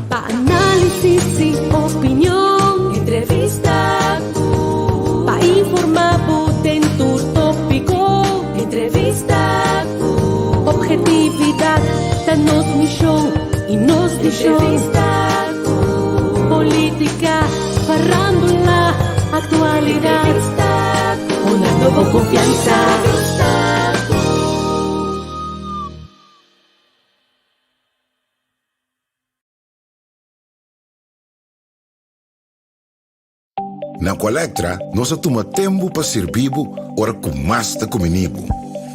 Pa análisis i opinion, entrevista ku pa informá bo den tur tópiko, entrevista ku ophetividat ta nos mishon i nos vishon, entrevista ku polítika, farándula, aktualidat, entrevista ku hunando bo konfiansa, entrevista ku. Na Aqualectra nos a tuma tempu pa sirbi bo ora ku mas ta kumini bo.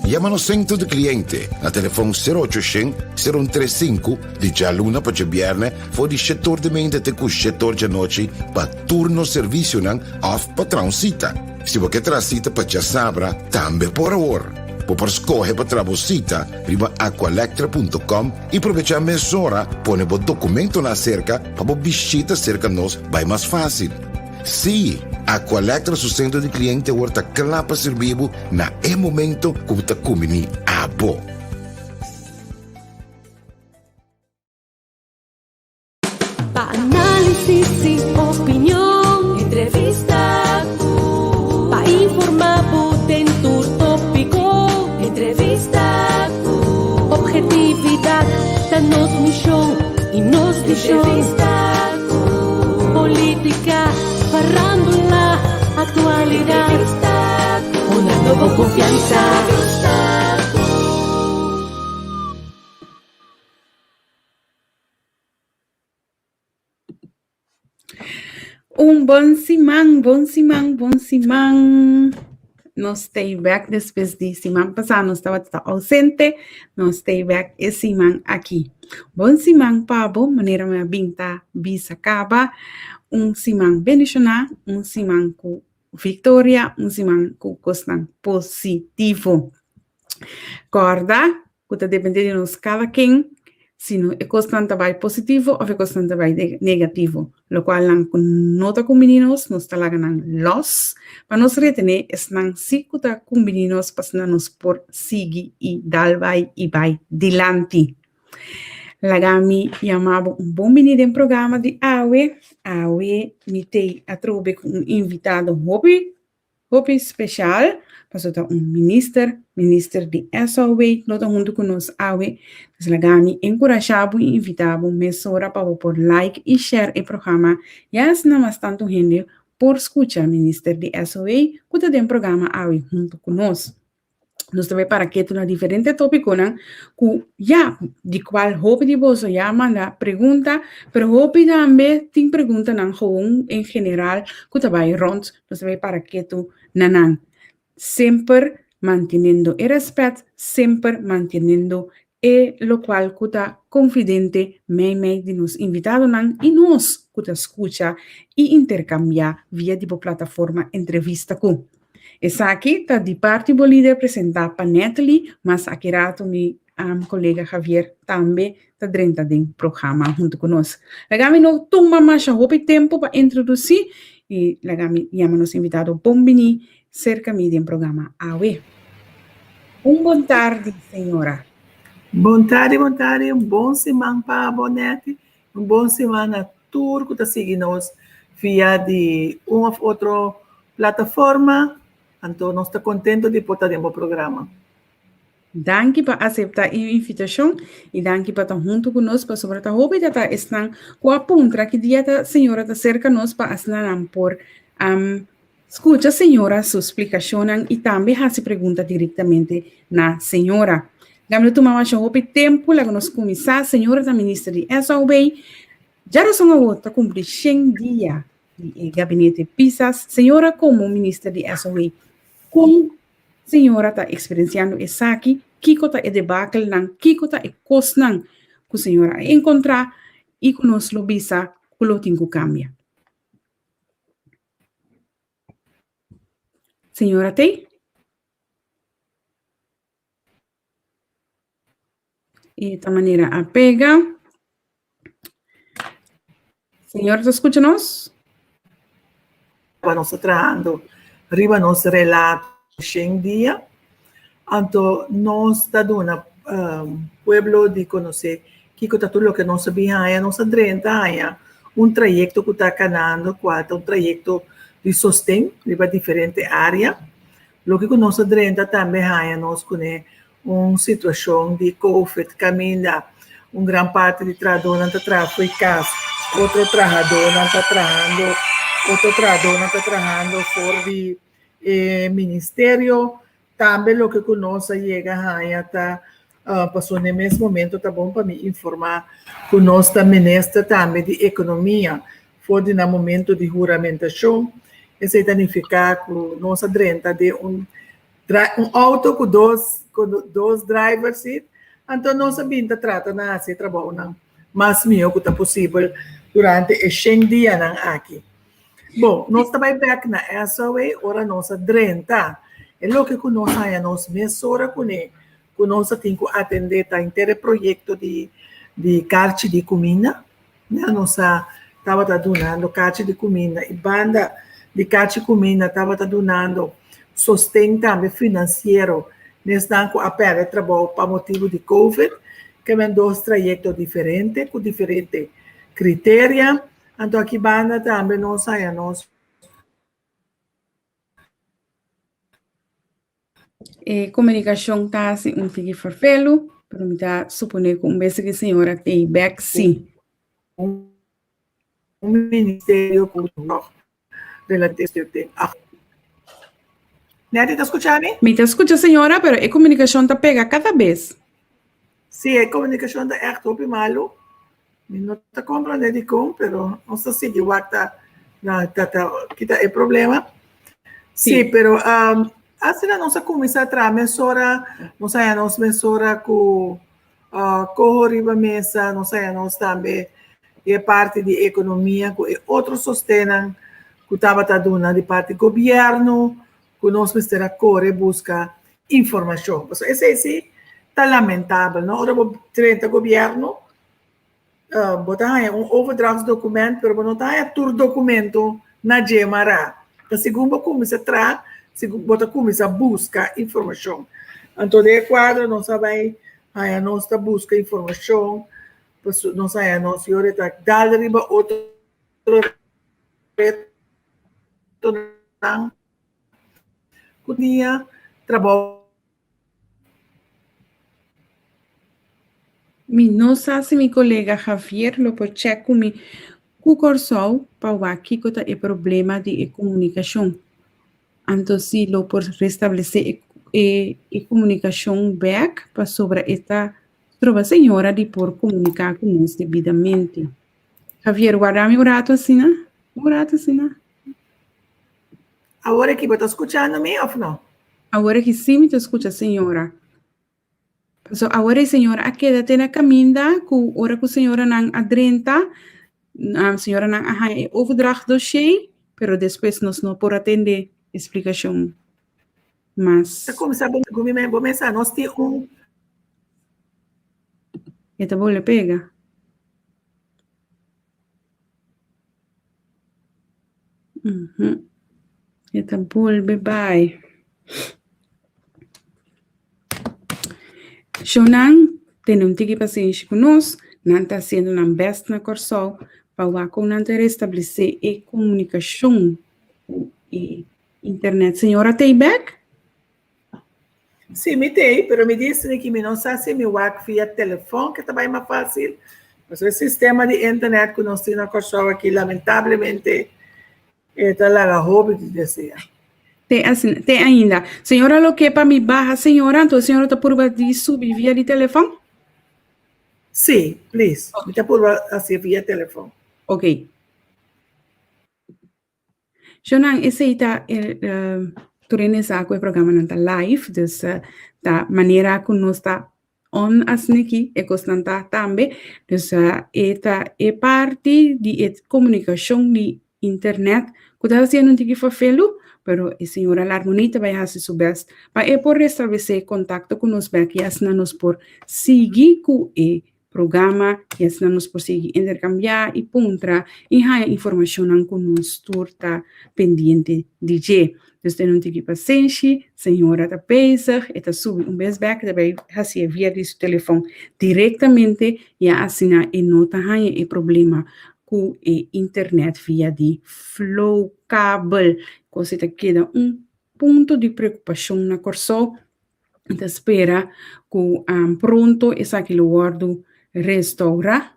Yama nos sentro di kliente na telefon sero ocho shen, sero un tres sinku di djaluna pa djabièrnè for di shetor di meinta te ku shetor djanochi pa tur nos servisionan òf pa traha un sita. Si bo ke traha sita pa djasabra tambe por awor. Bo por skohe pa traha bo sita riba aqualectra punto com i probechá mesora pone bo dokumentonan aserka pa bo bishita serka nos bai mas fásil. Sí, Aqualectra su sentro di kliente awor ta kla pa sirbi bo na e momento ku bo ta kumbiní abo. Pa análisis i opinion, entrevista ku pa informá bo den tur tópiko, entrevista ku ophetividat ta nos mishon i nos vishon, entrevista ku polítika, farándula, aktualidat, entrevista ku hunando bo konfiansa, entrevista ku. Un bon siman, bon siman, bon siman. Nos stay back despues di siman pasá nos tabata ausente, nos stay back e siman aki. Bon siman pa bo, manera mi a bin ta bisa kaba, un siman bendishoná, un siman ku viktoria, un siman ku kosnan positivo. Kòrda ku ta dependé di nos kada ken si no e kosnan ta bai positivo òf e kosnan ta bai negativo. Lokualnan ku no ta kumbiní nos, nos ta laga nan lòs pa nos retené esnan sí ku ta kumbiní nos pa asina nos por sigui i dal bai i bai dilanti. Laga mi yama bo un bon biní den programa di awe. Awe mi t'ei atrobe ku un invitado hopi Hopi special, paso ta un minister, minister di SOW lo ta hunto cu nos awe. Dus laga mi encurasha bo y invita bo mesora pa bo por like y share e programa ya asina mas tanto hende por scucha minister di SOW cu ta den programa awe hunto cu nos. Nos ta bay para ketu na diferente topiconan cu ya, di cual hopi di boso ya manda pregunta, pero hopi tambe tin preguntanan gewoon en general cu ta bay rond. Nos ta bay para ketu na nan. Semper manteniendo e respet, semper manteniendo e locual cu ta confidente meimei di nos invitadonan y nos cu ta scucha y intercambia via di bo plataforma Entrevista Cu. Esaki ta di parti bo lider presenta pa Natalie, mas aki rato mi colega Javier tambe ta drenta den programa hunto cu nos. Laga mi no tuma masha hopi tempo pa introduci y laga mi yama nos invitado bon bini serka mi den programa awe. Un bon tardi, señora. Bon tardi, bon tardi. Un bon siman pa bo, Netty. Un bon siman na tur ku ta sigui nos via di un òf otro plataforma. Anto nos ta kontento di por ta den bo programa. Danki pa aseptá e invitashon i danki pa ta huntu ku nos pasobra ta hopi ta ta esnan ku a puntra ki dia ta señora ta serka nos pa asina nan por skucha señora su splikashonnan i tambe hasi pregunta direktamente na señora. Laga no tuma masha hopi tempu, laga nos kuminsá. Señora ta minister di SOB. Djarason awor ta kumpli shen dia di e gabinete Pisas. Señora komo minister di SOB, kon Señora ta eksperensiando esaki? Kiko ta e debakelnan? Kiko ta e kosnan ku señora a enkontrá i ku nos lo bisa ku lo tin ku kambia? Señora t'ei? E ta manera a pega. Señor ta skucha nos? Ora nos ta trahando riba nos relato shen dia, anto nos ta duna pueblo di konosé. Kiko ta tur loke nos a bin haña? Nos a drenta haña un trayekto ku ta kanando, kual ta un trayekto di sosten riba diferente área. Loke ku nos a drenta tambe haña nos kuné un situashon di covid kaminda un gran parti di trahadónan ta traha fo'i kas, otro trahadónan ta trahando, otro trahadónan ta trahando for di e ministerio. Tambe loke ku nos a yega haña ta paso n'e mes momento ta bon pa mi informá ku nos ta minister tambe di ekonomia for di na momento di huramentashon. Esei ta nifiká ku nos a drenta den un un outo ku dos ku dos driver seat, anto nos a bin ta trata na hasi e trabounan mas mihó ku ta posibel durante e shen dianan aki. Bon, nos ta bai bèk na SOA ora nos a drenta. E loke ku nos haña nos mesora kuné ku nos a tin ku atendé ta henter e proyekto di di karchi di kuminda. Ya nos a tabata dunando karchi di kuminda i banda di karchi kuminda tabata dunando sosten tambe finansiero na esnan ku a pèrdè trabou pa motibu di covid. Ke men dos trayekto diferente ku diferente kriteria. Anto aki banda tambe nos haña nos. E komunikashon ta hasi un tiki ferfelu, pero mi ta suponé ku un bes ku e señora t'ei bèk sí. Un ministerio ku nog relatief den. Netty, ta skucha mi? Mi ta skucha señora, pero e komunikashon ta pega kada bes. Sí, e komunikashon ta ègt hopi malu. Mi no ta comprende dikon, pero nos ta sigui wak ta na ta ta kita e problema. Sí, pero um, asina nos a kuminsá traha mesora, nos haña nos mesora ku uh, koho riba mesa, nos haña nos tambe e parti di ekonomia ku e otro sostennan ku tabata duna di parti gobièrnu, ku nos mester a kore buska informashon. Pasobra esei sí ta lamentabel, no? Ora bo drenta gobièrnu, bo ta haña un overdrachtsdocument, pero bo no ta haña tur documento na dje mará. Ta segun bo kuminsá traha, segun bo ta kuminsá buska informashon. Anto den e kuadro nos a bai haña nos ta buska informashon, pasobra nos haña nos yora ta dal riba otro retonan ku dia trabou. Mi no sa si mi kolega Javier lo por chèk ku mi ku Kòrsou pa wak kiko ta e problema di e komunikashon. Anto si lo por restablesé e e e komunikashon bèk pasobra e ta troba señora di por komuniká ku nos debidamente. Javier, warda mi un rato asina, un rato asina. Awor aki bo ta skuchando mi òf no? Awor aki sí mi ta skucha señora. Paso awor e señora a keda te na kaminda ku ora ku señoranan a drenta, señoranan a haña e overdrachtdossier, pero despues nos no por a tende e splikashon mas. Ta kuminsá bo mesa nos tin un. E ta bolbe pega. E ta bolbe bai. Shownan tene un tiki pasenshi ku nos, nan ta hasiendo nan bèst na Kòrsou pa wak kon nan ta restablesé e komunikashon ku e internet. Señora t'ei bèk? Sí, mi t'ei, pero mi di esaki mi no sa si mi wak via telefòn ke ta bai mas fásil. Pasobra e sistema di internet ku nos tin na Kòrsou aki lamentablemente e ta laga hopi di desea. Te asina, te ainda. Señora lo ke pa mi baha señora, anto señora ta purba di subi via di telefòn? Sí, please. Mi ta purba hasi via telefòn. Ok. Shonan, esei ta e tur hende sa ku e programanan ta live, dus ta manera ku nos ta on asin'aki e kosnan ta tambe. Dus e ta e parti di e komunikashon di internet ku ta hasiendo un tiki fafelu, pero e señora Larmonie ta bai hasi su bèst pa e por restablesé kontakto ku nos bèk i asina nos por sigui ku e. programa i asina nos por sigui interkambiá i puntra i haña informashonnan ku nos tur ta pendiente di dje. Dus tene un tiki pasenshi, señora ta bezig, e ta subi un bes bèk, e ta bai hasié via di su telefòn direktamente, ya asina e no ta haña e problema ku e internet via di flow kabel. Kos ei ta keda un punto di preokupashon na Kòrsou. Mi ta spera ku pronto esaki lo wòrdu restourá.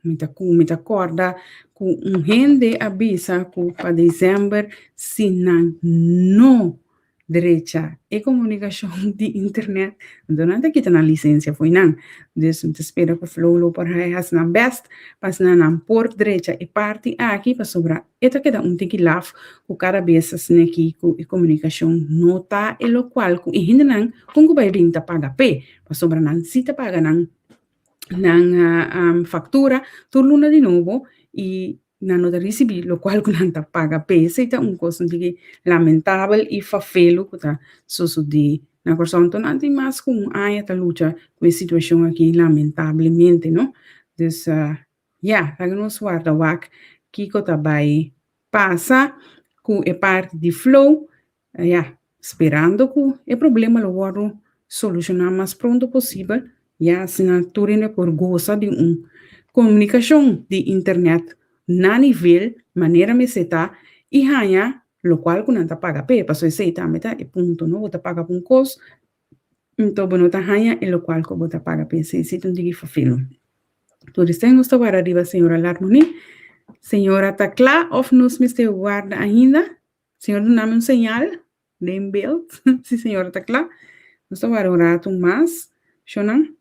Mi ta ku mi ta kòrda ku un hende a bisa ku pa desèmber si nan no drecha e komunikashon di internet, anto nan ta kita nan lisensia fo'i nan. Dus mi ta spera ku Flow lo por hasi nan bèst pa asina nan por drecha e parti aki pasobra E ta keda un tiki laf ku kada bes asina aki ku e komunikashon no ta e lokual ku e hendenan kon ku bai bin ta paga p'e, pasobra nan si ta paga nan nan faktura tur luna di nobo i nan no ta risibí lokual ku nan ta paga p'e. Esei ta un kos un tiki lamentabel i fafelu ku ta sosodé na Kòrsou. Anto nan tin mas ku un aña ta lucha ku e situashon aki lamentablemente no. Dus Ya, laga nos warda wak kiko ta bai pasa ku e parti di flow. Ya, sperando ku e problema lo wòrdu solushoná mas pronto posibel, ya asina tur hende por gosa di un komunikashon di internet na nivel manera mester ta i haña lokual ku nan ta paga p'e, pasobra esei tambe ta e punto, no? Bo ta paga pa un kos, anto bo no ta haña e lokual ku bo ta paga p'e, esei si ta un tiki fafil. Tur esei nos ta warda riba señora Larmonie. Señora ta kla of nos mester warda ainda? Señor duna mi un señal den beeld si señora ta kla. Nos ta warda un ratu mas. Shonnan.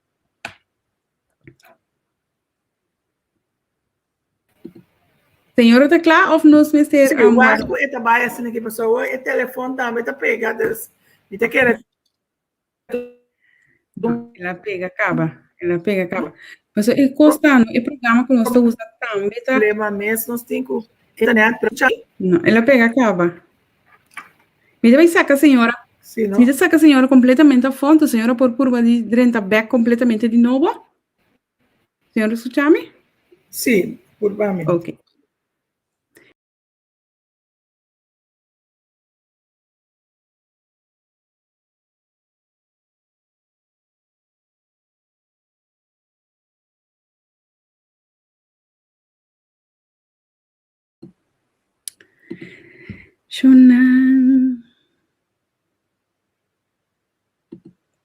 Señora ta kla of nos mester Sí, um, wak warda? ku e ta bai asina ki pasobra e telefon tambe ta pega, dus mi ta kere No, el a pega caba, el a pega caba. Paso e cos ta, no, e programa cu nos ta usa tambe ta... Problema mes nos tin cu internet, pero cha. No, el a pega caba. Mi ta bay saca señora. Sí, no? Mi ta saca señora completamente afó, entonces señora por purba di drenta back completamente di nobo. Señora escucha mi? Sí, purba mi. Ok. Shonnan.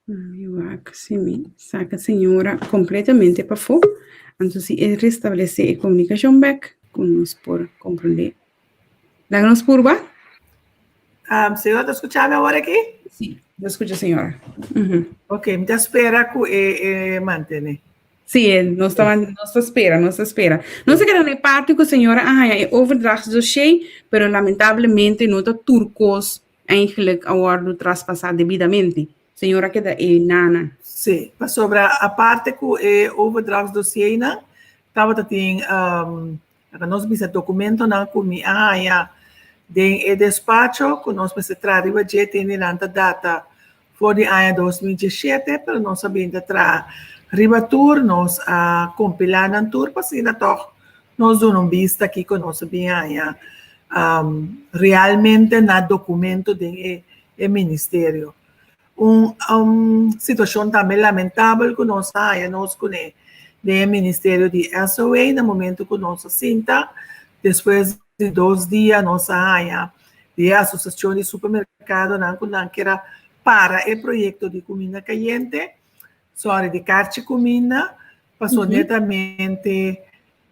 Mi wak si mi saka señora kompletamente pafó, anto si e restablesé e komunikashon bèk ku nos por komprondé. Laga nos purba. Um, señora ta skucha mi awor aki? Sí, ta skucha señora. Mm -hmm. Ok, mi ta spera ku e, e mantene. Sí, eh, nos ta, nos ta spera, nos ta spera. Nos a keda na e parti ku señora a haña e overdrachtsdossier, pero lamentablemente no ta tur kos eigenlijk a wòrdu traspasá debidamente. Señora keda e nana. Sí, pasobra aparte ku e overdrachtsdossiernan tabata tin um, Laga nos bisa dokumentonan ku mi a haña den e despacho ku nos mester traha riba dje tin di nan ta data for di aña 2017, pero nos a bin ta traha riba tur, nos a kompilá nan tur pa asina tòg nos duna un bista kiko nos a bin haña realmente na dokumento den e e ministerio. Un situashon tambe lamentabel ku nos a haña nos kuné den e ministerio di SOA na momento ku nos a sinta despues di dos dia nos a haña di e asosiashon di supermerkadonan ku nan kier a para e proyekto di kuminda kayente, sorry di karchi kuminda, pasobra netamente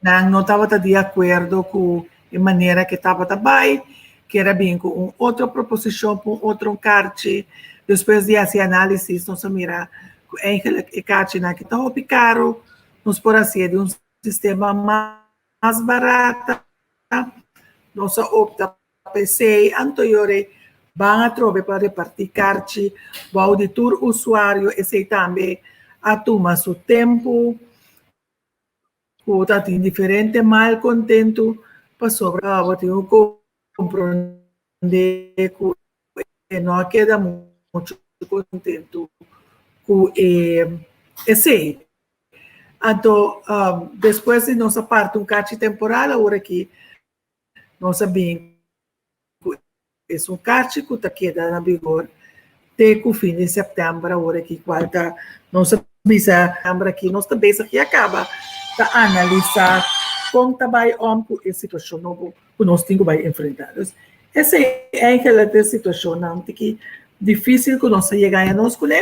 Nan no tabata di akuerdo ku e manera ke tabata bai, kier a bin ku un otro proposishon pa un otro karchi. Despues di hasi análisis nos a mira ku eigenlik e karchinan aki ta hopi karu, nos por hasié di un sistema mas barata. Nos a opta pa esei, anto yora ban atrobe pa repartí karchi bou di tur usuario, esei tambe a tuma su tempu. Ku ta tin diferente malkontentu pasobra bo tin ku komprondé ku e no a keda muchu kontentu ku e esei. Anto despues di nos a parti un kachi temporal awor aki nos a bin ku esun kachi ku ta keda na vigor te ku fin di sèptèmber awor aki kual ta nos a bisa sèptèmber aki nos ta bezig ya kaba ta analisá kon ta bai om ku e situashon nobo ku nos tin ku bai enfrentá. Dus esei eigenlijk ta e situashonnan tiki difísil ku nos a yega haña nos kuné,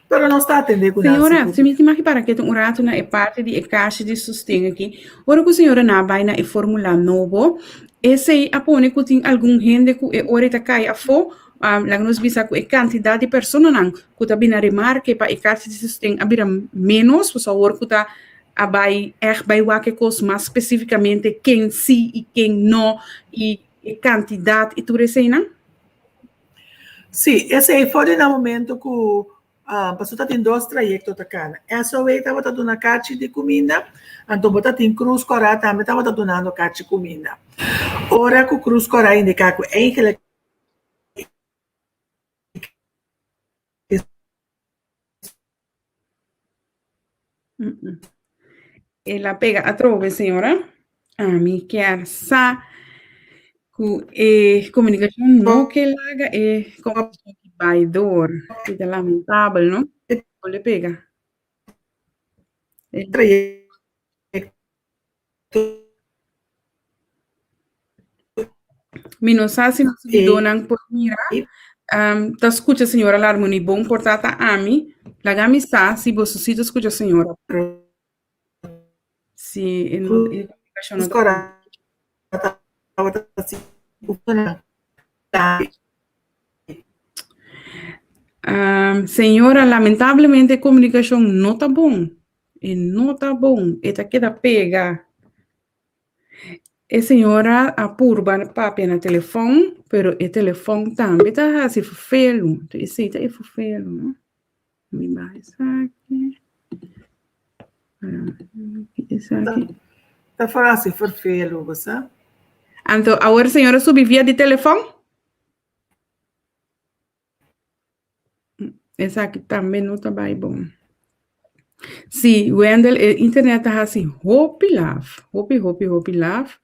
pero nos ta atendé ku nan Señora, sigur. si mi tin maki para ketu un ratu na e parti di e kashi di sosten aki, ora ku señora nan a bai na e fórmula nobo, esei a pone ku tin algun hende ku e ora e ta kai afó, laga nos bisa ku e kantidat di personanan ku ta bini na remarke pa e kashi di sosten a bira ménos, pasobra awor ku ta a bai ègt bai wak e kos mas spesífikamente ken sí i ken no i e kantidat i tur eseinan? Sí, esei for di na momento ku pasobra ta tin dos trayekto ta kana. SOA tabata duna kachi di kuminda, anto bo ta tin Krus Kòrá tambe tabata dunando kachi kuminda. Ora ku Krus Kòrá indiká ku eigenlijk El a pega atrobe, señora. Ami kier sa ku e komunikashon no ke laga e komunikashon ki bai door. I ta lamentabel, no? No le pega. Mi no sa si nos seguidónan por mira. Ta skucha señora Larmonie bon por ta ta ami. Laga mi sa si boso si ta skucha señora. Si e no e komunikashon no ta Señora lamentablemente e komunikashon no ta bon. E no ta bon, e ta keda pega. E señora a purba papia na telefòn, pero e telefòn tambe ta hasi ferfelu. Enton esei ta e ferfelu, no? Mi baha esaki. Esaki. Ta for hasi ferfelu, bo sa. Anto awor señora subi via di telefòn? Esaki tambe no ta bai bon. Sí, Wendel, e internet ta hasi hopi laf. Hopi, hopi, hopi laf.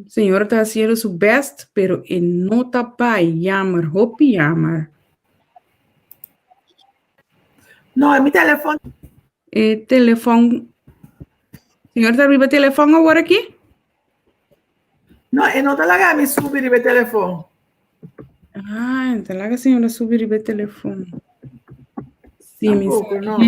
Señora ta hasiendo su best, pero e no ta bai. Jammer, hopi jammer. No, e mi telefon. E telefon. Señora ta riba telefon awor aki? No, e no ta laga mi subi riba e telefon. Ah, e ta laga señora subi riba e telefon. Sí, mi Tampoco, sa. no.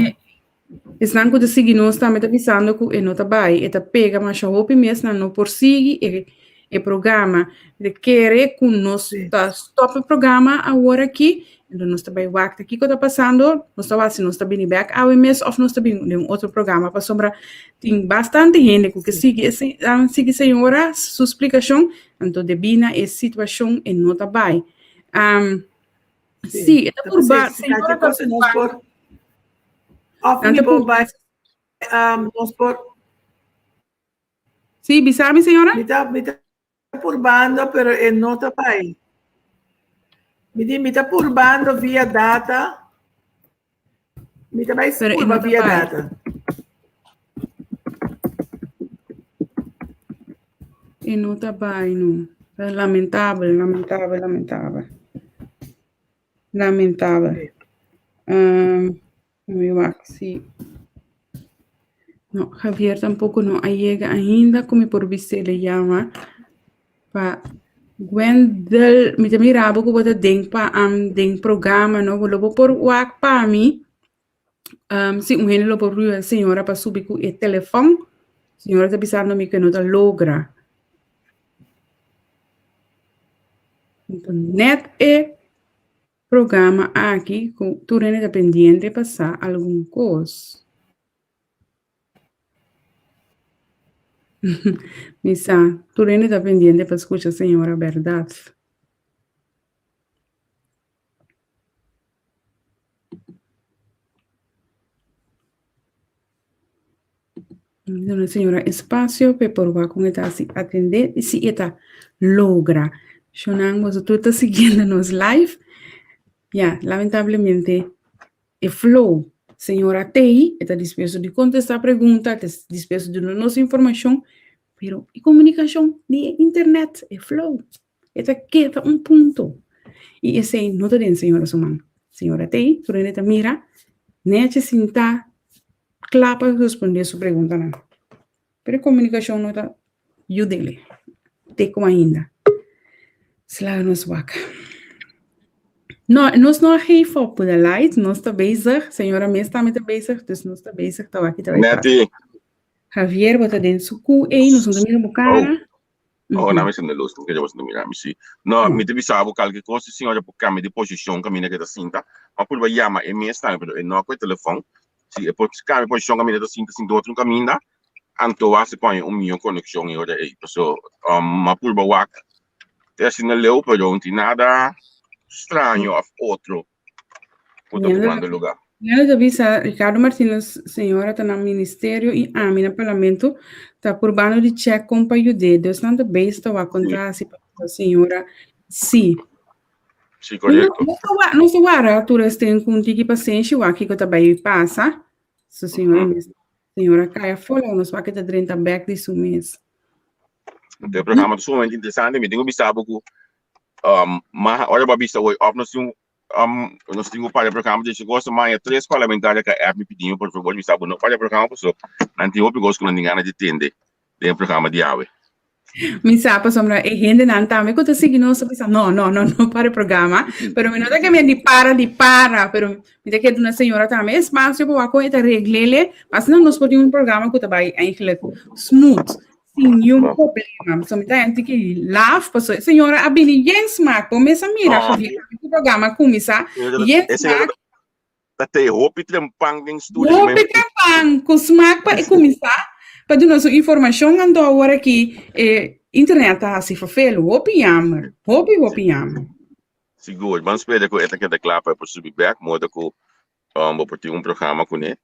Esnan ku ta sigui nos tambe ta bisando ku e no ta bai, e ta pega masha hopi mes nan no por sigui e e programa. Mi ta kere ku nos Sí. ta stop e programa awor aki, enton nos ta bai wak ta kiko ta pasando, nos ta wak si nos ta bini bek awe mes of nos ta bini den un otro programa pasobra tin bastante hende ku ke sigui e sigui señora su splikashon, anto debí na e situashon e no ta bai. Sí, e ta purba, señora ta purba. Of mi por bai, nos por. Sí, bisa mi señora. Mi ta, mi ta purbando, pero e no ta bai. Mi di, mi ta purbando via data. Mi ta bai Pero e purba no ta via bai. data. E no ta bai, no. Ta lamentabel, lamentabel, lamentabel. Lamentabel. Sí. Um, mi wak si. No, Javier tampoco no a yega ainda ku mi por bis'é yama pa Wendel, mi ta mira bo ku bo ta den pa um, den programa no, bo lo bo por wak pa mi. Um, si un hende lo por yuda señora pa subi ku e telefòn. Señora ta bisando mi ku e no ta logra. Net e programa aki ku tur hende ta pendiente pa sa algun kos. Mi sa, tur hende ta pendiente pa skucha señora bèrdat. Duna señora espacio p'e por wak con e ta haci atende y si e ta logra. Shonnan boso tur ta siguiendo nos live. Ya, lamentablemente e flow. Señora t'ei, e ta dispuesto di kontestá pregunta, e ta dispuesto di duna nos informashon, pero e komunikashon di e internet, e flow, e ta keda un punto. I esei no ta den señora su man. Señora t'ei, tur hende ta mira, nechi sintá, kla pa respondé su preguntanan. Pero e komunikashon no ta yud'é te ku ainda. Slaga nos wak. No, nos no a geef op de light, nos ta bezig, señora mes tambe ta bezig, dus nos ta bezig ta wak ta bai pasa. Netty. Javier, bo ta den su ku ei, nos no ta mira bo kara. Oh, oh, na mi sende luz, porque bo mira mi si. No, mi te bisa bo kalke kos, si señora por cambia di posicion kaminda ke ta sinta. Ma purba yama e mes tambe, pero e no ku e telefon. Si e por cambia posicion kaminda ta sinta, sinta otro kaminda, anto wak si pone un mihó konekshon e ora ei. Paso, um, ma purba wak te asina leu, pero no tin nada straño of otro ku ta tumando lugar. Nela ta bisa Ricardo Martinus, señora ta na ministerio i ami na parlamento ta purbando di check kon pa yud'é. Dus nan ta bezig ta wak kontra hasi pa señora si. Sí, korekto. Nos ta wara tur esten ku un tiki pasenshi wak kiko ta bai pasa. So señora mes, señora kai afó laga nos wak e ta drenta bek di su mes. E programa ta sumamente interesante. Mi tin ku bisa bo ku um, ma ora bo a bisa hoy of nos tin um, nos tin ku para e programa di kos, ma tres parlamentario ka app mi pidi mi por favor bisa bo no para e programa paso nan tin hopi kos ku nan tin gana di tende den e programa di awe. Mi sa pasobra e hendenan tambe ku ta sigui nos ta bisa no, no, no, no para e programa, pero mi no ta ke men di para di para, pero mi ta ke duna señora tambe espacio pa wak kon e ta reglele, pa asina nos por tin un programa ku ta bai eigenlijk smooth, sin niun problema. So mi ta henti ki laf, pasobra e señora a bini yen smak, bo mes a mira Javier, ku programa a kuminsá, yen smak. Ta te hopi trempan den studio. Hopi trempan ku smak pa e kuminsá pa duna su informashon anto awor aki e internet ta hasi vervelu. Hopi jammer. Hopi hopi jammer. Sigur. Ban spera ku e ta keda kla pa e por subi bek moda ku um, bo por tin un programa kuné.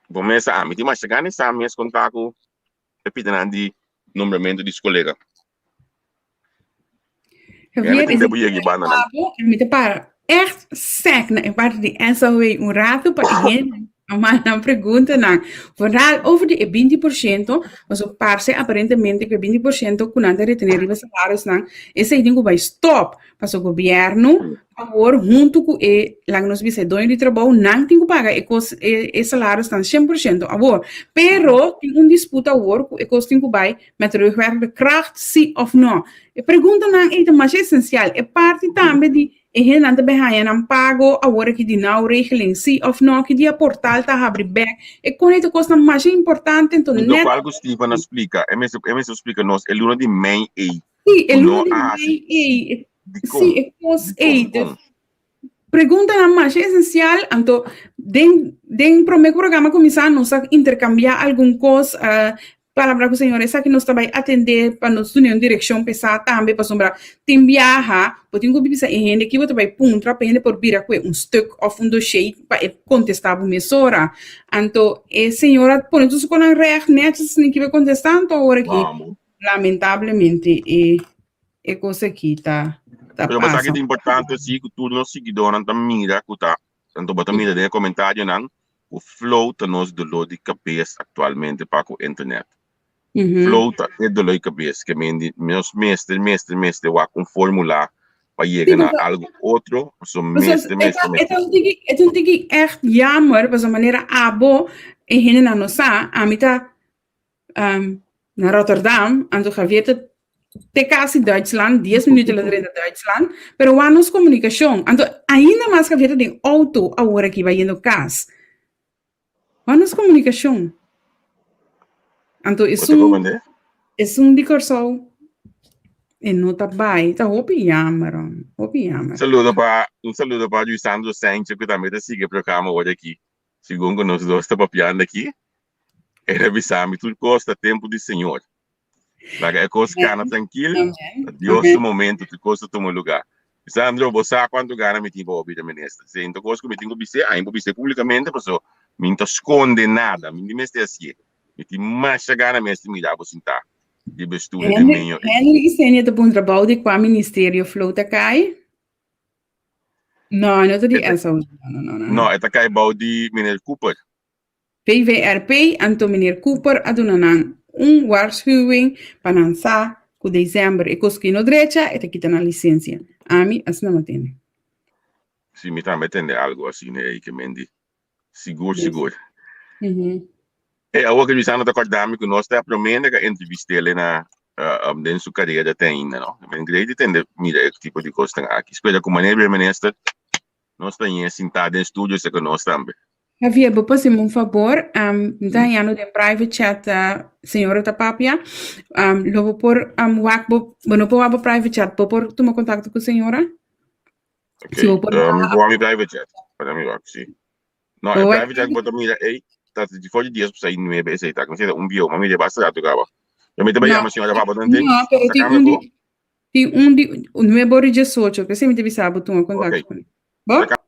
Bo mes sa ami tin masha gana di sa mes kon ta ku e pitanan di nombramentu di su kolega. Javier, is mi te para echt sec na e parte di SOW un rato pa e hende a manda preguntanan. Vooral over di e 20%, paso parce aparentemente ku e 20% ku nan ta retener riba salarisnan, esei tin ku bai stop. Paso gobierno awor huntu ku e, laga nos bisa, e doño di trabou, nan tin ku paga e kos, e, e salarisnan 100% awor. Pero tin un disputa awor ku e kos tin ku bai Met terugwerkende kracht, sí of no? E preguntanan ei ta masha esensial. E parti tambe di e hendenan ta bin haña nan pago awor aki di nauw regeling, sí of no? Ki dia portal ta habri bek? E kone ta kosnan masha importante, enton Mi net. lokual ku Steven a splika, e mester e mester splika nos e luna di mei ei Sí, e ku luna no di a hasi mei ei, dikon, sí, e kos dikon, ei. dikon. Preguntanan masha esensial, anto den den prome ku programa kuminsá nos a interkambiá algun kos, palabra ku señor esaki nos ta bai atendé pa nos duna un direkshon p'esá tambe pasobra tin biaha bo tin ku bisa e hende ki bo ta bai puntra pa e hende por bira ku e un stuk òf un doshé pa e kontestá bo mesora. Anto e señor a pone tur su konan règt nètjes ni ki bo kontestá anto awor aki lamentablemente e E kos aki ta ta Pero basa pasa. ki ta importante si ku tur nos siguidónan ta mira ku ta tanto bo ta mira den e komentarionan ku flow ta nos doló di kabes aktualmente pa ku internet. Flow ta e doló di kabes ke men di nos mester mester mester wak un formula pa yega na algu otro paso mester mester E mester. ta un tiki e ta un tiki ègt jammer pasobra manera abo e hendenan no sa ami ta na Rotterdam, anto Javier ta te casi Duitsland, 10 minuut el a drenta Duitsland, pero wak nos comunicacion, anto ainda mas Javier ta den auto awor aki bayendo cas. Wak nos comunicacion. Anto esun, esun di Kòrsou e no ta bai, ta hopi jammer, hopi jammer. Saludo pa, un saludo pa Luisandro Sanchez ku tambe ta sigui e programa awor aki. Segun ku nos dos ta papiando aki, el a bisa mi tur kos ta tempu di Señor. Laga e kos kana trankil, ta Dios su momento, tur kos ta tuma lugá. Sandro, bo sa kuantu gana mi tin pa bo bira minister. Si ta kos ku mi tin ku bis'é, ain por bis'é públikamente, pasobra mi no ta skonde nada, mi no tin mester hasié. Mi tin masha gana mes di mira bo sintá riba e studio den medio. Henry Isenia ta puntra bou di kua ministerio Flow ta kai. No, no ta di SOG. No, no, no. No, e ta kai bou di meneer Cooper. VVRP, anto meneer Cooper a duna nan un waarschuwing pa nan sa ku december e kos ki no drecha e ta kita nan lisensia. Ami asina no tende. Si, mi tambe tende algo asina ei ke men di. Sigur, sigur. E awor ke Luisano ta kòrda mi ku nos ta promé ka entrevist'é na den su karera te ainda, no? Men grei di tende mira e tipo di kosnan aki. Spera ku manera e minister nos ta ñe sintá den studio esei ku nos tambe. Javier, bo por haceme un favor? Um, mi ta hañando den private chat, uh, señora ta papia. Um, lo bo por um, wak bo, bo no por wak bo private chat, bo por tuma contacto cu señora? Ok, Si bo por um, mi por mi private chat. Para mi wak, si. No, e Bo wak- private chat bo ta mira, ey, ta di for di dies pa sei nueve, esei ta, mi un bio, ma mira basta rato kaba. Yo mi ta No. llama señora pa bo dan ting. No, pero tin Sacame un ko. di, tin un di, nueve ora y 18, que se mi te bisa bo tuma contacto Ok. con Bo? Saca-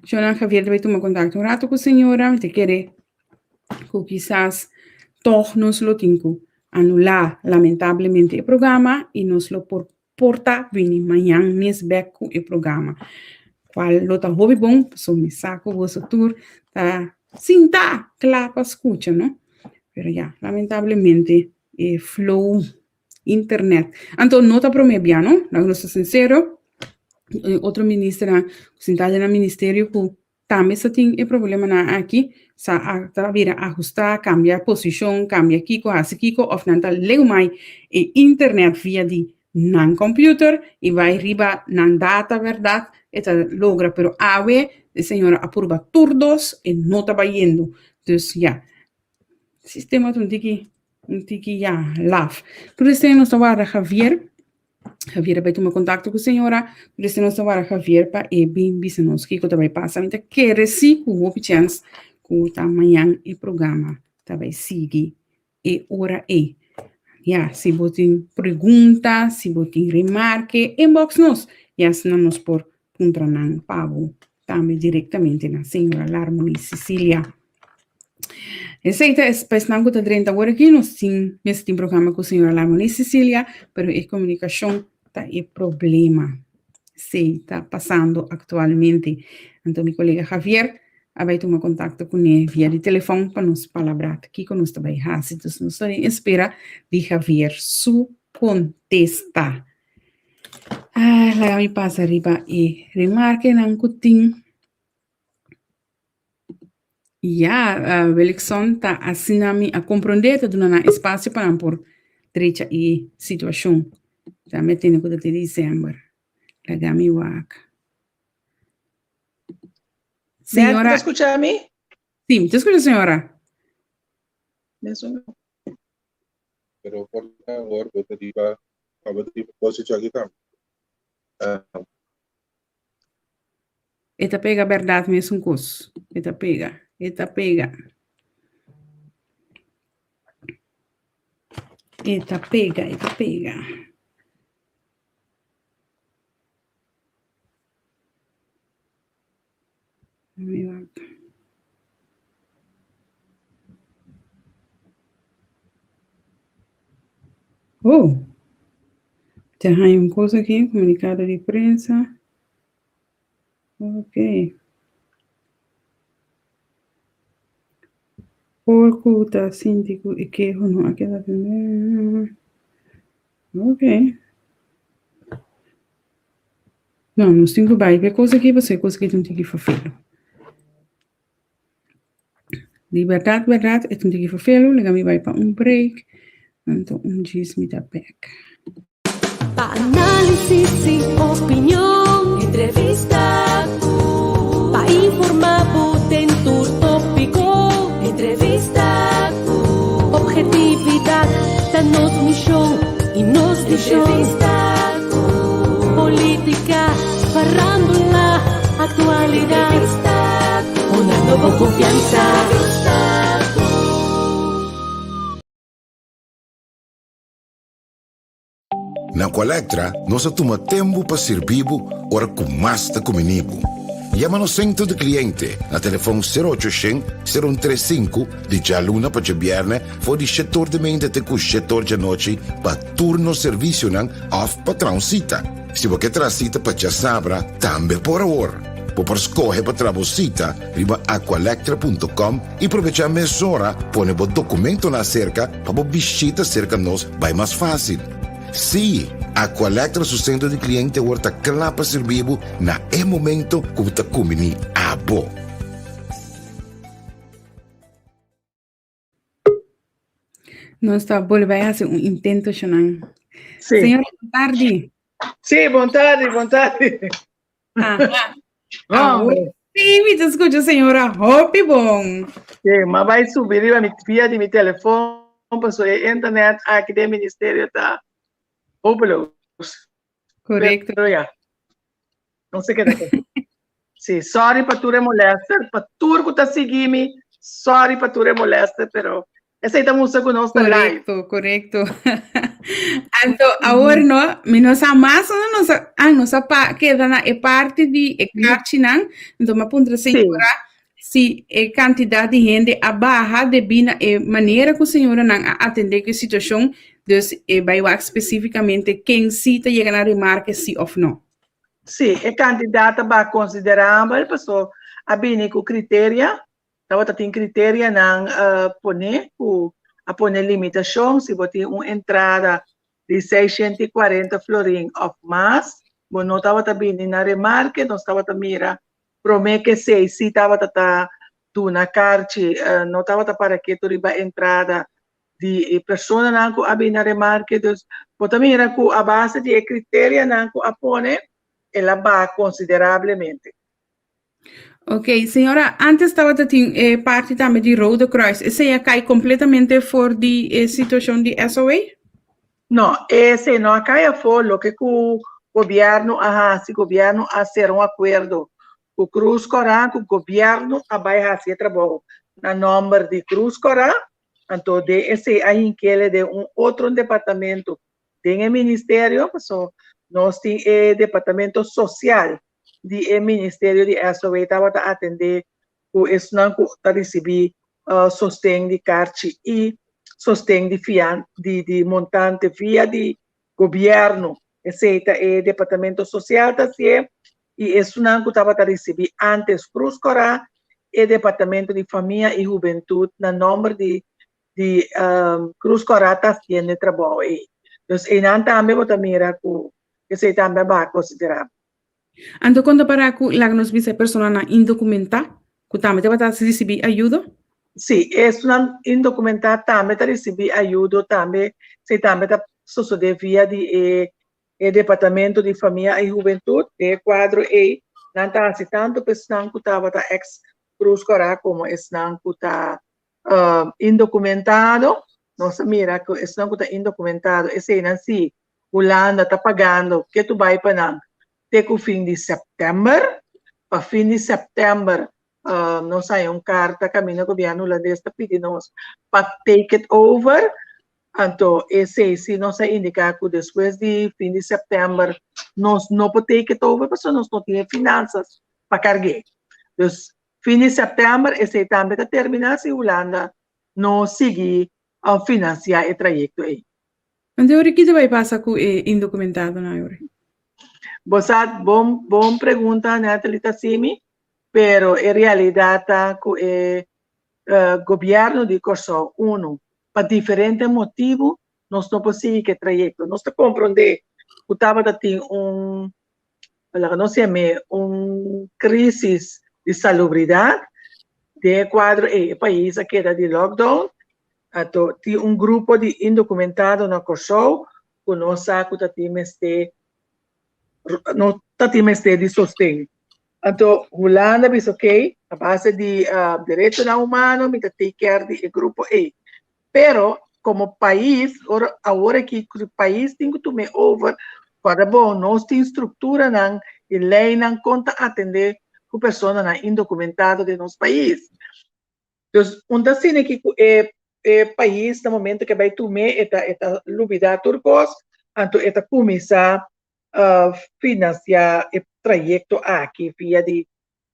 Shonan Javier ta bai tuma contacto un rato cu señora, mi ta kere cu kisas toch nos lo tin cu anula lamentablemente e programa y nos lo por porta bini mañan mes bek cu e programa. Cual lo ta hopi bon, pasobra mi sa cu boso tur ta sinta cla pa scucha, no? Pero ya, lamentablemente e flow internet. Anto no ta prome bia, no? Laga nos ta sincero, otro ministernan cu sinta den nan ministerio cu tambe sa tin e problemanan aki, sa a ta bira ahusta, cambia posicion, cambia kico, haci kico, of nan ta leu mai e internet via di nan computer y bai riba nan data, berdad, e ta logra. Pero awe e señora a purba tur dos, e no ta bayendo. Dus ya, sistema ta un tiki, un tiki ya laf. Tur esei nos ta warda Javier. Javier a bai tuma contacto cu señora, tur esei nos ta warda Javier pa e bin bisa nos kico ta bai pasa. Mi ta kere si cu hopi chens cu ta mañan e programa ta bai sigui e ora ei. Ya, si bo tin pregunta, si bo tin remarke, inbox nos y asina nos por puntra nan pa bo tambe directamente na señora Larmony Cecilia. Esei ta es pa esnan ku ta drenta awor aki, nos tin mes tin programa ku señora Larmony Cecilia, pero e komunikashon ta e problema. Esei ta pasando aktualmente. Anto mi kolega Javier a bai tuma kontakto kuné via di telefòn pa nos palabrá kiko nos ta bai hasi. Entonces nos ta den espera di Javier su kontesta. Ah, laga mi pasa riba e remarkenan ku tin. Ya, uh, Willikson ta asina mi a komprondé, ta duna nan espasio pa nan por drecha e situashon. Tambe tene ku ta te december. Laga mi wak. Señora, ¿me escucha a mí? Sí, mi ta escucha, señora. Pero por favor, bo ta riba, bo ta riba cos aki tambe. Uh, E ta pega berdad mesun cos. E ta pega, e ta pega. E ta pega, e ta pega. Oh, ta haña un kos aki, komunikado di prensa. Ok. Por ku ta sinti ku e keho no a keda atendé. Ok. No, nos tin ku bai pa e kos aki pasobra e kos aki ta un tiki ferfelu. Di bèrdat bèrdat e ta un tiki ferfelu, laga mi bai pa un break, anto un djis mi ta bèk. Pa análisis y opinion, entrevista ku. Pa informá bo den tur tópiko, entrevista ku. Objetividad ta nos mishon y nos vishon. Entrevista ku. Polítika, farándula, aktualidat. Entrevista ku. Honrando bo konfiansa. Entrevista ku. Na Colectra nos a tuma tempu pa sirbi bo ora ku mas ta kumini bo. Yama nos sentro di kliente na telefon sero ocho shen, sero un tres sinku di djaluna pa djabièrnè for di shetor di meinta te ku shetor djanochi pa tur nos servisionan òf pa traha un sita. Si bo ke traha sita pa djasabra, tambe por awor. Bo por skohe pa traha bo sita riba aqualectra.com i probechá mesora pone bo dokumentonan aserka pa bo bishita serka nos bai mas fásil. Sí, Aqualectra su sentro di kliente awor ta kla pa sirbi bo na e momento ku bo ta kumbiní abo. Nos ta bolbe hasi un intento, Shonan. Sí. Señora, bon tardi. Sí, bon tardi, bon tardi. Aha. Hombre. Sí, mi ta escucha, señora. Hopi bon. Sí, ma bai subi riba mi via di mi telefon, paso e internet aki den ministerio ta hopeloos. Correcto. Pero ya, no se keda aquí. Sí, sorry pa tur e molester, pa tur ku ta sigui mi, sorry pa tur e molester, pero esei ta mustra ku nos ta live. Correcto, correcto. Anto, awor no, mi no sa mas, no, nos a, ah, nos a pa, keda na e parti di e karchinan, anto mi a puntra señora si e kantidat di hende a baha debí na e manera ku señoranan a atendé ku e situashon, dus e bai wak spesífikamente ken si ta yega na remarke si òf no. Sí, e kantidat ta baha konsiderabel paso a bini ku kriteria, tabata tin kriterianan poné ku a pone limitashon si bo tin un entrada di 640 florin òf mas, bo no tabata bini na remarke, nos tabata mira Promé ku esei sí tabata ta duna karchi, no tabata para ketu riba entrada di e personanan ku a bini na remarke. Dus bo ta mira ku a base di e kriterianan ku a pone, el a baha konsiderablemente. Ok, señora, antes tabata tin e parti tambe di Rode Kruis. Esei a kai kompletamente for di e situashon di SOA? No, esei no a kai afó. Loke ku gobièrnu a hasi, gobièrnu a sera un akuerdo ku Krus Kòrá, ku gobièrnu a bai hasi e trabou na nòmber di Krus Kòrá. Anto den esei a hink'el den un otro departamento den e ministerio, paso nos tin e departamento sosial di e ministerio di SOW tabata atendé ku esnan ku ta risibí sosten di karchi i sosten di fian di di montante via di gobièrnu. Esei ta e departamento sosial ta hasié i esunnan ku tabata risibí ántes Krus Kòrá, e departamento di famia i hubentut na nòmber di di Krus Kòrá ta hasiendo e trabou ei. Dus einan tambe bo ta mira ku esei tambe a baha konsiderabel. Anto kon ta para ku laga nos bisa e personanan indokumentá ku tambe tabata risibí ayudo? Sí, esunnan indokumentá tambe ta risibí ayudo tambe, esei tambe ta sosodé via di e e Departamento di Famia i Hubentut. Den e kuadro ei nan ta hasi tantu pa esnan ku tabata eks Krus Kòrá komo esnan ku ta indokumentado. Nos a mira ku esnan ku ta indokumentado eseinan sí Hulanda ta pagando ke tu bai pa nan te ku fin di sèptèmber. Pa fin di sèptèmber nos haña un karta kaminda gobièrnu hulandes ta pidi nos pa take it over. Anto esei si nos a indiká ku despues di fin di sèptèmber nos no por take it over pasobra nos no tin e finansas pa karg'é. Dus fin di sèptèmber esei tambe ta terminá si Hulanda no sigui finansiá e trayekto ei. Anto ora ki ta bai pasa ku e indokumentadonan ora? Bo sa, bon bon pregunta Natalie ta hasi mi, pero e realidat ta ku e gobièrnu di Kòrsou unu pa diferente motibu nos no por sigui ku e trayekto. Nos ta komprondé ku tabata tin un laga nos yam'é un krísis di salubridat, den e kuadro ei e pais a keda di lockdown Anto tin un grupo di indokumentado na Kòrsou ku no sa ku ta tin mester no ta tin mester di sosten. Anto Hulanda bisa oké, a base di derechonan humano mi ta take care di e grupo ei. Pero komo pais ora awor aki ku pais tin ku tuma e over, kòrda bon nos tin strukturanan i leinan kon ta atendé ku personanan indokumentado den nos pais. Dus un ta asina ki ku e e pais na momento ke bai tum'é e ta e ta lubidá tur kos, anto e ta kuminsá finansiá e trayekto aki via di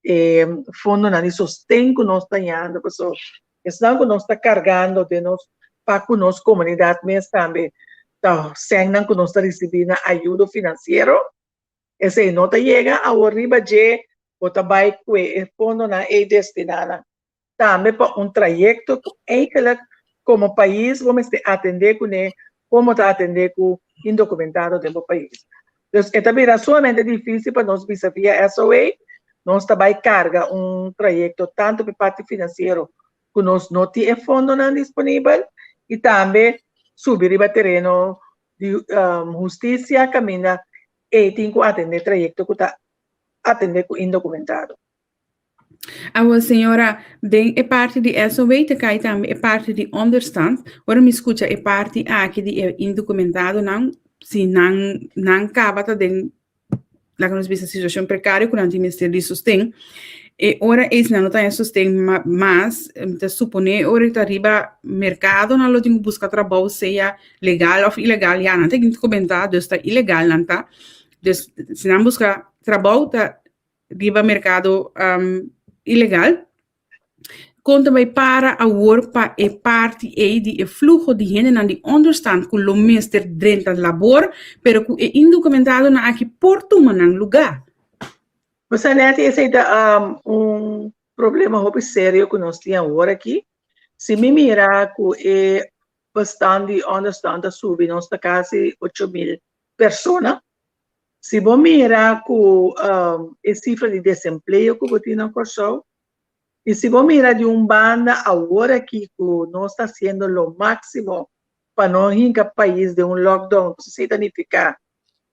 e fondonan di sosten ku nos ta hañando pasobra esnan ku nos ta kargando den nos pa ku nos komunidat mes tambe ta sènnan ku nos ta risibí na ayudo finansiero. Esei no ta yega awor riba dje bo ta bai kue e fondonan ei destiná nan tambe pa un trayekto ku eigenlijk komo pais bo mester atendé kuné komo ta atendé ku indokumentado den bo pais. Dus e ta bira sumamente difísil pa nos bisa via SOA nos ta bai karga un trayekto tantu pa e parti finansiero ku nos no tin e fondonan disponibel i tambe subi riba tereno di hustisia kaminda e tin ku atendé trayekto ku ta atendé ku indokumentado. Awor señora, den e parti di SOW ta kai tambe e parti di onderstand. Ora mi skucha e parti aki di e indokumentadonan, si nan nan kaba ta den laga nos bisa situashon prekario ku nan tin mester di sosten, e ora ei si nan no ta haña sosten mas, mi ta suponé ora ta riba merkado nan lo tin ku buska trabou sea legal òf ilegal, ya nan ta indokumentá dus ta ilegal nan ta, dus si nan buska trabou ta riba merkado ilegal. Kon ta bai para awor pa e parti ei di e fluho di hendenan di onderstand ku lo mester drenta labor, pero ku e indokumentadonan aki por tuma nan lugá? Bo sa Netty, esei ta un problema hopi serio ku nos tin awor aki. Si mi mira ku e bestand di onderstand ta subi, nos ta kasi 8000 persona. Si bo mira ku e sifra di desempleo ku bo tin na Kòrsou, i si bo mira di un banda awor aki ku nos ta hasiendo lo máksimo pa no hinka pais den un lockdown, esei ta nifiká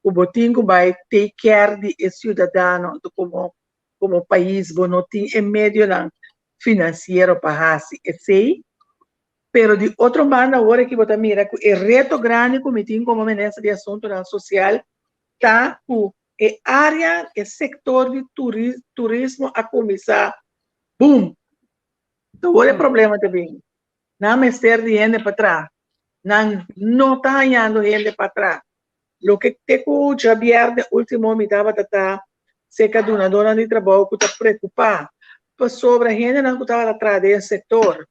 ku bo tin ku bai take care di e siudadano, anto komo komo pais bo no tin e medionan finansiero pa hasi esei. Pero di otro banda awor aki bo ta mira ku e reto grandi ku mi tin komo Minister di Asuntunan Sosial ta ku e área, e sektor di turismo a kuminsá boom. Awor e problema ta bin. Nan mester di hende pa traha. Nan no ta hañando hende pa traha. Loke te ku djabièrnè último mi tabata ta serka dunadónan di trabou ku ta preokupá pasobra hendenan ku tabata traha den e sektor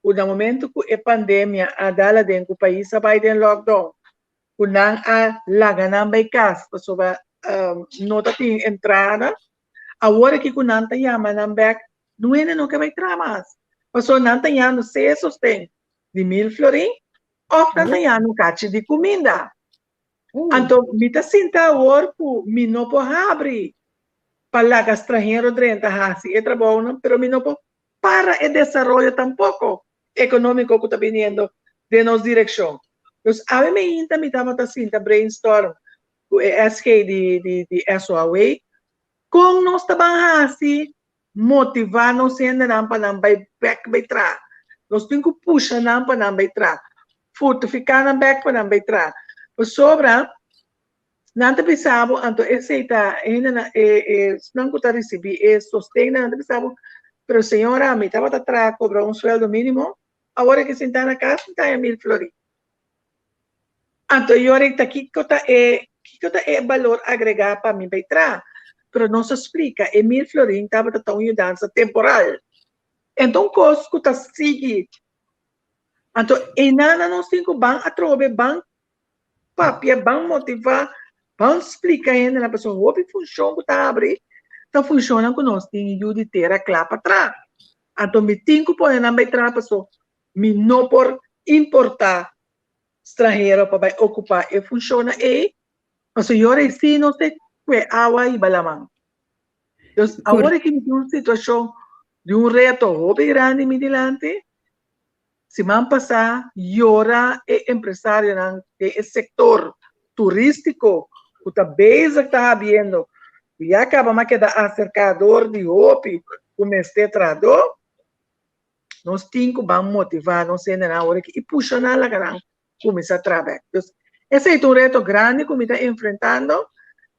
ku na momento ku e pandemia a dal aden ku pais a bai den lockdown ku nan a laga nan bai kas pasobra no ta tin entrada, awor aki ku nan ta yama nan bek no hende no ke bai traha mas pasobra nan ta yando sea sosten di mil florin òf nan ta yando un kachi di kuminda. Anto mi ta sinta awor ku mi no por habri pa laga stranhero drenta hasi e trabounan pero mi no por para e desaroyo tampoco economico cu ta biniendo den nos direccion. Dus awe meinta mi tabata sinta brainstorm cu e SG di di di SOAW con nos ta ban haci motiva nos hendenan pa nan bay bek bay traha. Nos tin cu pusha nan pa nan bay traha, fortifica nan bek pa nan bay traha. Pasobra Nan ta bisa bo, anto esei ta e hendenan, e e esnan ku ta risibí e sosten nan ta bisa bo, pero señora mi tabata traha kobra un sueldo mínimo, awor e ke sintá na kas mi ta haña mil florin. Anto yori ta kiko ta e kiko ta e balor agregá pa mi bai traha? Pero nos a splika e mil florin tabata ta un yudansa temporal. Enton un kos ku ta sigui. Anto einan nos tin ku ban atrobe ban papia, ban motivá, ban splika hendenan pasobra hopi funshon ku ta habri ta funshonnan ku nos tin yu di tera kla pa traha. Anto mi tin ku pone nan bai traha pasobra mi no por importá stranhero pa bai okupá e funshonnan ei pasobra yora ei sí nos ta kue awa riba laman. Dus awor aki mi tin un situashon di un reto hopi grandi mi dilanti. Siman pasá yora e empresarionan den e sektor turístiko ku ta bezig ta habiendo ku ya kaba m'a keda aserká dor di hopi ku mester trahadó. Nos tin ku ban motivá nos hendenan awor aki i pusha nan laga nan kuminsá traha bèk. Dus esei ta un reto grandi ku mi ta enfrentando,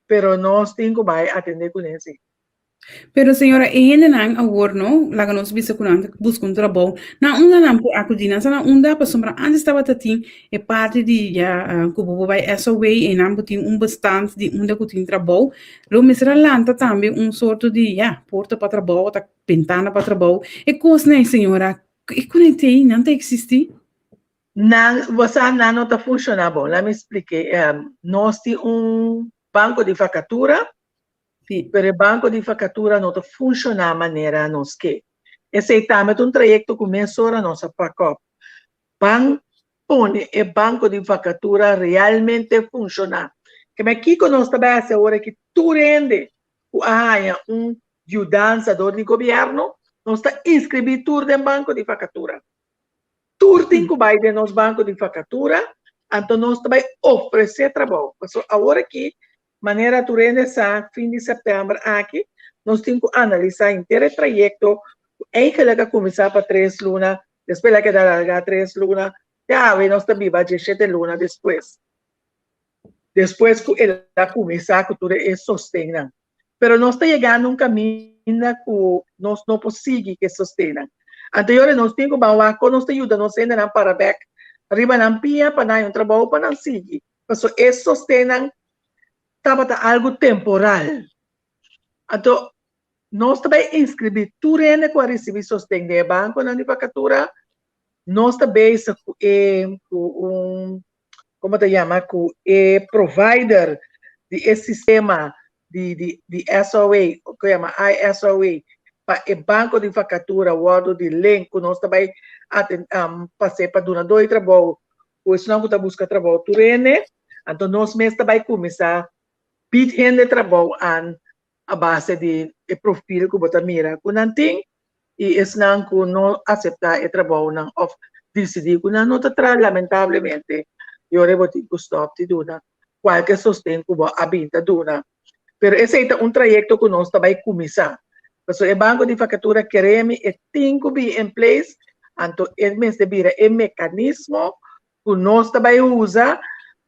pero nos tin ku bai atendé kuné sí. Pero señora, e hendenan awor no, laga nos bisa ku nan ta buska un trabou, nan unda nan por akudí? Nan sa nan unda? Pasobra antes tabata tin e parti di ya ku bo por bai SOW i nan bo tin un bestand di unda ku tin trabou. Lo mester a lanta tambe un sorto di ya, porta pa trabou, ta bentana pa trabou. E kosnan ei señora, e kune t'ei? Nan ta eksistí? Nan, bo sa nan no ta funshoná bon. Laat mi splik'é. Nos tin un banko di vakatura. Sí. Pero e banko di vakatura no ta funshoná manera nos ke. Esei tambe ta un trayekto ku mesora nos a pak op. Ban pone e banko di vakatura realmente funshoná. Keme kiko nos ta bai hasi awor aki tur hende ku a haña un yudansa dor di gobièrnu, nos ta inskribí tur den banko di vakatura. Tur tin ku bai den nos banko di vakatura, anto nos ta bai ofresé trabou. Pasobra awor aki, manera tur hende sa, fin di sèptèmber aki, nos tin ku analisá henter e trayekto ku eigenlik a kuminsá pa tres luna, despues el a keda alargá tres luna, te awe nos ta biba djeshete luna despues. Despues ku el a kuminsá ku tur e sostennan. Pero nos ta yegando un kaminda ku nos no por sigui ku e sostennan. Anto yora nos tin ku ban wak kon nos ta yuda nos hendenan para bèk riba nan pia pa nan haña un trabou pa nan sigui. Pasobra e sostennan tabata algu temporal. Anto nos ta bai inskribí tur hende ku a risibí sosten den e bankonan di vakatura. Nos ta bezig ku e ku un como ta yama ku e provider di e sistema di di di SOA ku yama ISOA pa e banko di vakatura wòrdu di link ku nos ta bai aten pas'é pa dunadó di trabou ku esnan ku ta buska trabou tur hende anto nos mes ta bai kuminsá bid hende trabou an a base di e profil ku bo ta mira ku nan tin i esnan ku no aseptá e trabounan òf disidí ku nan no ta traha lamentablemente yora bo tin ku stòp di duna kualke sosten ku bo a bin ta duna. Pero esei ta un trayekto ku nos ta bai kuminsá. Pasobra e banko di vakatura keremi e tin ku bin en place, anto e mester bira e mekanismo ku nos ta bai usa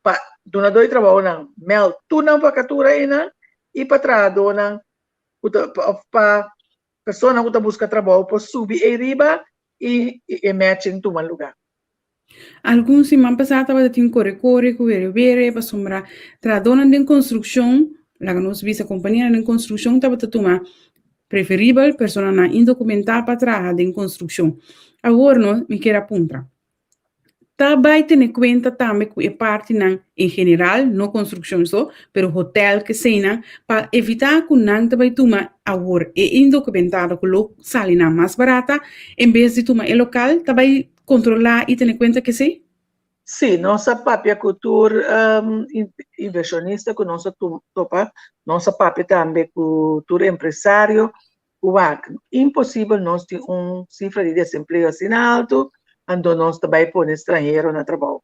pa dunadó di trabounan mèld tur nan vakatura einan i pa trahadónan ku ta òf pa Personanan ku ta buska trabou por subi ei riba i e matching tuma lugá. Algun siman pasá tabata tin kore-kore ku were-were pasobra trahadónan den konstrukshon, laga nos bisa kompanianan den konstrukshon tabata tuma preferibel personanan indokumentá pa traha den konstrukshon. Awor no mi kier a puntra. Ta bai tene kuenta tambe ku e partinan en general, no konstrukshon so, pero hotel keseinan, pa evitá ku nan ta bai tuma awor e indokumentado ku lo sali nan mas barata, en bes di tuma e lokal, ta bai kontrolá i tene kuenta kesei? Sí, nos a papia ku tur invershonista ku nos a topa, nos a papia tambe ku tur empresario Wak, imposibel nos tin un sifra di desempleo asina altu, anto nos ta bai pone stranhero na trabou.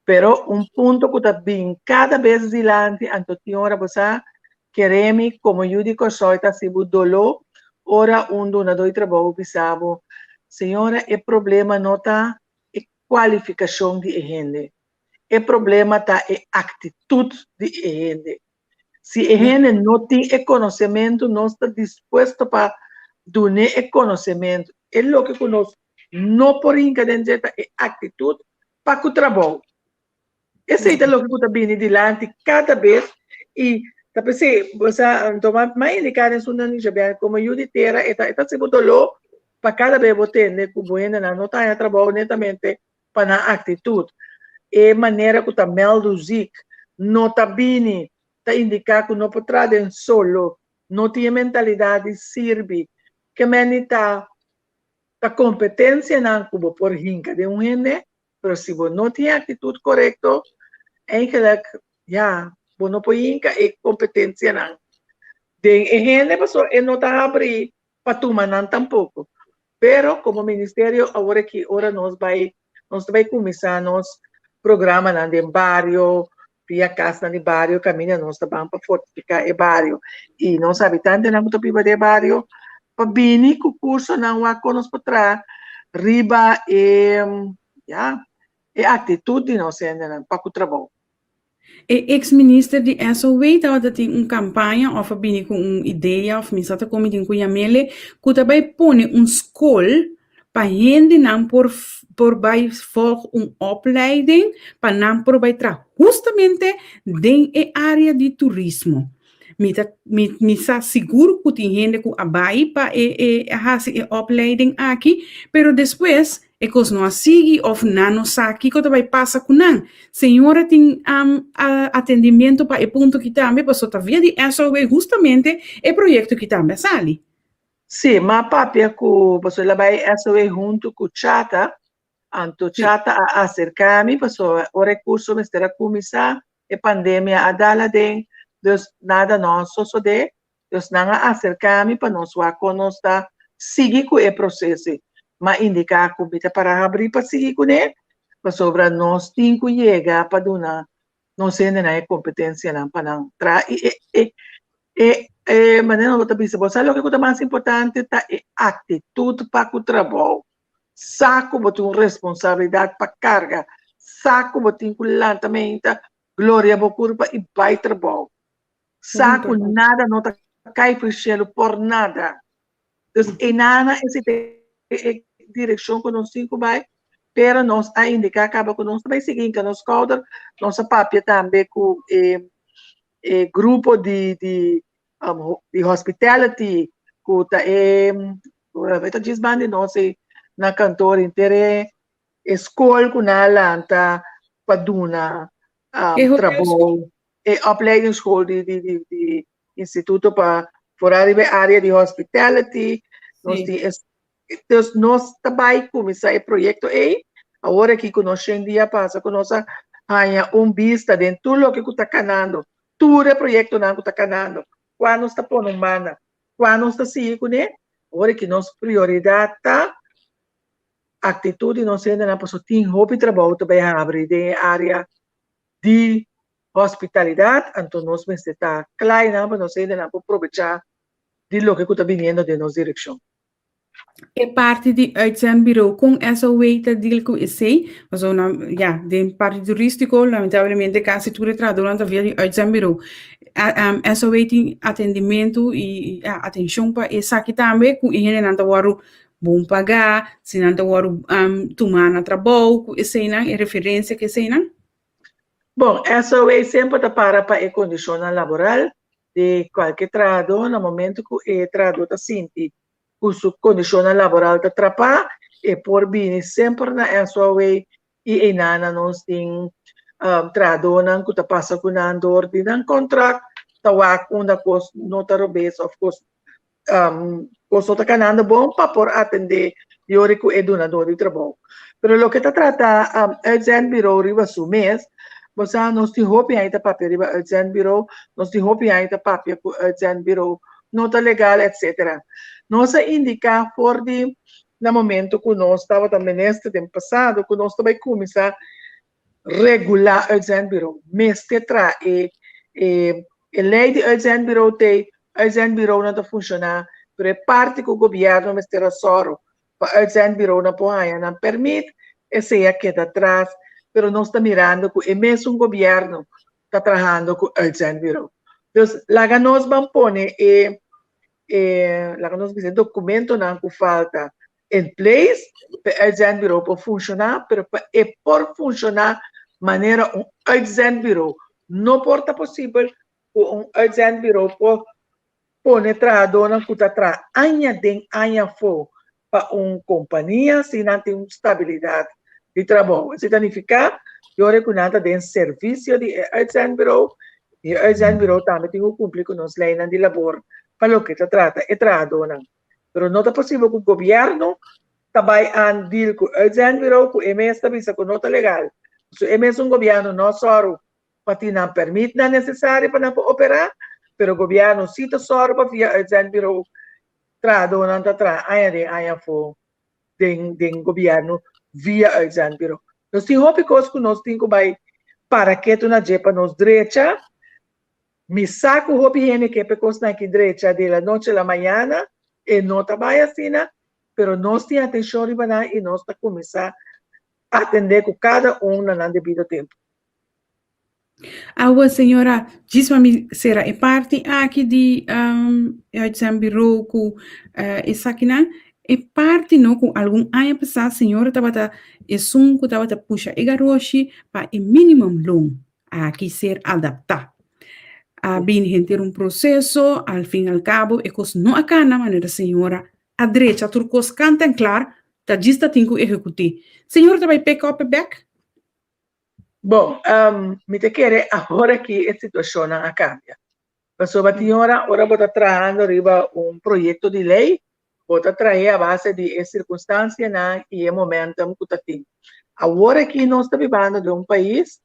Pero un punto ku ta bin kada bes dilanti, anto tin ora bo sa, kere mi komo yu di Kòrsou e ta hasi bo doló ora un dunadó di trabou bisa bo, Señora, e problema no ta e kualifikashon di e hende, e problema ta e aktitut di e hende. Si e hende no tin e konosementu, nos ta dispuesto pa dun'é e konosementu. E loke ku nos no por hinka den dje ta e aktitut pa ku trabou. Esei ta loke ku ta bini dilanti kada bes i ta p'esei bo sa anto m'a indiká den su nanishi bia komo yu di tera e ta e ta hasi bo doló pa kada bes bo tende ku bo hendenan no ta haña trabou netamente pa nan aktitut. E manera ku ta mèldu zik no ta bini ta indiká ku no por traha den solo, no tin e mentalidat di sirbi. Ke meni ta ta kompetensianan ku bo por hinka den un hende, pero si bo no tin e aktitut korekto, eigenlik ya, bo no por hinka e kompetensianan den e hende pasobra e no ta habri pa tuma nan tampoko. Pero komo ministerio awor aki ora nos bai nos ta bai kuminsá nos programanan den bario, via kasnan di bario kaminda nos ta ban pa fortifiká e bario i nos habitantenan ku ta biba den e bario pa bini ku kursonan wak kon nos por traha riba e ya e aktitut di nos hendenan pa ku trabou. E ex minister di SOW tabata tin un campaña of a bini cu un idea of mi sa ta con mi tin cu yamele cu ta bay pone un scol pa hendenan por por bay volg un opleiding pa nan por bay traha hustamente den e area di turismo. Mi ta mi mi sa sigur cu tin hende cu a bay pa e e hasi e opleiding aki pero despues. E kos no a sigui òf nan no sa kiko ta bai pasa ku nan. Señora tin atendimiento pa e punto ki tambe paso ta via di SOW hustamente e proyekto ki tambe a sali. Sí, m'a papia ku paso el a bai SOW huntu ku Chata, anto Chata a aserká mi paso ora e kurso mester a kuminsá e pandemia a dal aden, dus nada no a sosodé. Dus nan a aserká mi pa nos wak kon nos ta sigui ku e proseso. M'a indiká ku mi ta para habrí pa sigui kuné, pasobra nos tin ku yega pa duna nos hendenan e kompetensianan pa nan traha. I e e e e manera nos ta bisa, bo sa loke ku ta mas importante ta e aktitut pa ku trabou. Sa ku bo tin un responsabilidat pa karga, sa ku bo tin ku lanta meinta, gloria bo kurpa i bai trabou. Sa ku nada no ta kai for shelu por nada. Dus einana esei ta e direkshon ku nos tin ku bai, pero nos a indiká kaba ku nos ta bai sigui hinka nos skouder. Nos a papia tambe ku e e grupo di di di hospitality ku ta e e ta djis banda di nos ei na kantor henter e e skol ku nan a lanta pa duna trabou. E opleidingsschool di di di di instituto pa foral riba e area di hospitality. Nos tin es, dus nos ta bai kuminsá e proyekto ei. Awor aki ku nos shen dia pasa ku nos a haña un bista den tur loke ku ta kanando, tur e proyektonan ku ta kanando, kua nos ta pone un banda, kua nos ta sigui kuné. Awor aki nos prioridat ta aktitut di nos hendenan pasobra tin hopi trabou ta bai habri den e area di hospitalidat, anto nos mester ta kla einan pa nos hendenan por probechá di loke ku ta biniendo den nos direkshon. E parti di uitzendbureau, kon SOW ta deal ku esei? Pasobra nan, ya, den parti turístiko lamentablemente kasi tur e trahadónan ta via di uitzendbureau. SOW tin atendimentu i ya atenshon pa esaki tambe ku e hendenan ta wòrdu bon pagá, si nan ta wòrdu tumá na trabou ku eseinan, e referensia ku eseinan? Bon, SOA semper ta para pa e kondishonnan laboral di kualke trahadó. Na momentu ku e trahadó ta sinti ku su kondishonnan laboral ta trapá, e por bini semper na SOA i einan nos tin trahadónan ku ta pasa ku nan dor di nan kontrakt ta wak unda kos no ta robes òf kos Kos no ta kanando bon pa por atendé yori ku e dunadó di trabou. Pero loke ta trata uitzendbureau riba su mes, bo sa nos tin hopi aña ta papia riba uitzendbureau, nos tin hopi aña ta papia ku uitzendbureau no ta legal etcetera. Nos a indiká for di na momento ku nos tabata minister den pasado ku nos ta bai kuminsá regulá uitzendbureau. Mester traha e e e lei di uitzendbureau t'ei, uitzendbureaunan ta funshoná, pero e parti ku gobièrnu mester a sòru pa uitzendbureaunan por haña nan pèrmit, esei a keda atras, pero nos ta mirando ku e mesun gobièrnu ta trahando ku uitzendbureau. Dus laga nos ban pone e e laga nos bisa e dokumentonan ku falta in place pa e uitzendbureau por funshoná, pero pa e por funshoná manera un uitzendbureau no por ta posibel ku un uitzendbureau por pone trahadónan ku ta traha aña den aña afó pa un kompania si nan tin un stabilidat di trabou. Esei ta nifiká di ora ku nan ta den servisio di e uitzendbureau i e uitzendbureau tambe tin ku kumpli ku nos leinan di labor pa loke ta trata e trahadónan. Pero no ta posibel ku gobièrnu ta bai aan deal ku uitzendbureau ku e mes ta bisa ku no ta legal. Pasobra e mesun gobièrnu no sòru pa tin nan pèrmitnan nesesario pa nan por operá, pero gobièrnu sí ta sòru pa via uitzendbureau trahadónan ta traha aña den aña afó den den gobièrnu via uitzendbureau. Nos tin hopi kos ku nos tin ku bai para ketu na dje pa nos drecha. Mi sa ku hopi hende ke pa e kosnan aki drecha de la noche a la mañana, e no ta bai asina, pero nos tin atenshon riba nan i nos ta kuminsá atendé ku kada un na nan debido tempu. Awa, señora, djis pa mi sera e parti aki di e uitzendbureau ku esakinan, e parti no ku algun aña pasá señora tabata esun ku tabata pusha e garoshi pa e minimumloon. Aki ser adaptá. A bin henter un proseso, al fin al kabo e kos no a kana manera señora a drecha tur kos kant en klar. Ta djis ta tin ku ehekut'é. Señor ta bai pick up e bèk? Bon, mi ta kere awor aki e situashonnan a kambia. Pasobra tin ora, ora bo ta trahando riba un proyekto di lei, bo ta trah'é a base di e sirkunstansianan i e momentum ku ta tin. Awor aki nos ta bibando den un pais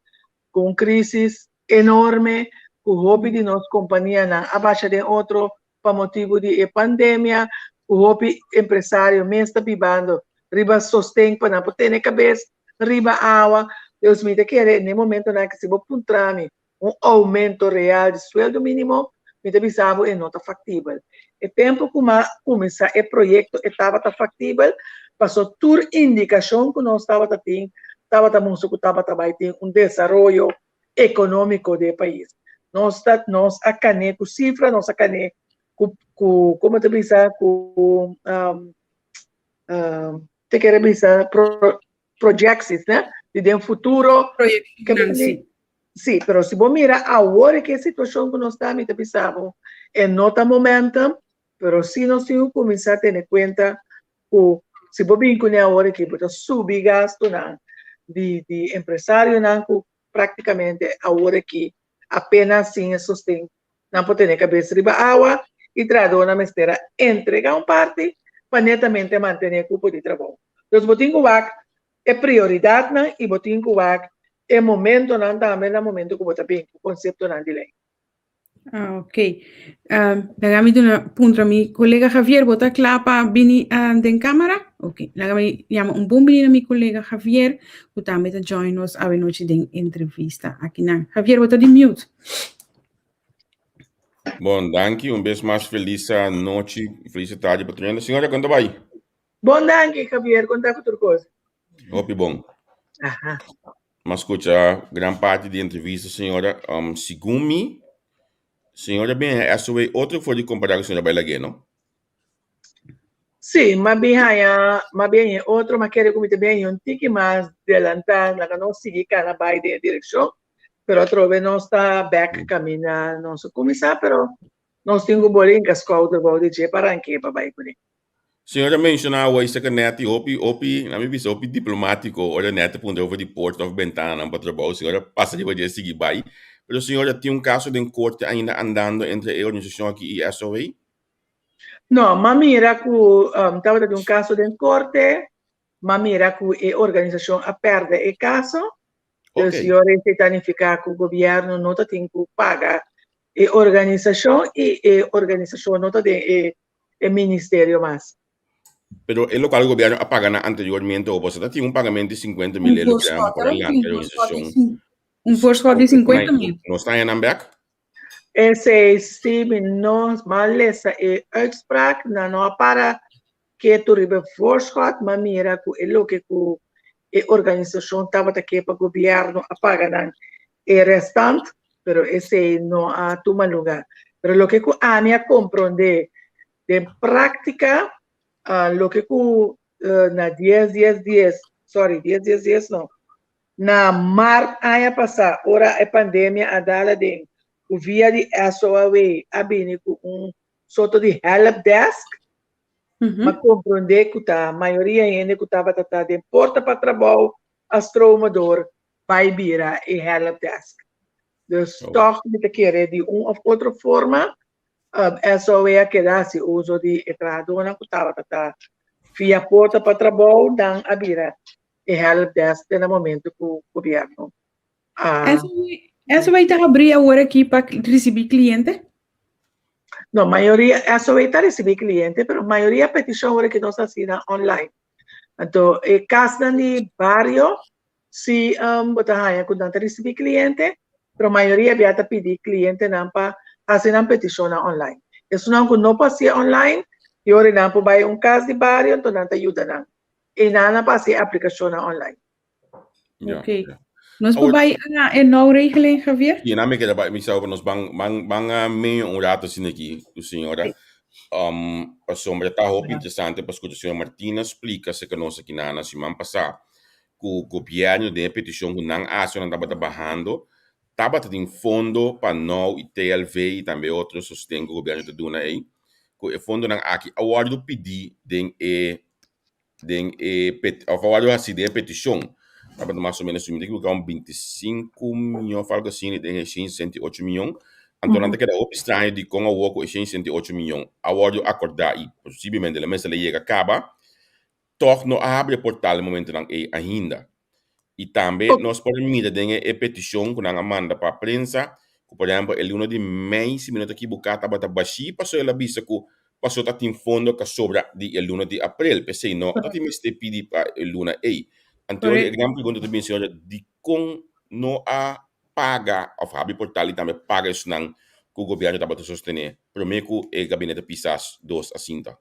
ku un krísis enorme, ku hopi di nos kompanianan a basha den otro pa motibu di e pandemia, ku hopi empresario mes ta bibando riba sosten pa nan por tene kabes riba awa. Dus mi ta kere n'e momentonan aki si bo puntra mi un oumento real di sueldo minimo, mi ta bisa bo e no ta faktibel. E tempu ku m'a kuminsá e proyekto e tabata faktibel, paso tur indikashon ku nos tabata tin tabata mustra ku tabata bai tin un desaroyo ekonómiko di e pais. Nos ta nos a kané ku sifra, nos a kané ku ku komo ta bisa ku te kere bisa pro projecties ne di den futuro. Proyektonan si. Si, pero si bo mira awor e ke situashon ku nos ta mi ta bisa bo e no ta momentum, pero si nos tin ku kuminsá tene kuenta ku si bo bin kuné awor aki bo ta subi gastunan di di empresarionan ku praktikamente awor aki apenas sin e sosten nan por tene kabes riba awa i trahadornan mester a entrega un parti pa netamente mantené kupo di trabou. Dus bo tin ku wak e prioridatnan i bo tin ku wak e momentonan tambe na momento ku bo ta bin ku konseptonan di lei. Ah, ok. Uh, laga mi duna puntra mi colega Javier, bo ta kla pa bini uh, den cámara? Ok, laga mi llama un bon bini na mi colega Javier, ku tambe ta join nos awe nochi den entrevista aki nan. Javier, bo ta di mute. Bon, danki. Un bes mas feliz nochi, feliz tarde pa tur. Señora, kon ta bai? Bon, danki, Javier. Kon ta ku tur kos? Hopi bon. Aha. M'a skucha gran parti di entrevista, señora. Um, segun mi, señora bin haña SOA otro for di kompará ku señora bai lag'é, no? Sí, m'a bin haña, m'a bin haña otro, m'a kere ku mi ta bin haña un tiki mas delantá, laga nos sigui kana bai den e direkshon, pero atrobe nos ta bèk kaminda nos a kuminsá, pero nos tin ku boli hinka skouder bou di dje pa rank'é pa bai kuné. Señor a menciona awe esaki Netty hopi hopi na mi bisa hopi diplomatico ora Netty puntra over di porta of bentananan pa trabou señor a pasa riba dje sigui bai pero señor a tin un caso den corte ainda andando entre e organisacion aki y SOA? No, m'a mira cu tabata tin un caso den corte, m'a mira cu e organisacion a perde e caso, dus Ok. yo esey ta nifica cu gobierno no ta tin cu paga e organisacion y e organisacion no ta den e e ministerio mas. Pero e local gobierno a paga nan anteriormente o boso ta tin un pagamento di 50 mil Un e loke voorschot, por un lanta e voorschot di organisacion. un voorschot di 50 mil. Nos ta haña nan bek? Esei si mi no mal lesa e uitspraak, nan no a para ketu riba e voorschot, ma mira ku e loke ku e organisashon tabata ke pa gobierno a paga nan e restant, pero esei no a tuma luga. Pero loke ku ami a komprondé den práktika, loke ku na dies dies dies, sorry, dies dies dies no, na mart aña pasá, ora e pandemia a dal aden, ku via di SOAW a bini ku un soto di help desk, m'a komprondé ku ta mayoria hende ku tabata ta den porta pa trabou a stroma dor bai bira e help desk. Dus Oh. tòg mi ta kere di un òf otro forma SOA a keda hasi uso di e trahadónan ku tabata ta via porta pa trabou, nan a bira e help desk te na momento ku gobièrnu a SOA ta habrí awor aki pa risibí kliente? No, mayoria SOA ta risibí kliente, pero mayoria petishon awor aki nos ta hasi nan online. Anto e kasnan di bario Si bo ta haña ku nan ta risibí kliente, pero mayoria bia ta pidi klientenan pa hasi nan petishonnan online. Esunnan ku no por hasié online, e ora nan por bai un kas di bario, anto nan ta yuda nan. Einan nan por hasi e aplikashonnan online. Ja, Ok. ja. Nos por Awor, bai na e nou regeling, Javier? Sí, nan mi keda bai, mi sa nos ban, ban, ban a meño un rato asina aki ku señora. Sí. Um, pasobra ta hopi interesante pa skucha señora Martina splika seka nos aki na na siman pasá. ku gobièrnu den e petishon ku nan a hasi ora nan tabata bahando, tabata tin fondo pa now i TLV i tambe otro sosten ku gobièrnu ta duna ei, ku e fondonan aki a wòrdu pidí den e den e pet of a wòrdu hasi den e petishon tabata mas o menos si mi no ta ekivoká un 25 mion of algo asina den e 168 mion anto nan ta keda hopi straño dikon awor ku e 168 mion a wòrdu akordá i posiblemente lo mester a yega kaba tòg no a habri e portal e momentonan ei ainda. I tambe nos por mira den e petishon ku nan a manda pa prensa ku por ehèmpel e luna di mei si mi no ta ekiboká tabata bashí pasobra el a bisa ku pasobra ta tin fondo ka sobra di e luna di aprel p'esei no ta tin mester pidi pa e luna ei. Anto e gran pregunta ta bin señora dikon no a paga òf habri portal i tambe paga esnan ku gobièrnu tabata sostené promé ku e gabinete Pisas dos a sinta?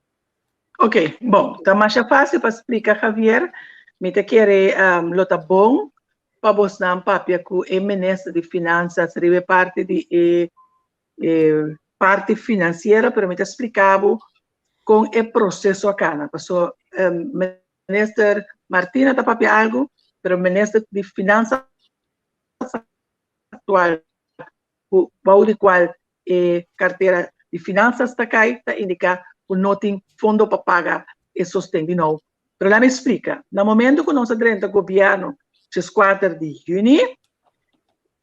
Ok, bon, ta masha fácil pa splika Javier. Mi ta kere um, lo ta bon pa bosnan papia ku e minister di Finanzas riba e parti di e, e parti finansiero, pero mi ta splika bo kon e proseso a kana. Paso um, minister Martina ta papia algu, pero minister di Finanzas aktual ku bou di kual e kartera di finansas ta kai, ta indiká ku no tin fondo pa paga e sosten di nou. Pero laat mi splika, na momento ku nos a drenta gobièrnu djeskuater di yüni,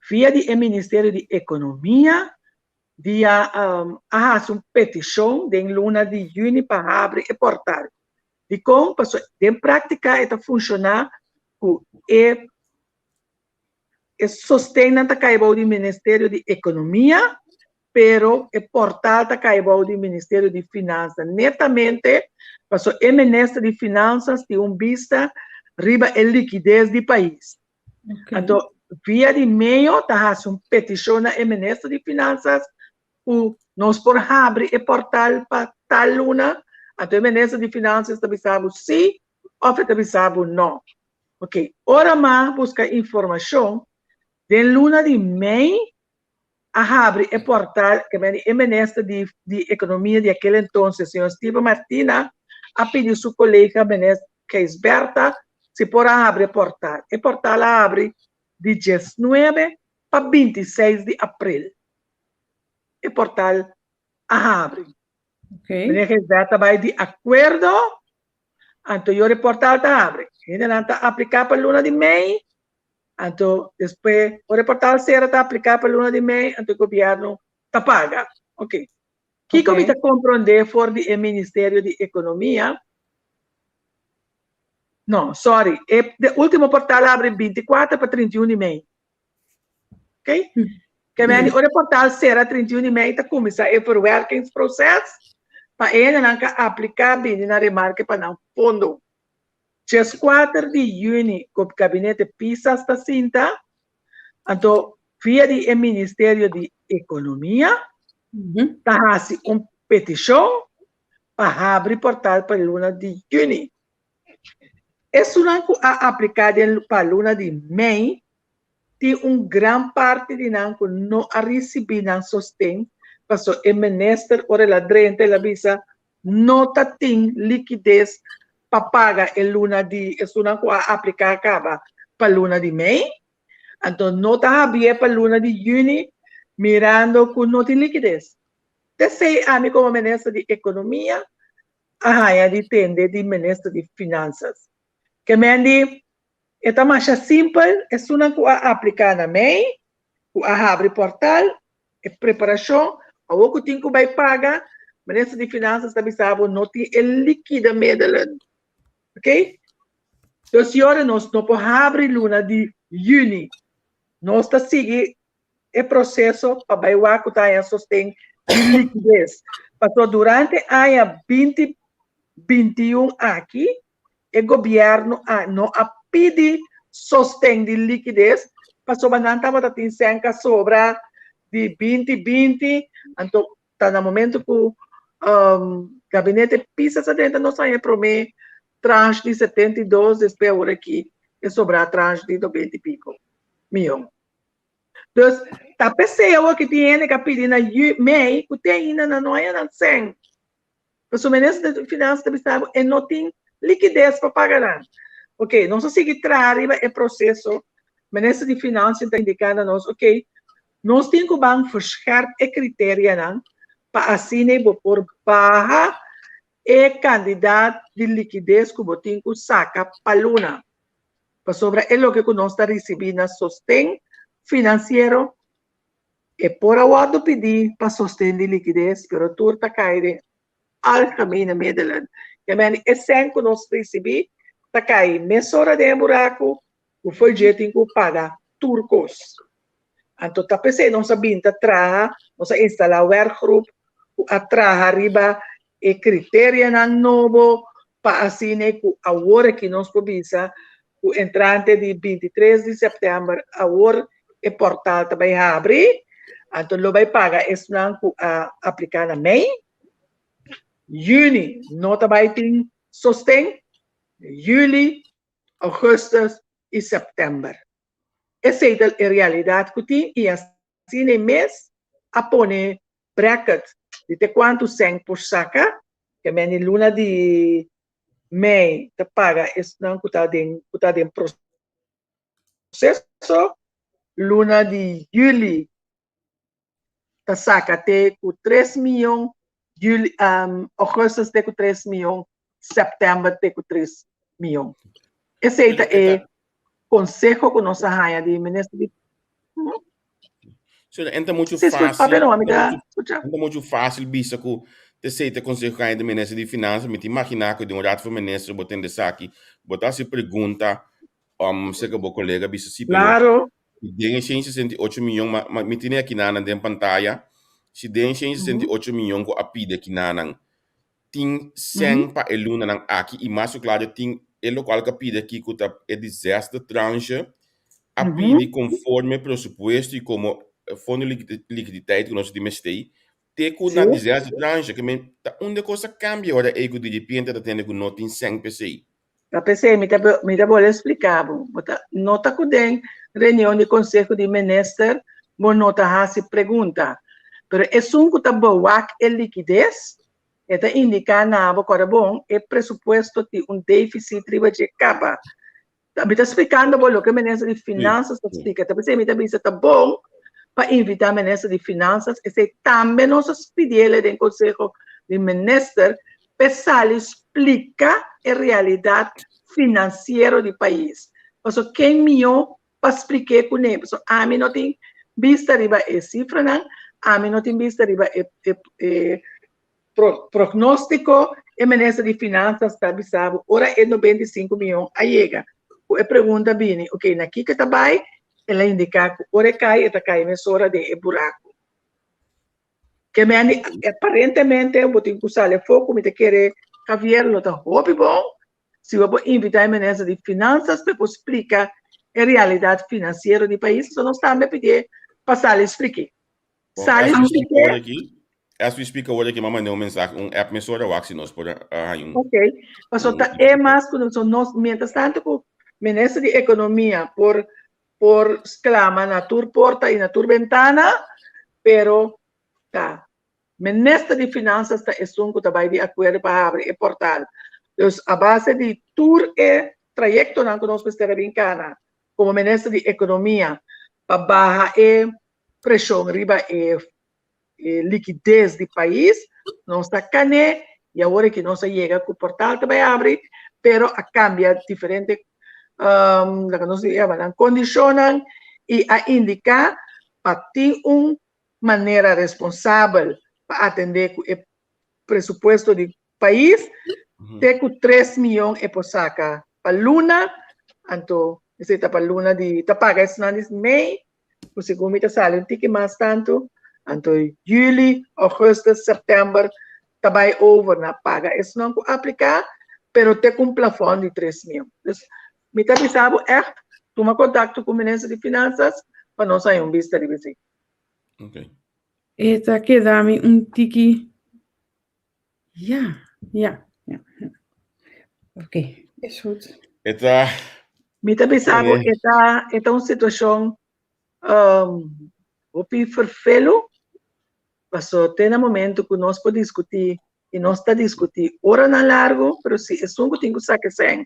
via di e Ministerio di Ekonomia dia a hasi un petishon den luna di yüni pa habri e portal. Dikon? Pasobra den práktika e ta funshoná ku e E sostennan ta kai bou di Ministerio di Ekonomia, pero e portal ta kai bou di Ministerio di Finansa. Netamente pasobra e Minister di Finansas tin un bista riba e likides di pais. Anto via di meo ta hasi un petishon na e Minister di Finansas ku nos por habri e portal pa tal luna, anto e Minister di Finansas ta bisa bo si òf e ta bisa bo nò. Ok, ora m'a buska informashon, den luna di mei a habri e portal, ke men e minister di di ekonomia di akel entonces, señor Steven Martina, a pidi su kolega minister Gijsbertha si por a habri e portal. E portal a habri di diesnuebe pa bintiseis di april. E portal a habri. Meneer Gijsbertha bai di akuerdo Anto yo reportal ta habri. Hendenan ta apliká pa luna di mei, anto despues ora e portal sera ta apliká pa luna di mei, anto e gobièrnu ta paga. Ok. Kiko mi ta komprondé for di e Ministerio di Ekonomia? No, sorry, e de último portal a habri 24 pa 31 di mei. Ok? Ke men ora e portal sera 31 di mei ta kuminsá e verwerkingsproces pa e hendenan ka apliká bini na remarke pa nan fondo. 14 di yüni ku gabinete Pisas ta sinta, anto via di e Ministerio di Ekonomia ta hasi un petishon pa habri portal pa e luna di yüni. Esunnan ku a apliká den pa luna di mei tin un gran parti di nan ku no a risibí nan sosten pasobra e minister ora el a drenta el a bisa no ta tin likides pa paga e luna di esunnan ku a apliká kaba pa luna di mei anto no ta habié pa luna di yüni mirando ku no tin likides. P'esei ami komo minister di ekonomia a haña di tende di minister di finansas. Ke men di E ta masha simpel, esunnan ku a apliká na mei, ku a habri portal, e preparashon, awor ku tin ku bai paga, Minister di Finansas ta bisa bo no tin e likide middelen. Ok? Dus yora nos no por habri luna di yüni. Nos ta sigui e proseso pa bai wak ku ta haña sosten di likides. Pasobra durante aña binti 21 aki, e gobièrnu a no a pidi sosten di likides pasobra nan tabata tin sèn ka sobra di 20 20 anto ta na momento ku gabinete Pisas a drenta nos haña e promé tranche di 72 despues awor aki e sobrá tranche di 90 i piko mion. Dus ta p'esei awor ki tin hende ka pidi na mei ku te ainda nan no haña nan sèn. Pasobra minister di Finansa ta bisa bo e no tin likides pa paga nan. Ok, nos a sigui traha riba e proseso. Minister di Finansa ta indiká na nos, ok, nos tin ku ban verscherp e kriterianan pa asina bo por baha. e kantidat di likides ku bo tin ku saka pa luna. Pasobra e loke ku nos ta risibí na sosten finansiero e por a wòrdu pidí pa sosten di likides, pero tur ta kai den algemene middelen. Ke men e sèn ku nos risibí ta kai mesora den e buraku ku fo'i dje tin ku paga tur kos. Anto ta p'esei nos a bin ta traha, nos a instalá werkgroep ku a traha riba e kriterianan nobo pa asina ku awor aki nos por bisa ku entrante di 23 di sèptèmber awor e portal ta bai habri, anto lo bai paga esnan ku a apliká na mei, yüni no ta bai tin sosten, yüli, ougùstùs i sèptèmber. Esei ta e realidat ku tin i asina e mes a pone bracket di te kuantu sèn por saka, ke men di luna di mei ta paga esnan ku ta den ku ta den proseso, luna di yüli ta saka te ku tres miyon, juli, augustus te ku tres miyon, september te ku tres miyon. Esei ta e konseho ku nos a haña di minister di So, enta mucho Sí, fácil, papia no, mi ta enta escucha. enta mucho fácil bisa ku esei ta konseho ku haña di minister di finansa. Mi ta imaginá ku den un raad van minister bo tende esaki, bo ta hasi pregunta, serka bo kolega bisa si, pero Claro. Den e 168 miyon, ma, ma mi tene akinanan den pantaya, si den e 168 miyon ku a pidi akinanan, tin sèn pa e lunanan aki i mas ku klaro tin e lokual ku a pidi aki ku ta e di zesde tranche, a pidi konforme presupuesto i komo fondo di likiditeit ku nos tin mester, te ku na di zesde tranche, ke men ta unda kos a kambia ora ei ku diripiente ta tende ku no tin sèn p'esei. Ta p'esei mi ta mi ta bolbe splika bo, bo ta nota ku den reunion di Konseho di Minister bo no ta hasi pregunta, pero esun ku ta bewak e likides e ta indiká na bo kòrda bon e presupuesto tin un defisit riba dje kaba. Mi ta splikando bo loke Minister di Finansas ta splika, ta p'esei mi ta bisa ta bon pa invitá Minister di Finansas, esei tambe nos a pidiel den Konseho di Minister p'e sali splika e realidat finansiero di pais. Paso ken mihó pa splik'é kuné? Paso ami no tin bista riba e sifranan, ami no tin bista riba e e prognóstiko, e minister di Finansas ta bisa bo ora e 95 mion a yega. Ku e pregunta bini, ok, na kiko e ta bai? El a indiká ku ora e kai, e ta kai mesora den e buraku. Ke men di aparentemente bo tin ku sali afó ku mi ta kere Javier lo ta hopi bon si bo por invitá e minister di Finansas pa e por splika e realidat finansiero di pais pasobra nos tambe pidié pa sali splik'é. Bon, Sali as we speak splik'é. awor aki, as we speak awor aki, m'a mand'é un mensahe, un app mesora wak si nos por a haña un. Ok, pasobra ta e mas ku nos, nos mientras tanto ku minister di Ekonomia por por sklama na tur porta i na tur bentana, pero ta Minister di Finansas ta esun ku ta bai di akuerdo pa habri e portal. Dus a base di tur e trayektonan ku nos mester a bin kana komo Minister di Ekonomia pa baha e preshon riba e e likides di pais, nos ta kané i awor aki nos a yega ku portal ta bai abri, pero a kambia diferente laga nos yama nan kondishonnan i a indiká pa tin un manera responsabel pa atendé ku e presupuesto di pais te ku tres miyon e por saka pa luna, anto esei ta pa luna di ta paga esnan di mei ku segun mi ta sali un tiki mas tantu, anto juli, augustus, september ta bai over na paga esnan ku apliká, pero te ku un plafòn di 3000. Dus mi ta bisa bo ègt, tuma kontakto ku Minister di Finansas pa nos haña un bista riba esei. Okay. E ta keda mi un tiki Ja, ja, ja. Oké, is goed. E ta. Mi ta bisa bo, e ta, e ta un situashon um, hopi ferfelu, paso te na momento ku nos por diskutí i nos ta diskutí oranan largu, pero si esun ku tin ku saka esèn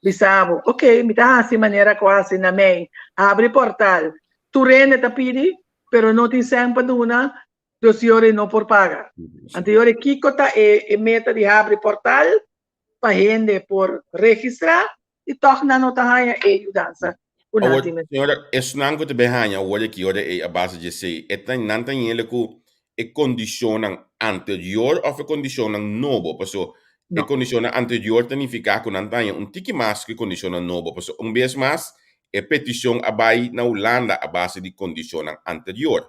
bisa bo, oké, mi ta hasi manera ku a hasi na mei, habri portal, tur hende ta pidi, pero no tin sèn pa duna. Dus yori no por paga. Anto yori kiko ta e, e meta di habri portal pa hende por registrá i tòg nan no ta haña e yudansa ku nan Awor, tin mester. señora, esnan ku ta bin haña awor aki ora ei a base di esei, e ta nan ta ñele ku e kondishonnan anterior òf e kondishonnan nobo? Paso e No. kondishonnan anterior ta nifiká ku nan ta haña un tiki mas ku e kondishonnan nobo. Paso un bes mas e petishon a bai na Hulanda a base di kondishonnan anterior.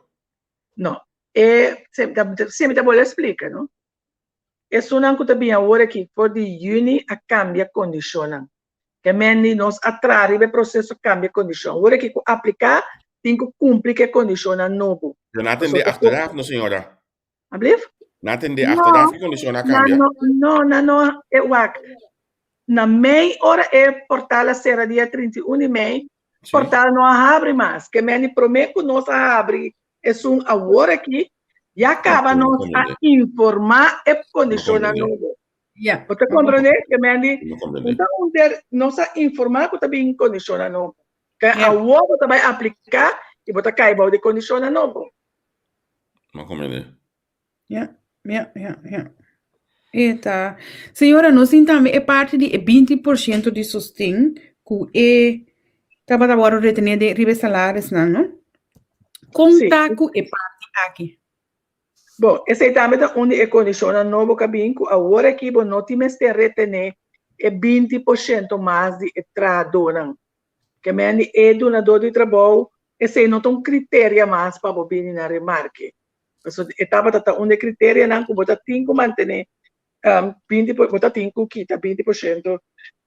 No. E, si, ta, si mi ta bolbe splika, no? Esunnan ku ta bin awor aki for di yüni a kambia kondishonnan. Ke men di nos a traha riba e proseso kambia kondishon. Awor aki ku apliká tin ku kumpli ku e kondishonnan nobo. Pero nan a tende Pasobra achteraf no señora? Ablief? Nan a tende No, achteraf ku kondishonnan a nan kambia? no, no, nan no, e wak. Na mei ora e portal a sera dia 31 di mei, Sí. portal no a habri mas. Ke men di promé ku nos a habri Esun awor aki ya kaba nos a informá e kondishonnan nobo. Ja. Bo ta komprendé? Ke men di, Mi komprendé. un ta un der, nos a informá ku ta bin kondishonnan nobo. Ke Ja. awor bo ta bai apliká i bo ta kai bou di kondishonnan nobo. Mi komprendé. Ja, ja, ja, ja. E ta. Señora, nos tin tambe e parti di e 20% di sosten ku e tabata wòrdu retené den riba e salarisnan, no? Kon Sí. ta ku e parti aki? Bon, esei tambe ta un di e kondishonnan nobo ku a bin ku awor aki bo no tin mester retené e 20% mas di e trahadónan. Ke men di e dunadó di trabou, esei no ta un kriteria mas pa bo bini na remarke. Pasobra e tabata ta un di e kriterianan ku bo ta tin ku mantené 20 por, bo ta tin ku kita 20%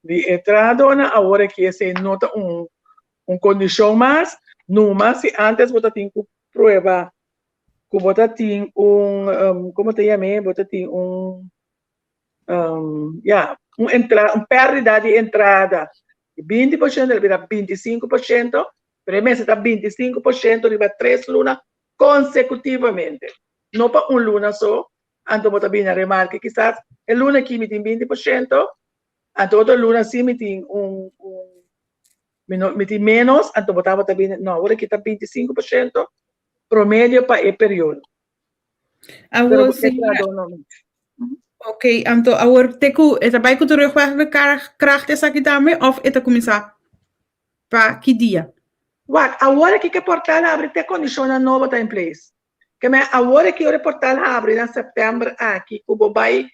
di e trahadónan, awor aki esei no ta un un kondishon mas, numa si ántes bo ta tin ku prueba ku bo ta tin un, komo ta yam'é, bo ta tin un ya, un entra, un pèrdida di entrada di 20% el bira 25%, pero e mester ta 25% riba tres luna konsekutivamente, no pa un luna so, anto bo ta bini a remarke kisas e luna aki mi tin 20%, anto otro luna si mi tin un, un mi no mi tin menos, anto bo tabata bini, no, awor aki ta 25% promedio pa e periodo. Pero Awor, bo señora, entrado no. ok, anto awor te ku e ta bai ku terugwerkende kracht esaki tambe òf e ta kuminsá pa ki dia? Wak, awor aki ke portal habri te kondishonnan nobo ta in place. Ke men awor aki ora e portal habri na sèptèmber aki ku bo bai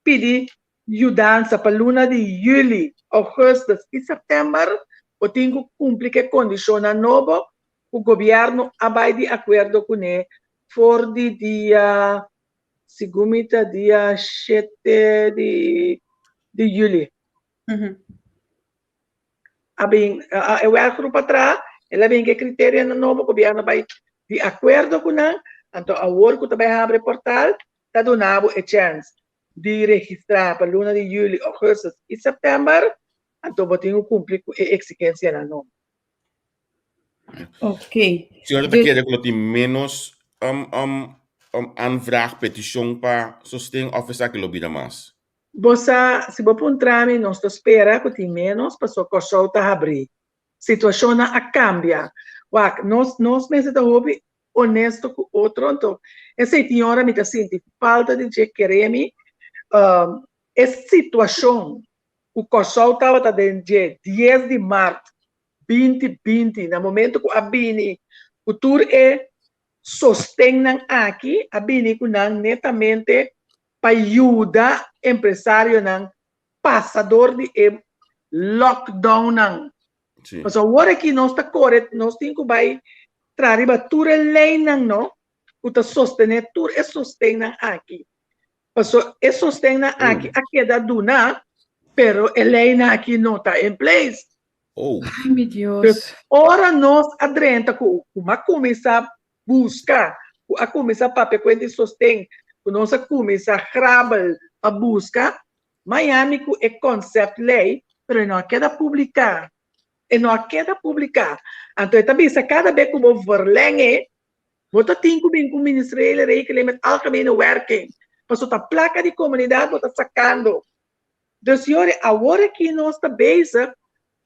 pidi yudansa pa luna di yüli, ougùstus i sèptèmber, bo tin ku kumpli ku e kondishonnan nobo ku gobièrnu a bai di akuerdo kuné for di dia, segun mi ta dia shete di di yüli. A bin e werkgroep a traha, el a bin ku e kriterianan nobo, gobièrnu a bai di akuerdo ku nan, anto awor ku ta bai habri e portal ta duna bo e chèns di registrá pa luna di yüli, ougùstus i sèptèmber, anto bo tin ku kumpli ku e eksigensianan nobo. Ok. Señora ta kere ku lo tin ménos aanvraag, petishon pa sosten òf esaki lo bira mas? Bo sa, si bo puntra mi, nos ta spera ku tin ménos pasobra Kòrsou ta habrí. Situashonnan a kambia. Wak, nos nos mester ta hopi onesto ku otro, anto esei tin ora mi ta sinti falta di dje kere mi e situashon ku Kòrsou tabata den dje dies di mart 2020 na momento ku a bini ku tur e sostennan aki a bini ku nan netamente pa yuda empresarionan pasa dor di e lockdownnan. Sí. Pasobra awor aki nos ta kore, nos tin ku bai traha riba tur e leinan no, ku ta sostené tur e sostennan aki. Pasobra e sostennan aki a keda duna, pero e leinan aki no ta in place. Oh. Ay, mi Dios. Dus ora nos a drenta ku ku a kuminsá buska, ku a kuminsá papia ku hende di sosten, ku nos a kuminsá grabel pa buska, Miami ku e concept lei, pero e no a keda publiká. E no a keda publiká. Anto e ta bisa kada be ku bo verleng e, bo ta tin ku bin ku ministeriële regeling met algemene werking. Pasobra ta plaka di komunidat bo ta sakando. Dus yori, awor aki nos ta bezig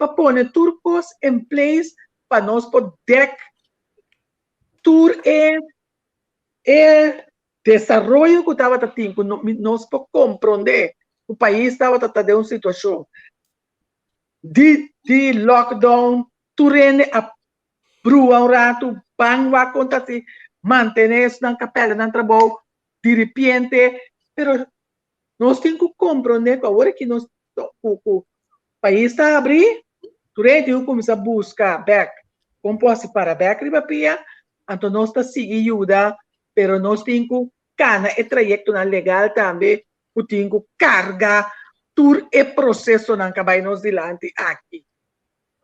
pa pone tur kos in place pa nos por dek tur e. E desaroyo ku tabata tin ku nos por komprondé ku pais tabata ta den un situashon di di lockdown, tur hende a brua un ratu, ban wak kon ta si mantené esnan ku a pèrdè nan trabou diripiente, pero nos tin ku komprondé ku awor aki nos ku ku pais ta habrí, tur hende tin ku kuminsá buska bèk kon por hasi para bèk riba pia, anto nos ta sigui yuda, pero nos tin ku kana e trayektonan legal tambe ku tin ku karga tur e prosesonan ku a bai nos dilanti aki.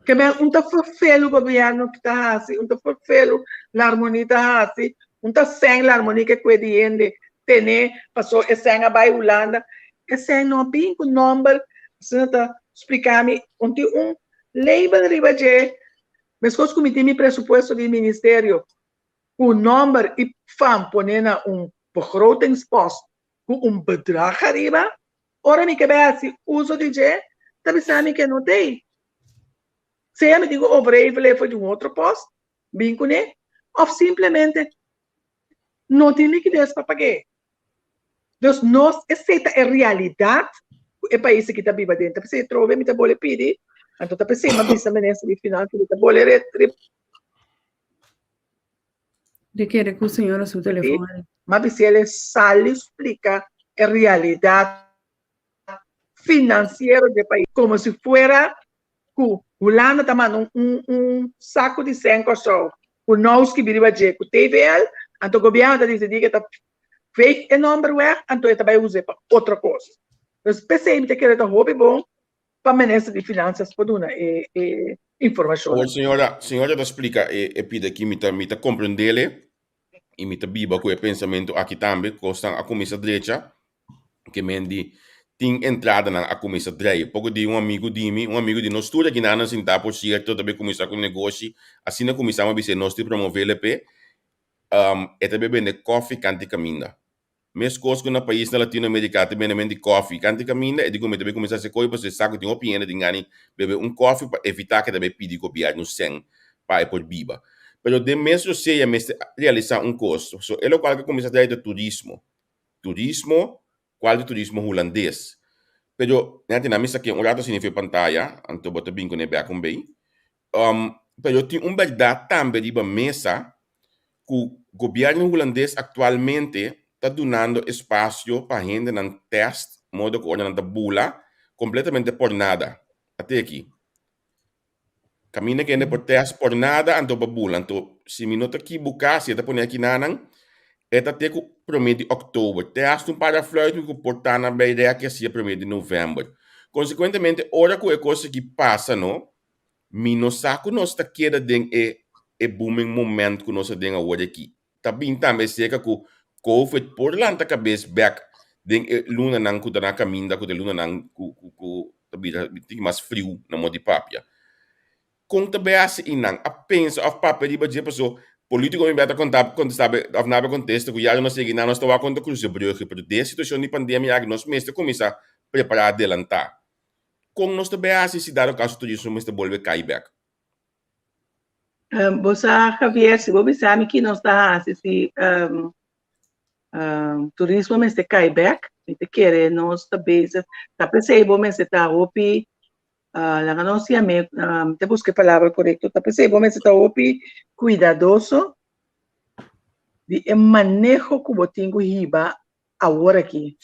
Ke men un ta ferfelu gobièrnu ta hasi, un ta ferfelu Larmonie ta hasi, un ta sèn Larmonie ke kue di hende tene paso e sèn a bai Hulanda. E sèn no a bin ku nòmber, asina ta splika mi, un tin un label riba dje, meskos ku mi tin mi presupuesto di ministerio ku nòmber i fam pone na un begrotingspost ku un bedrag ariba, ora mi ke bai hasi uso di dje, ta bisa mi ke no t'ei. Sea mi tin ku overhevelen for di un otro post, bin kuné, òf simplemente no tin likides pa pag'é. Dus nos, esei ta e realidat ku e pais aki ta biba aden. Ta p'esei atrobe mi ta bole pidi, anto ta p'esei mi a bisa minister di finansa mi ta bole De kere ku señora su telefon ari. Ma bis'el e sali splika e realidat finansiero di e pais. Komo si fuera ku Hulanda ta manda un un saku di sèn Kòrsou ku nou skibi riba dje ku TVL, anto gobièrnu ta disidí ku e ta veeg e nòmber wèg anto e ta bai us'é pa otro kos. Dus p'esei mi ta kere ta hopi bon pa minister di Finanzas por duna e e informacion. Awor señora, señora ta splica e e pida aki, mi ta mi ta comprendele y mi ta biba cu e pensamento aki tambe, cosnan a cuminsa drecha, ke men di tin entradanan a cuminsa drei. Poco di un amigo di mi, un amigo di nos tur aki nan sinta por cierto ta bay cuminsa cu negoshi, asina cuminsamos a bisa nos di promovele p'e, e ta bay bende koffie canti caminda. Meskos ku na paisnan Latinoamerika ta bende men di kòfi kanti kaminda, e di ku mi ta bai kuminsá hasi koi pasobra e sa ku tin hopi hende tin gana di bebe un kòfi pa evitá ku e ta bai pidi gobièrnu sèn pa e por biba. Pero den mes rosea mester realisá un kos, so e lokual ku a kuminsá trae ta turismo. Turismo, kual ta turismo hulandes. Pero, nèt nan mi sa ke un rato asina for e pantaya, anto bo ta bin kuné bèk un bei. Pero tin un bèrdat tambe riba mesa ku gobièrnu hulandes aktualmente ta dunando espasio pa hendenan tèst modo ku ora nan ta bula kompletamente por nada. Ate aki. Kaminda ku hende por tèst por nada anto pa bula. Anto si mi no ta kibuká si e ta pone aki nanan e ta te ku promé di òktober. Tèst un para fluit ku por ta na bei rèk i asia promé di novèmber. Konsekuentemente ora ku e kos aki pasa no Mi no sa ku nos ta keda den e e booming moment ku nos ta den awor aki. Ta bin tambe serka ku Covid por lanta kabes bek den e lunanan ku ta na kaminda ku ta e lunanan ku ku ku ta bira tin mas friu na modo di papia. Kon ta bay hasi i nan a pensa òf papia riba dje paso politiko mi bay ta konta kontesta òf nan a kontesta ku ya nos a yega i nan nos ta wak kon ta krusa e brug pero den e situashon di pandemia aki nos mester kuminsá prepará adelantá. Kon nos ta bay hasi si dado kaso turismo mester bolbe kai bek? Bo sa Javier, si bo bisa mi ki nos ta hasi si turismo mester kai bek, mi ta kere nos ta bezig, ta p'esei bo mester ta hopi, laga nos yam'é, mi ta buska e palabra korekto, ta p'esei bo mester ta hopi kuidadoso di e maneho ku bo tin ku hiba awor aki.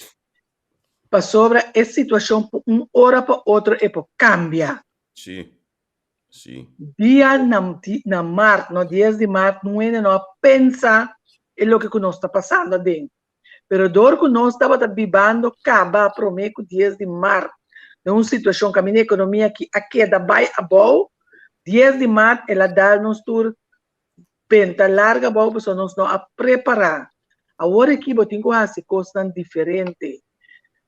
Pasobra e situashon por un ora pa otro e por kambia. Sí, sí. Dia na na mart, no, dies di mart, nun hende no a pensa e loke ku nos ta pasando aden. Pero dor ku nos tabata bibando kaba promé ku dies di mart den un situashon kaminda e ekonomia aki a keda bai abou, dies di mart el a dal nos tur Benta larga abou pasobra nos no a prepará. Awor aki bo tin ku hasi kosnan diferente.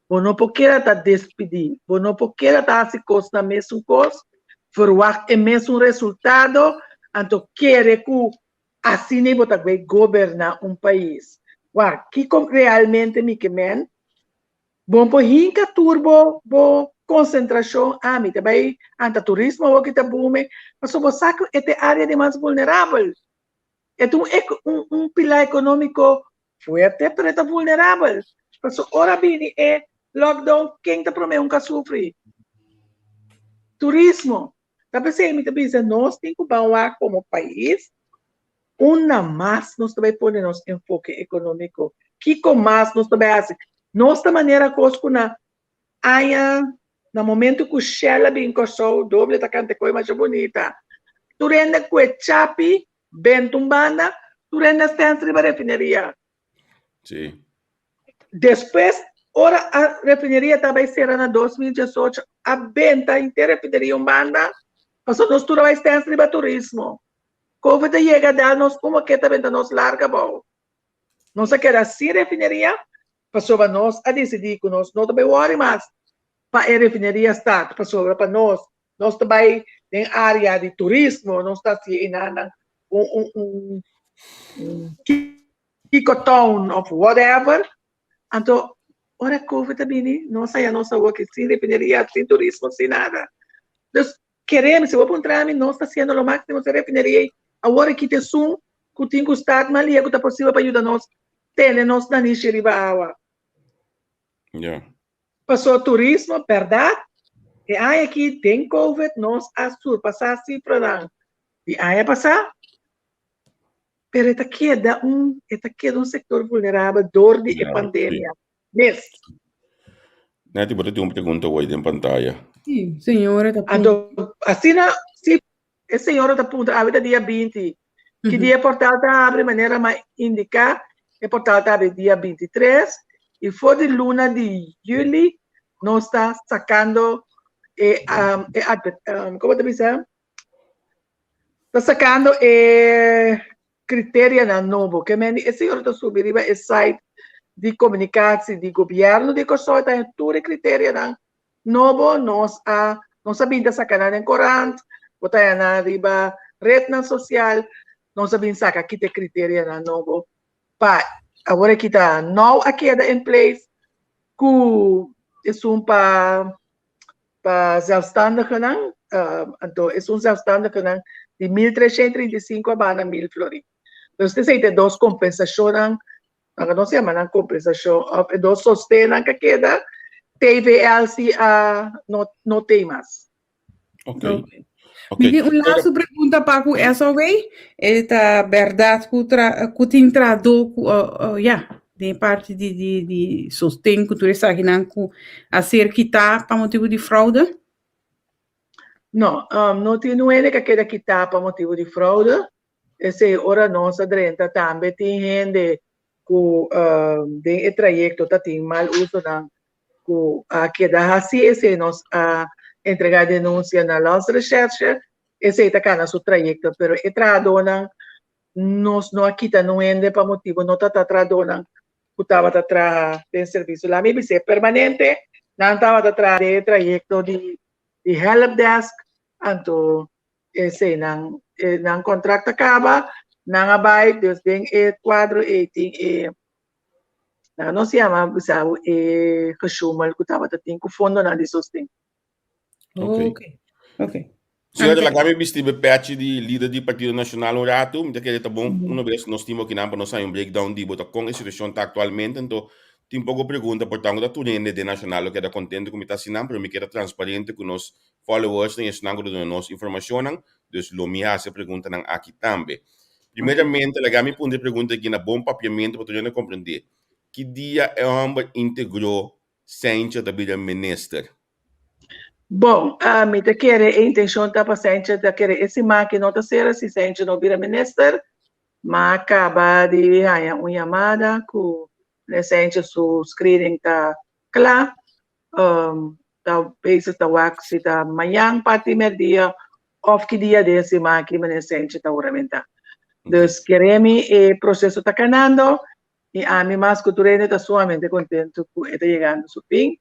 Bo no por keda ta despidí, bo no por keda ta hasi kosnan mesun kos, verwagt e mesun resultado, anto kere ku asina bo ta bai goberná un pais. Wak, kiko realmente mi ke men? Bo por hinka tur bo bo konsentrashon, ah mi ta bai anta turismo awor ki ta bume, pasobra bo sa ku e ta e área di mas vulnerabel. E ta un un un pilá ekonómiko. fuerte, pero e ta vulnerabel. Pasobra ora bini e lockdown, ken ta promé un ka sufri? Turismo. Ta p'esei mi ta bisa nos tin ku ban wak komo pais unda mas nos ta bai pone nos enfoke ekonómiko. Kiko mas nos ta bai hasi? Nos ta manera kos ku na aña na momento ku Shell a bin Kòrsou doble ta kanta koi masha bunita. Tur hende ku e chapi benta un banda, tur hende a stèns riba refineria. Sí. Despues, ora a refineria ta bai sera na 2018, a benta henter refineria un banda, pasobra nos tur a bai stèns riba turismo. Covid a yega dal nos un moketa benta nos larga abou. Nos a keda sin refineria, pasobra nos a disidí ku nos no ta bai wòri mas pa e refineria start, pasobra pa nos, nos ta bai den área di turismo, nos ta hasi einanan un un un un Kiko town of whatever. Anto ora Covid a bini, nos haya nos awor ki sin refineria, sin turismo, sin nada. Dus keremi, si bo puntra mi, nos ta haciendo lo máximo sin refineria y awor aki ta esun ku tin ku start mas lia ku ta posibel pa yuda nos tene nos nanishi riba awa. Ja. Paso turismo, berdad, e aña aki den Covid nos a surpasa sifranan di aña pasa, pero e ta keda un e ta keda un sector vulnerabel door di e pandemia mes. Netty, bo ta tin un pregunta hoy den pantaya. Sí, señora ta puntra. Anto, asina, si e señora ta puntra, awe ta dia 20, ki dia e portal ta habri, manera m'a indica, e portal ta habri dia 23, y for di luna di juli nos ta sacando e, e adver, como ta bisa? Ta sacando e criterianan nobo. Ke men di e señor ta subi riba e site di comunicatie di gobierno di Kòrsou e ta haña tur e criterianan nobo. Nos a nos a bin ta saca nan den corant, bo ta haña nan riba rednan social. Nos a bin saca kita e criterianan nobo pa awor e kita nou a keda in place ku esun pa pa zelfstandigenan, anto esun zelfstandigenan di 1335 a baha na 1000 florin. Dus esei ta e dos kompensashonnan, laga nos yama nan kompensashon, òf e dos sostennan ku a keda, TVL si a no no tei mas. Ok. Ok. Mi tin un laatste pregunta pa ku SOW. E ta bèrdat ku tra ku tin trahadó ku ya den parti di di di sosten ku tur esakinan ku a ser kitá pa motibu di froude? No, no tin nuende ku a keda kitá pa motibu di froude. Esei ora nos a drenta tambe tin hende ku den e trayekto ta tin mal usonan ku a keda hasi esei nos a entrega denunsia na Landsrecherche, esei ta kana su trayekto, pero e trahadónan nos no a kita nun hende pa motibu no ta ta trahadónan ku tabata traha den servisio. Laat mi bis'é permanente nan tabata traha den e trayekto di di helpdesk, anto esei nan nan kontrakt a kaba, nan a bai, dus den e kuadro ei tin e Nan nos yama bisa bo e gesjoemel ku tabata tin ku fondonan di sosten. Ok. Ok. Ok. Señora, laga mi bisti be pechi di lider di Partido Nacional un ratu. Mi ta kere ta bon una bes nos tin bo kinan pa nos haña un breakdown di bo ta kon e situacion ta actualmente. Anto tin poko pregunta por tanto ta tur hende den Nacional lo keda contento ku mi ta hasi nan, pero mi keda transparente ku nos followers nan y esnan ku ta duna nos informacionnan. Dus lo mi hasi e preguntanan aki tambe. Primeramente, laga mi puntra e pregunta aki na bon papiamentu pa tur hende komprendé. Ki dia e hòmber íntegro Sentje ta bira minister? Bon, mi ta kere e intenshon ta pa Sentje ta kere e siman aki no ta sera si Sentje no bira minister. Ma a kaba di haña un yamada ku Sentje su screening ta kla. Ta bezig ta wak si ta mañan parti merdia of ki dia den siman aki meneer Sentje ta huramentá. Dus kere mi e proseso ta kanando i ami mas ku tur hende ta sumamente kontentu ku e ta yegando su fin.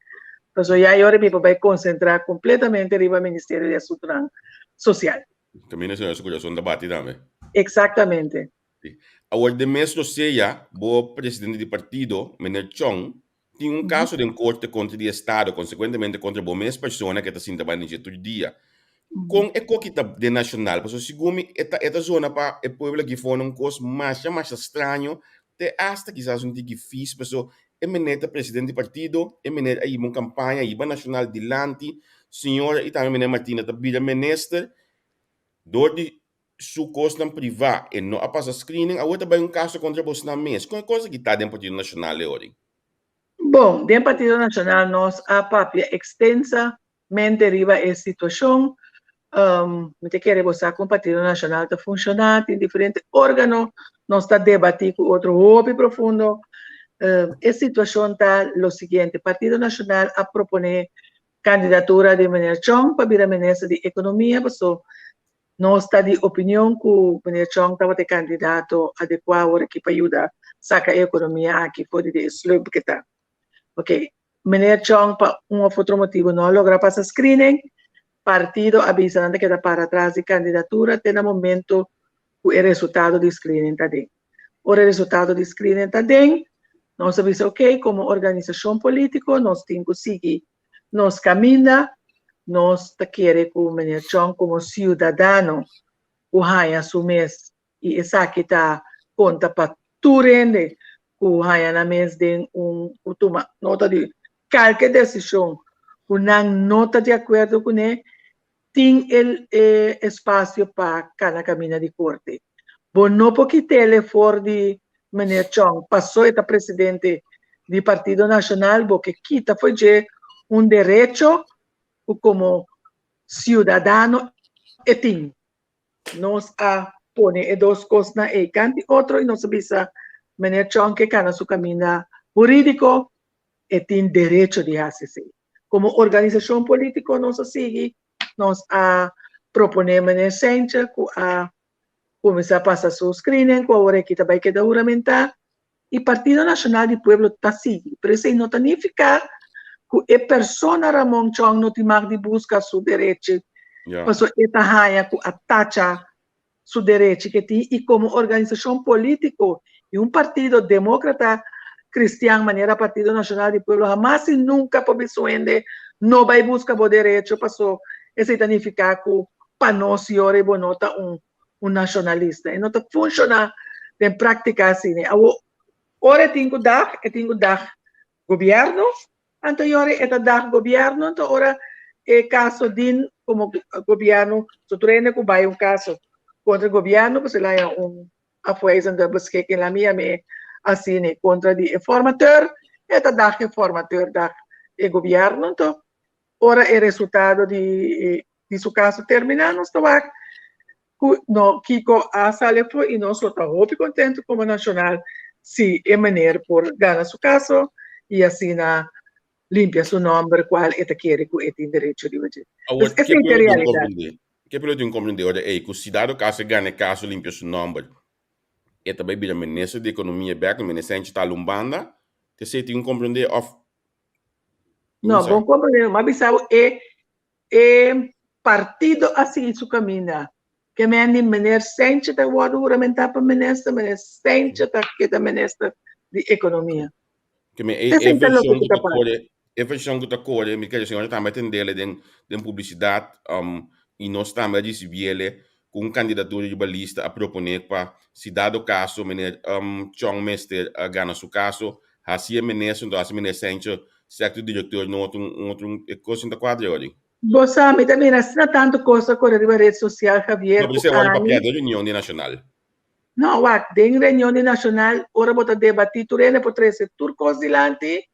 Pasobra ya e ora mi por bai konsentrá kompletamente riba Ministerio di Asuntunan Sosial. Kaminda señor su kurason ta bati tambe. Eksaktamente. Awor den mes lo sea bo presidente di partido, meneer Chong, tin un caso den corte contra di estado, consecuentemente contra bo mes persona ke ta sinta banda dje tur dia. Con e koki ta den Nacional? Pasobra segun mi e ta e ta zona pa e pueblo aki fondo un cos masha masha straño. Te hasta kisas un tiki fis paso e meneer ta presidente di partido, e meneer a hiba un campaña, hiba Nacional dilanti, señora y tambe meneer Martina ta bira minister, door di su cosnan priva e no a pasa screening, awor ta bay un caso contra bosnan mes. Con e cos aki ta den Partido Nacional e ora? Bon, den Partido Nacional nos a papia extensa mente riba e situacion. Mi ta kere bo sa con Partido Nacional ta funciona, tin diferente organo, nos ta debati cu otro hopi profundo. E situacion ta lo siguiente, Partido Nacional a propone candidatura di meneer Chong pa bira minister di Economia, paso nos ta di opinion cu meneer Chong tabata e candidato adecua awor aki pa yuda saca e economia aki for di e slump cu ta. Ok, Meneer Chong pa un of otro motibu no a logra pasa screening, partido a bisa nan ta keda para tras di candidatura te na momento cu e resultado di screening ta den. Ora e resultado di screening ta den, nos a bisa ok, como organisacion politico nos tin cu sigui nos caminda, nos ta kere cu meneer Chong como ciudadano cu haya su mes i esaki ta konta pa tur hende ku haña nan mes den un ku tuma nota di kalke desishon ku nan no ta di akuerdo kuné, tin e e espasio pa kana kaminda di korte. Bo no por kit'el for di Meneer Chong paso e ta presidente di Partido Nashonal, bo ke kita for dje un derecho ku komo siudadano e tin. Nos a pone e dos kosnan ei kanti otro i nos a bisa Meneer Chong ke kana su kaminda hurídiko, e tin derecho di hasi esei. Komo organisashon polítiko nos a sigui, nos a proponé Meneer Seintje ku a kuminsá pasa su screening ku awor aki ta bai keda huramentá i Partido Nashonal di Pueblo ta sigui. Pero esei no ta nifiká ku e persona Ramon Chong no tin mag di buska su derechi pasobra e ta haña ku a tacha su derechi ke tin i komo organisashon polítiko i un partido demókrata kristian manera Partido Nashonal di Pueblo hamas i nunka por bisa un hende no bai buska bo derecho paso esei ta nifiká ku pa nos yora i bo no ta un un nashonalista. E no ta funshoná den práktika asina. Awor, ora e tin ku dag, e tin ku dag gobièrnu, anto yora e ta dag gobièrnu, anto ora e kaso din komo gobièrnu, so tur hende ku bai un kaso kontra gobièrnu, pues el haña un afwijzende beschikking, laat mi yam'é asina, kontra di e formateur, e ta dag e formateur, dag e gobièrnu, anto Ora e resultado di di su kaso terminá nos ta wak ku no kiko a sali afó i nos lo ta hopi kontentu komo nashonal si e meneer por gana su kaso i asina limpia su nòmber kual e ta kere ku e tin derecho riba dje. Awor, Pues ke esei ta e pueblo tin realidat. komprendé? Ke pueblo tin komprendé ora ei ku si dado kaso e gana e kaso limpia su nòmber e ta bai bira minister di ekonomia bèk, minister Sánchez ta alun banda? T'esei tin komprendé òf No, bon comprende. Ma bisa bo e e partido a sigui su caminda. Ke men di meneer Sanchez ta wordo huramentá pa minister, meneer Sanchez ta keda minister di economia. Ke men e e version ku ta kore, e version ku ta kore, mi kere señora tambe a tendele den den publisidat um i nos tambe a risibiele ku un kandidatura riba lista a proponé pa si dado kaso meneer um Chong mester a gana su kaso Hasi e minister, enton hasi minister Sencho sector directeur no otro un otro e cos sin ta cuadra ori. Bo sa, mi ta mira asina tantu cos ta core riba red social, Javier, No, pero cu esei wak ami. papia den reunion di nacional. No, wak, den reunion di nacional, ora bo ta debati tur hende por trece tur cos dilanti,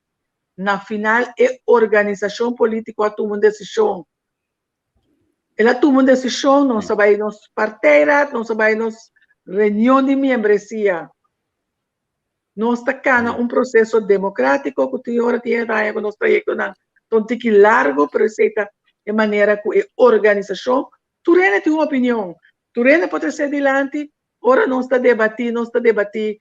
na final e organisacion politico a tuma un decision. El a tuma un decision, nos a bay nos partijraad, nos a bay nos reunion di miembresia. Nos ta kana un proseso demokratiko ku tin ora tin hende ta haña ku nos trayektonan ta un tiki largu, pero esei ta e manera ku e organisashon, tur hende tin un opinion, tur hende por tresé dilanti, ora nos ta debatí, nos ta debatí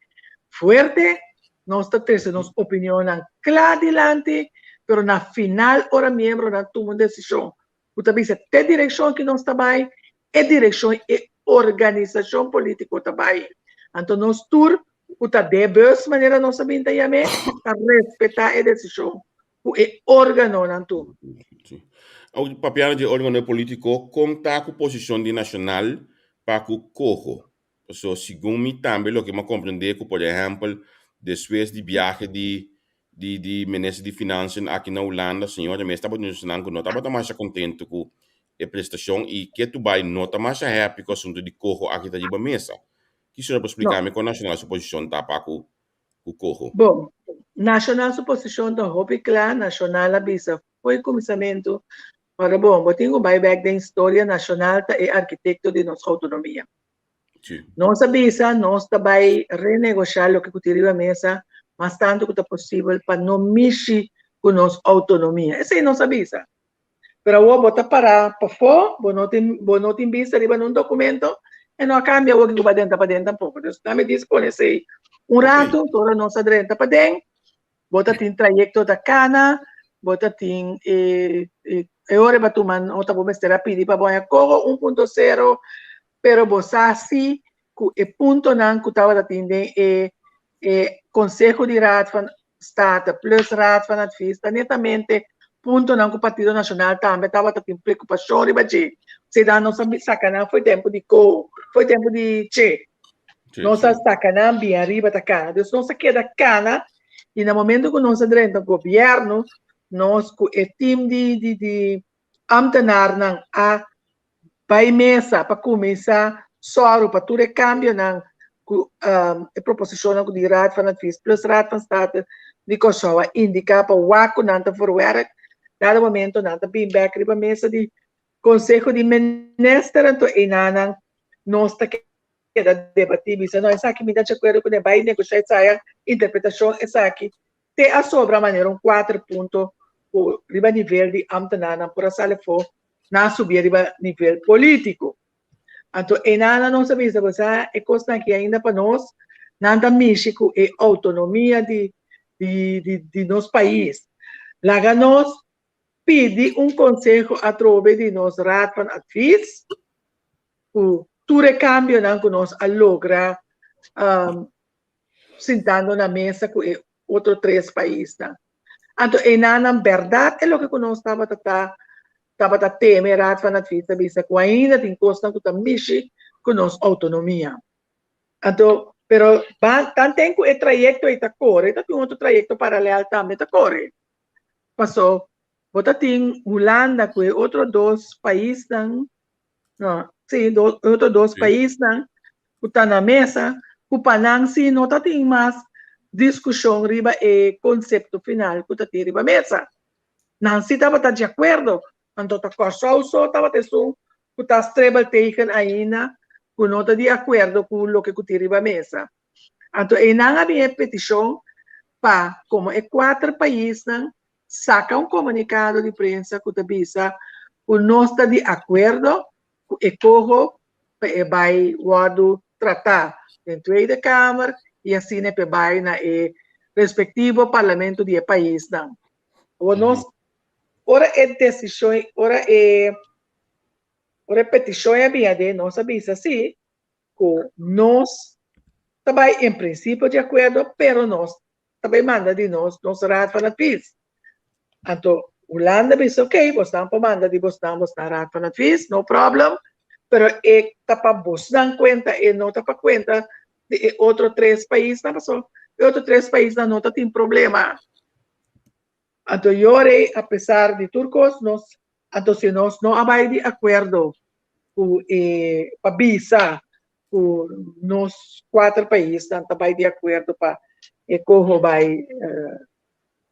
fuerte, nos ta trese nos opinionnan kla dilanti, pero na final ora miembronan tuma un desishon ku ta bisa te direkshon ki nos ta bai, e direkshon e organisashon polítiko ta bai. Anto nos tur ku ta den bus, manera nos a bin ta yam'é, ta respetá e desishon ku e órganonan tuma. Sí. Awor, papiando di e órgano polítiko, kon ta ku posishon di Nashonal pa ku Coho? Paso segun mi tambe loke mi a komprendé ku por ehèmpel despues di biahe di di di minister di Financiën aki na Hulanda señor de mes tabata mencionan ku no tabata masha kontentu ku e prestashon i ketu bai no ta masha happy ku asuntu di koho aki ta riba mesa. Ki señor por No. splika mi kon Nacional su posishon ta pa ku ku koho? Bon, Nacional su posishon ta hopi kla, Nacional a bisa fo'i kuminsamentu, ora bon, bo tin ku bai bèk den historia, Nacional ta e arkitekto di nos outonomia. Sí. Nos a bisa nos ta bai renegoshá loke ku tin riba mesa mas tantu ku ta posibel pa no mishi ku nos outonomia. Esei nos a bisa. Pero awor bo ta pará pafó, bo no tin bo no tin bista riba nun dokumento, e no a kambia awor ku bo a drenta paden tampoko. Dus nan mi dispone esei un Ok. ratu, ora nos a drenta paden, bo ta tin trayekto ta kana, bo ta tin e e e ora bo a tuma nota bo mester a pidi pa bo haña koho 1.0, pero bo sa si ku e puntonan ku tabata tin den e e Konseho di Raad van State plus Raad van Advies ta netamente puntonan ku Partido Nashonal tambe tabata tin preokupashon riba dje. Seda nos a saka nan fo'i tempu di Ko, fo'i tempu di Che. Nos a saka nan bin ariba ta kana. Dus nos a keda kana i na momento ku nos a drenta gobièrnu nos ku e tim di di di ambtenarnan a bai mesa pa kuminsá sòru pa tur e kambionan ku e proposishonnan ku di Raad van Advies plus Raad van State di Kòrsou a indiká pa wak ku nan ta voorwerk. Dado momento nan ta bin bèk riba mesa di Konseho di Minister anto einanan nos ta keda debatí bisa no esaki mi ta di akuerdo kuné bai negoshá esaya interpretashon esaki te a sobra manera un kuater punto ku riba nivel di ámtenarnan por a sali afó nan a subi riba nivel polítiko. Anto einan nos a bisa bo sa e kosnan aki ainda pa nos nan ta mishi ku e outonomia di di di di nos pais. Laga nos pidi un konseho atrobe di nos Raad van Advies ku tur e kambionan ku nos a logra sintando na mesa ku e otro tres paisnan. Anto enanan bèrdat e loke ku nos tabata ta tabata teme Raad van Advies ta bisa ku ainda tin kosnan ku ta mishi ku nos outonomia. Anto pero ban tanten ku e trayekto ei ta kore ta tin otro trayekto paralèl tambe ta kore. Paso bo ta tin Hulanda ku e otro dos paisnan No, sí, do, otro dos Sí. paisnan ku ta na mesa, ku pa nan sí no ta tin mas diskushon riba e konsepto final ku ta tin riba mesa. Nan sí tabata di akuerdo, anto ta Kòrsou so tabata esun ku ta strebel tegen ainda ku no ta di akuerdo ku loke ku tin riba mesa. Anto einan a bin e petishon pa komo e kuater paisnan saka un komunikado di prensa ku ta bisa ku nos ta di akuerdo ku e koho pa e bai wòrdu tratá den Tweede Kamer i asina pa e bai na e respektivo parlamento di e paisnan. Awor nos ora e desishon ora e ora e petishon a bin aden nos a bisa si ku nos ta bai en prinsipio di akuerdo pero nos ta bai manda di nos nos Raad van Advies. Anto Hulanda bisa ok, bosnan por manda di bosnan bosnan Raad van Advies, no problem, pero e ta pa bosnan kuenta, e no ta pa kuenta di e otro tres paisnan, pasobra e otro tres paisnan no ta tin problema. Anto yora a pesar di tur kos nos, anto si nos no a bai di akuerdo ku e pa bisa ku nos kuater paisnan ta bai di akuerdo pa e koho bai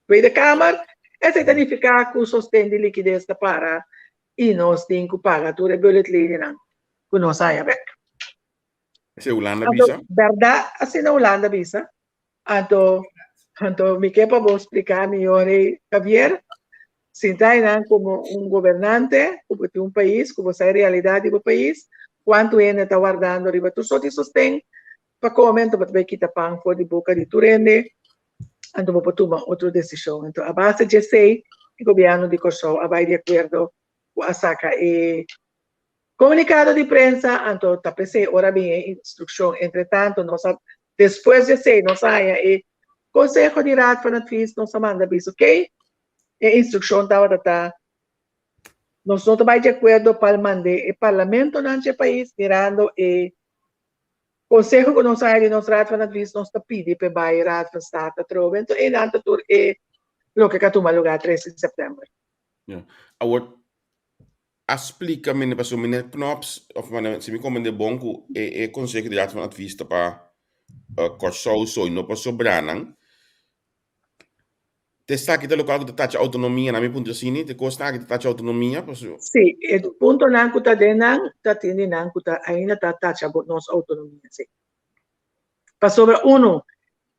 Tweede Kamer, esei ta nifiká ku sosten di likides ta para i nos tin ku paga tur e bulletleningan ku nos haña bèk. Esei Hulanda bisa? Bèrdat, asina Hulanda bisa. Anto, anto mi ke pa bo spliká mihor ei, Javier, sinta einan komo un gobernante ku bo tin un pais, ku bo sa e realidat di bo pais, kuantu hende ta wardando riba tur sort di sosten pa kome, anto bo ta bai kita pan for di boka di tur hende, anto bo por tuma otro desishon. Anto a base di esei e gobièrnu di Kòrsou a bai di akuerdo ku a saka e Komunikado di prensa, anto ta p'esei ora bin e instrukshon. Entretanto nos a despues di esei nos a haña e konseho di Raad van Advies, nos a manda bisa okey, e instrukshon tabata ta nos no ta bai di akuerdo pa mand'é e parlamentonan dje pais mirando e. Konseho ku nos a di nos Raad van Advies nos ta pidi pa e bai Raad van State atrobe, enton einan ta tur e loke ka tuma lugá tres di sèptèmber. Ja. Awor, a splika mene pasobra mene Knops, of mane, si mi komprende bon ku e e konseho di Raad van Advies ta pa Kòrsou so i no pa sobranan. Te esaki ta lokual ku ta tacha outonomia na mi punto asini, te kosnan aki ta tacha outonomia pasobra. Sí, e puntonan ku ta den nan ta tin di nan ku ta ainda ta tacha bo nos outonomia, sí. Pasobra unu,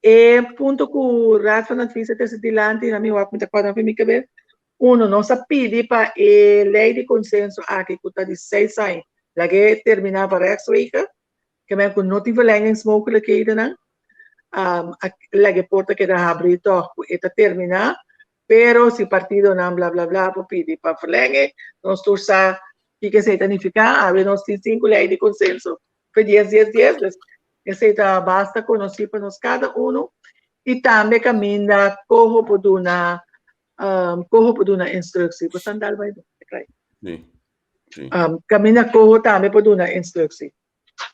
e punto ku Raad van Advies a trese dilanti na mi wak mi ta kòrda mi kabes, unu nos a pidi pa e lei di konsenso aki ku ta di seis aña lag'é terminá pa rechtswege, Ke men ku no tin verlengingsmogelijkhedennan, um, a laga e porta keda habrí tòg ku e ta terminá, pero si partidonan bla bla bla por pidi pa verlenge, nos tur sa kiko esei ta nifiká. Awe nos tin sinku lei di konsenso fe dies dies dies, dus esei ta basta konosí pa nos kada unu. I tambe kaminda koho por duna, um, koho por duna instructie. Bo sandal bai dun, krai. Sí, sí. Um, kaminda koho tambe por duna instructie.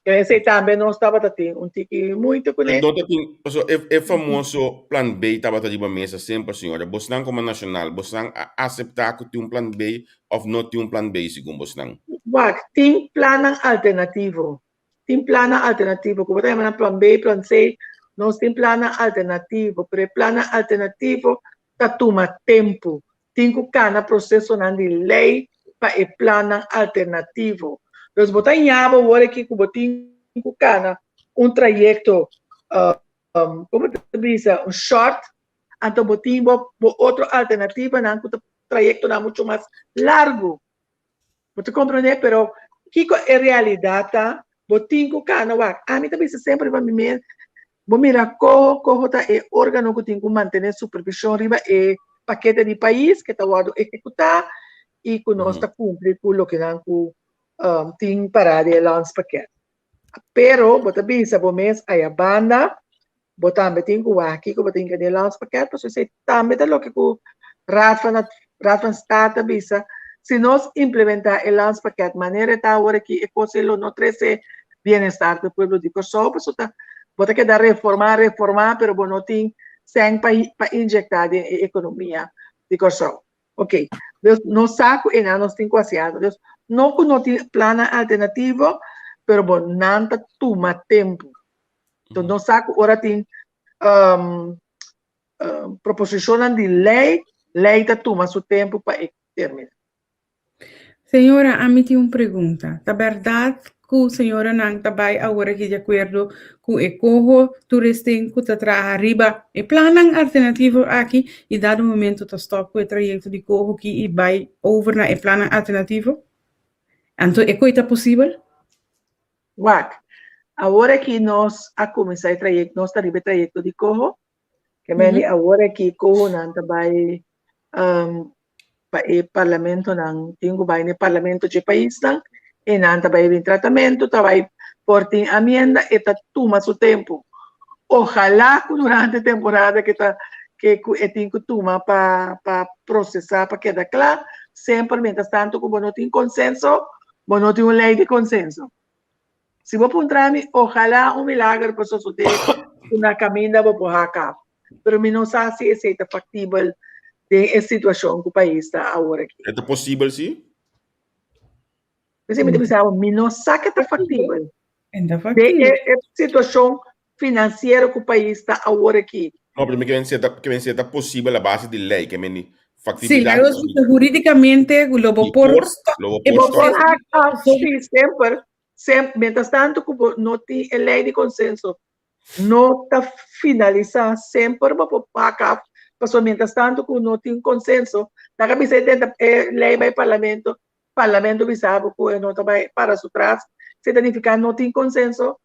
Esei tambe nos tabata tin un tiki moeite kuné. No ta tin, paso e, e famoso plan B tabata riba mesa semper, señora. Bosnan como nacional, bosnan a acepta cu tin un plan B of no tin un plan B segun bosnan? Wak, tin plannan alternativo. Tin plannan alternativo, cu bo ta yama nan plan B, plan C. Nos tin plannan alternativo, pero e plannan alternativo ta tuma tempu. Tin ku kana prosesonan di lei pa e plannan alternativo. Dus bo ta ñaba awor aki ku bo tin ku kana un trayekto, komo ta bisa, un short, anto bo tin bo otro alternativanan ku ta trayektonan muchu mas largu. Bo ta komprendé? Pero kiko e realidat ta? Bo tin ku kana wak. Ami ta bisa semper riba mi mes, bo mira koho, koho ta e órgano ku tin ku mantené supervishon riba e pakete di pais ke ta wòrdu ehekutá i ku nos ta kumpli ku lokenan ku tin pará den e landspakket. Pero bo ta bisa bo mes aya banda, bo tambe tin ku wak kiko bo tin den landspakket, pasobra esei tambe ta loke ku Raad van Raad van State ta bisa, si nos implementá e landspakket manera e ta awor aki, e kos ei lo no trese bienestar pa e pueblo di Kòrsou, pasobra ta bo ta keda reformá, reformá, pero bo no tin sèn pa pa inyektá den e ekonomia di Kòrsou. Ok, dus nos sa ku einan nos tin ku hasi algu. Dus no ku no tin plannan alternativo, pero bo nan ta tuma tempu. Entonces nos sa ku ora tin um, um, proposishonnan di lei, lei ta tuma su tempu pa e termina. Señora, ami tin un pregunta. Ta berdad cu señoranan ta bay awor aki di acuerdo cu e coho turesten cu ta traha riba e plannan alternativo aki y dado momento ta stop cu e trayecto di coho ki y bay over na e plannan alternativo? Anto e coy ta posibel? Wak, awor aki nos a cuminsa e trayecto, nos ta riba e trayecto di coho, Ke men di awor aki kohonan ta bai pa e parlamentonan, tin ku bai na e parlamento dje paisnan i nan ta bai bin tratamentu, ta bai por tin amienda, e ta tuma su tempu. Ojalá ku durante e temporada ke ta ke ku e tin ku tuma pa pa prosesá pa keda kla, semper mientras tanto ku bo no tin konsenso, bo no tin un lei di konsenso. Si bo puntra mi, ojalá un milager por sosodé ku na kaminda bo por haka. Pero mi no sa si esei ta faktibel den e situashon ku pais ta awor aki. E ta posibel si? P'esei mi ta bisa bo, mi no sa ke ta faktibel. Den e situashon finansiero ku pais ta awor aki. No, pero mi ke men ke men si e ta posibel a base di lei, ke men di faktibilidat. Sí, la hurídikamente lo bo por stòp. Lo bo por stòp. Sí, semper. Semper, mientras tanto ku bo no tin e lei di konsenso no ta finalisá, semper bo por back af, pasobra mientras tanto ku no tin konsenso, nan a bisa e tenta e lei bai parlamento, parlamento bisa bo ku e no ta bai para su tras, esei ta nifiká no tin konsenso,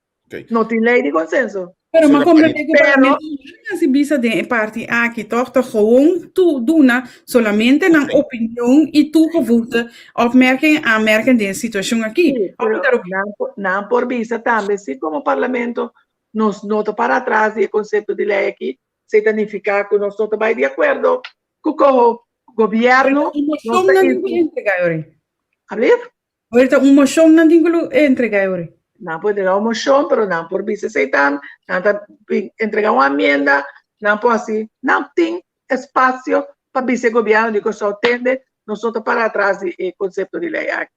No tin lei di konsenso. Pero ma comprende ku parlamento no hasi bisa den e parti aki toch ta gewoon tu duna solamente nan opinion i toegevoegde opmerking en aanmerking den e situacion aki. Sí, pero nan, nan por bisa tambe si como parlamento nos no ta para atras di e concepto di lei aki, esei ta nifica ku nos no ta bai di akuerdo ku koho gobierno. Un moshon nan tin ku entrega, Yori. Alblief? Ahorita un moshon nan tin ku entrega, Yori. Nan por entrega un moshon, pero nan por bisa esei tambe, nan ta bin entrega un amienda, nan por hasi, nan tin espasio pa bisa e gobièrnu di Kòrsou tende, nos no ta para atras di e konsepto di lei aki.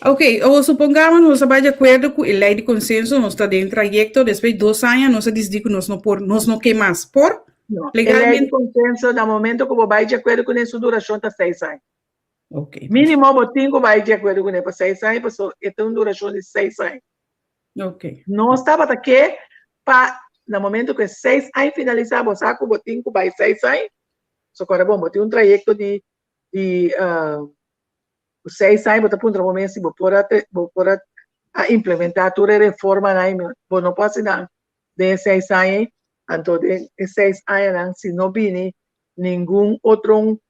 Ok, o supongamos nos a bai di akuerdo ku e lei di konsenso, nos ta den trayekto, despues di dos aña nos a disidí ku nos no por, nos no ke mas. Por? No, e lei di konsenso na momento ku bo bai di akuerdo kuné su durashon ta seis aña. Ok. Mínimo bo tin ku bai di akuerdo kuné pa seis aña, pasobra e ta un durashon di seis aña. Ok. Nos tabata ke pa na momento ku e seis aña finalisá, bo sa ku bo tin ku bai seis aña, so kòrda bon, bo tin un trayekto di di Ku seis aña bo ta puntra bo mes si bo por a bo por a a implementá tur e reformanan ei, bo no por hasi nan den e seis aña ei, anto den e seis añanan si no bini ningun otro,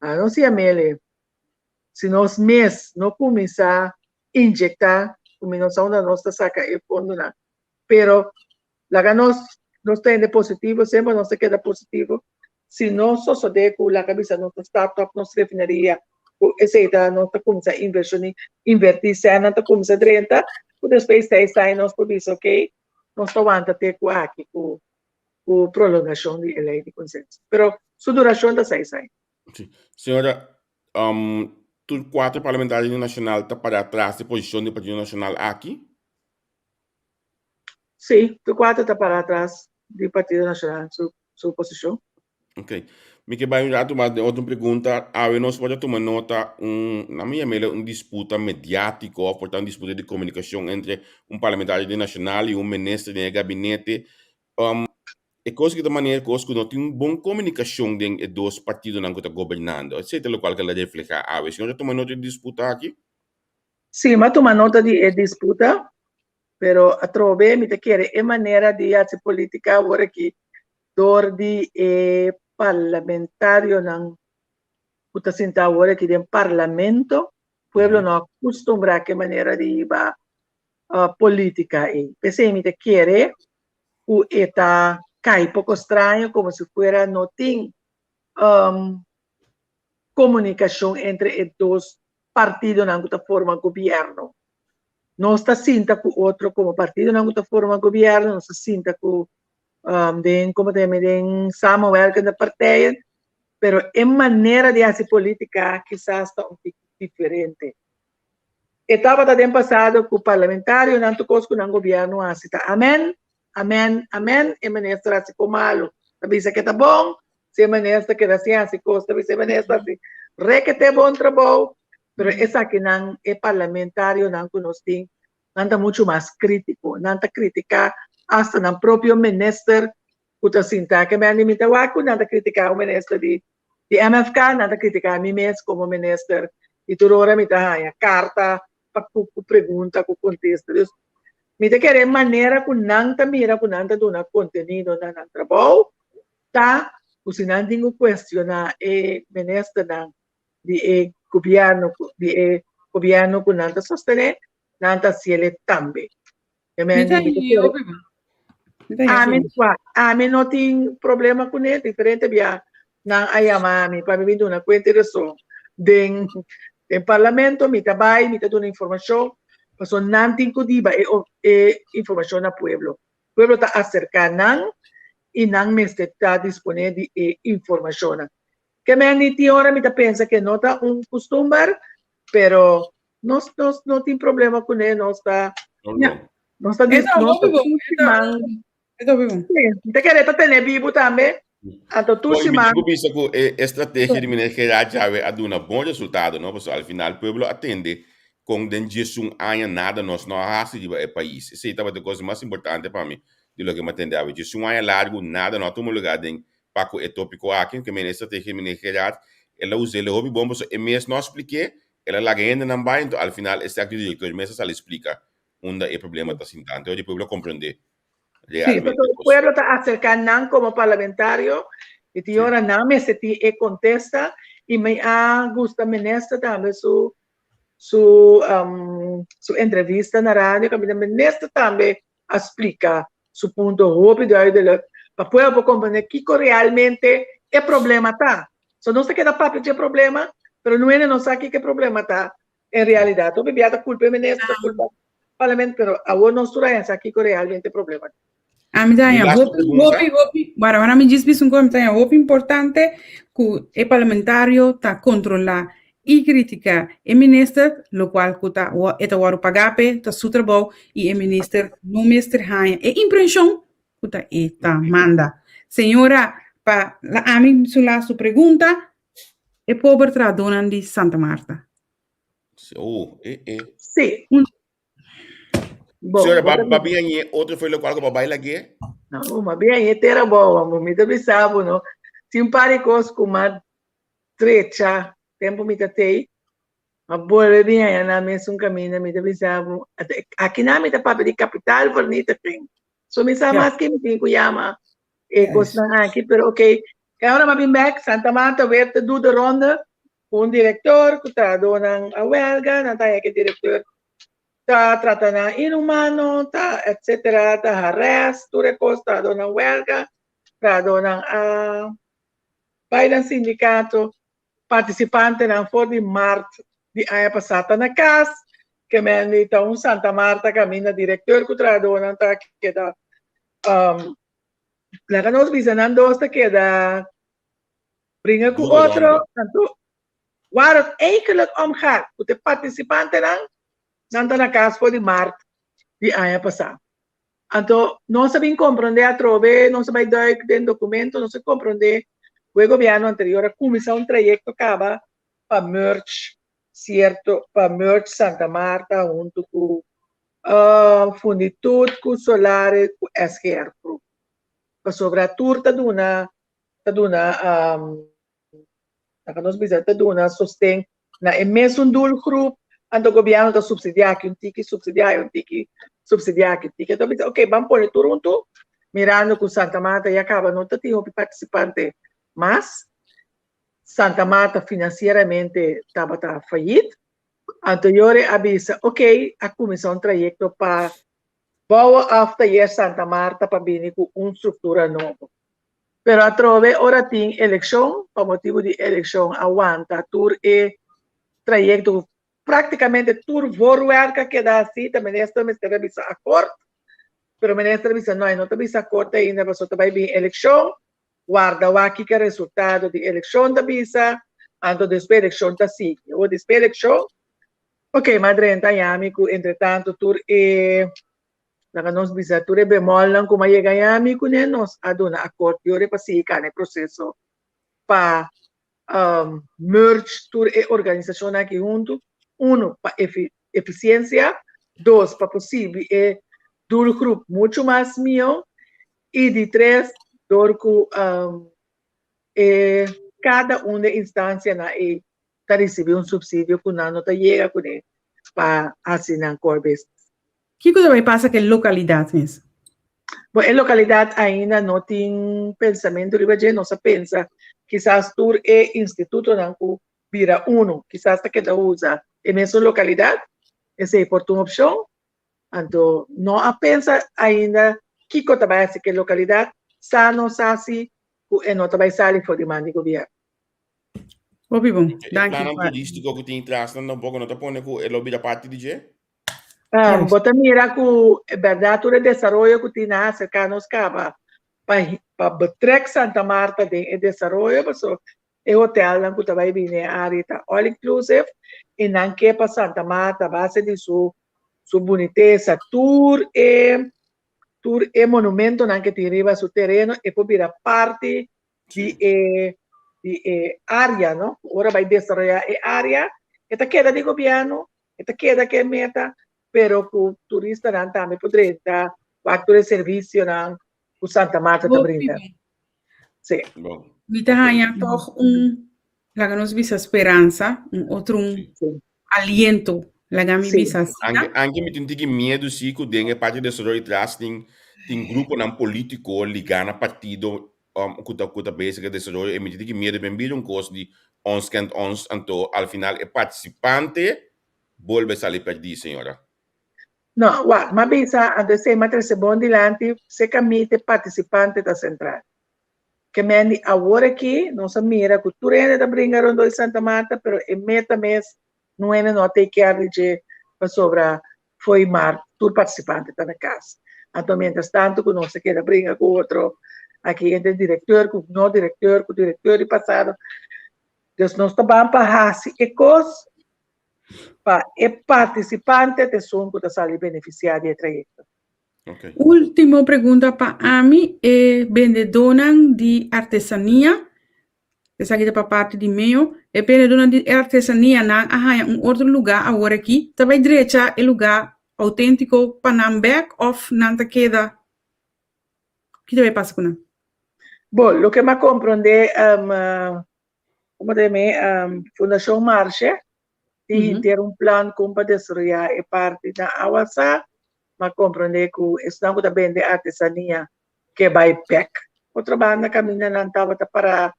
a no si Amelie, si nos mes no kuminsá inyectá, ku mi no sa unda nos ta saka e fondonan, pero Laga nos nos ta hende positivo, semper nos ta keda positivo. Si no sosode ku laga bisa nos ta start up nos refineria, ku esei ta nos ta kuminsá invershoni, invertí sèn nan ta kuminsá drenta, ku despues seis aña nos por bisa ok, nos ta wanta te ku aki ku ku prolongashon di e lei di konsenso. Pero su durashon ta seis aña. Sí. Señora, um, tur kuater parlamentario nashonal ta para atras di posishon di Partido Nashonal aki? Sí, tur kuater ta para atras di Partido Nacional su, su posishon. Ok. Mi ke bai un ratu mas den otro pregunta. Awe nos por a tuma nota un, na mi yam'el un disputa mediátiko òf por ta un disputa di komunikashon entre un parlamentario di Nacional i un minister den e gabinete. Um, e kos ki ta manera kos ku no tin un bon komunikashon den e dos partidonan ku ta gobernando. Esei ta lokual ku el a reflehá awe. Señor ta tuma nota di disputa aki? Sí, mi a tuma nota di e disputa, pero atrobe mi ta kere e manera di hasi politica awor aki dor di e parlamentarionan ku ta sinta awor aki den parlamento, pueblo no a kustumbrá ku e manera di hiba politica ei. P'esei mi ta kere ku e ta kai poko straño komo si fuera no tin komunikashon entre e dos partidonan ku ta forma gobièrnu. Nos ta sinta ku otro komo partidonan ku ta forma gobièrnu, nos ta sinta ku den komo ta yama den samenwerkende partijen, pero e manera di hasi politika kisas ta un tiki diferente. E tabata den pasado ku parlamentarionan tur kos ku nan gobièrnu hasi ta amen, amen, amen, e minister hasi ko malu, ta bisa ke ta bon, Si e minister keda sin hasi kos, ta bisa e minister hasi rekete bon trabou, pero esakinan e parlamentarionan ku nos tin, nan ta muchu mas kritiko, nan ta kritiká asta nan propio minister ku ta sinta. Ke men di mi ta wak ku nan ta kritiká un minister di di MFK, nan ta kritiká mi mes komo minister i tur ora mi ta haña karta pa ku ku pregunta ku kontesta. Dus mi ta kere e manera ku nan ta mira ku nan ta duna kontenido na nan trabou ta ku si nan tin ku kuestioná e ministernan di e gobièrnu di e gobièrnu ku nan ta sostené, nan ta hasiel tambe. Ami ami no tin problema kuné, diferente bia nan a yama mi pa mi bin duna kuenta i rason den den parlamento, mi ta bai, mi ta duna informashon, pasobra nan tin ku diba e e informashon na pueblo. Pueblo ta aserká nan i nan mester ta disponé di e informashonnan. Ke men di tin ora mi ta pensa ke no ta un kustumber, pero nos nos no tin problema kuné, nos ta nos ta nos ta tur siman. Mi ta kere ta tene bibu tambe. Anto tur siman. Mi tin ku bisa ku e estrategia di Meneer Gerard Djawe a duna bon resultado, no? Pasobra al final pueblo a tende kon den diesun aña nada nos no a hasi riba e pais. Esei tabata e kos mas importante pa mi di loke mi a tende awe. Diesun aña largu nada no a tuma lugar den pa ku e topiko aki. Ke men e estrategia di Meneer Gerard el a us'é hopi bon pasobra e mes no a splik'é, el a laga hendenan bai, anto al final e secretary director mes a sali splika unda e problema ta sinta. Anto e pueblo a komprendé Sí, pasobra e pueblo ta acerca nan como parlamentario y tin ora nan mester tin e contesta y mi a gusta minister tambe su su su entrevista na radio caminda minister tambe a splica su punto hopi duidelijk pa pueblo por comprende kico realmente e problema ta. So nos ta keda papia dje problema pero nuene no sa kico e problema ta en realidad. Hopi bia ta culpa e minister, ta culpa. Parlamento, pero awor nos tur a haña sa kiko realmente e problema ta. Ami ta Mi haña laatste hopi, pregunta. hopi, hopi, bueno, ahora mi djis bisa un cosa, mi ta haña hopi importante ku e parlamentario ta kontrolá i kritiká e minister, lokual ku ta e ta wòrdu pagá p'e, ta su trabou i e minister no mester haña e impreshon ku ta e ta manda. Señora, pa la ami su laatste pregunta, e pober trahadónan di Santa Marta. Oh, eh, eh. Sí. Un Bo, Señora, bo ba, ta ba bien e otro foi locual ko ba baila gie? No, ma bien e tera boa, mo mi ta bisa bo no. Tin un par di kos ku m'a trecha tempu mi ta tei, ma bolbe bin haña nan mesun kaminda mi ta bisa bo. Aki nan mi ta papia di kapitaal vernietiging. So mi sa Ja. mas ke mi tin ku yama e Juist. kosnan aki, pero oké. E ora m'a bin bek, Santa Marta weer te doet de ronde ku un direktor ku trahadónan a wèlga, nan ta haña ku e direktor ta trata nan inhumano, ta etcetera, ta harass tur e kos, trahadónan wèlga, trahadónan a bai nan sindikato, partisipantenan for di mart di aña pasá ta na kas, ke men di ta un Santa Marta kaminda direktor ku trahadónan ta keda laga nos bisa nan dos ta keda bringa ku otro, anto waar het eigenlijk om gaat ku te partisipantenan nan ta na kas for di mart di aña pasá. Anto nos a bin komprondé atrobe, nos a bai duik den dokumento, nos a komprondé ku e gobièrnu anterior a kuminsá un trayekto kaba pa merge sierto, pa merge Santa Marta huntu ku Funditut, ku Solare, ku SGR Group. Pasobra tur ta duna, ta duna Laga nos bisa ta duna sosten na e mesun doelgroep, anto gobièrnu ta supsidiá aki un tiki, supsidiá ahi un tiki, supsidiá aki un tiki. Anto bisa, ok, ban pone tur huntu, mirando ku Santa Marta ya kaba no ta tin hopi partisipante mas, Santa Marta finansieramente tabata fayit, anto yore a bisa, ok, a kuminsá un trayekto pa bouw af tayer Santa Marta pa bini ku un struktura nobo. Pero atrobe ora tin elekshon, pa motibu di elekshon a wanta tur e trayekto ku praktikamente tur voorwerk a keda hasi, ta minister mester a bisa akort, pero minister a bisa no, e no ta bisa akort ainda pasobra ta bai bin elekshon, warda wak kiko e resultado di elekshon ta bisa, anto despues elekshon ta sigui. Awor despues elekshon, ok, m'a drenta yami ku entretanto tur e Laga nos bisa tur e bemòlnan ku a yega yami kuné nos a duna akort di ora pa sigui kana e proseso pa merge tur e organisashonnan aki huntu, unu pa efisiensia, dos pa por sirbi e doelgroep muchu mas mihó i di tres dor ku e kada un di e instansianan ei ta risibí un supsidio ku nan no ta yega kuné pa hasi nan core business. Kiko ta bai pasa ku e lokalidat mes? Bon, e lokalidat ainda no tin pensamentu riba dje. Nos a pensa kisas tur e institutonan ku bira unu kisas ta keda usa e mesun lokalidat. Esei por ta un opshon. Anto no a pensa ainda kiko ta bai hasi ku e lokalidat. Sa nos sa si ku e no ta bai sali for di man di gobièrnu. Hopi bon. E Danki plannan pa. turístiko ku tin trasnan tampoco no ta pone ku e lo bira parti di dje? Bo ta mira ku e bèrdat tur e desaroyo ku tin a aserká nos kaba pa pa betrek Santa Marta den e desaroyo pasobra e hotelnan ku ta bai bini e área ta all inclusive i nan ke pa Santa Marta a base di su su bunitesa tur e tur e monumentonan ke tin riba su tereno e por bira parti di e di e área no ora bai desaroyá e área e ta keda di gobièrnu e ta keda ku e meta pero ku turistanan tambe por drenta wak tur e servisionan ku Santa Marta ta brinda. Sí. Mi ta haña tòg un laga nos bisa speransa, un otro un aliento, laga mi bisa asina. Anke, anke mi tin tiki miedu si ku den e parti di desaroyo tras tin tin gruponan polítiko ligá na partido um, ku ta ku ta bezig e desaroyo e mi tin tiki miedu ben bira un kos di ons kent ons anto al final e partisipante bolbe sali pèrdí señora. No, wak, m'a bisa anto esei m'a trese bon dilanti, seka mi te partisipante ta sentral. Ke men di awor aki nos a mira ku tur hende ta bringa rondó di Santa Marta pero e meta mes nun hende no a take care di dje pasobra fo'i mart. Tur participante ta na cas. Anto mientras tanto cu nos ta keda bringa cu otro aki entre directeur cu no directeur cu directeur di pasado. Dus nos ta ban pa haci e cos pa e participante ta esun cu ta sali beneficia di e trayecto. Okay. Ultimo pregunta pa ami, e bendedonan di artesania, esaki ta pa parti di meo, e bendedonan di artesania nan a haña un otro lugá awor aki, ta bai drecha e lugá auténtiko pa nan bèk òf nan ta keda, ki ta bai pasa ku nan? Bo, loke mi a komprondé, komo ta yam'é, Fundashon Marshe tin henter un plan kon pa desaroyá e parti na Awasá. Mi a komprondé ku esnan ku ta bende artesania ke bai bèk otro banda kaminda nan tabata pará,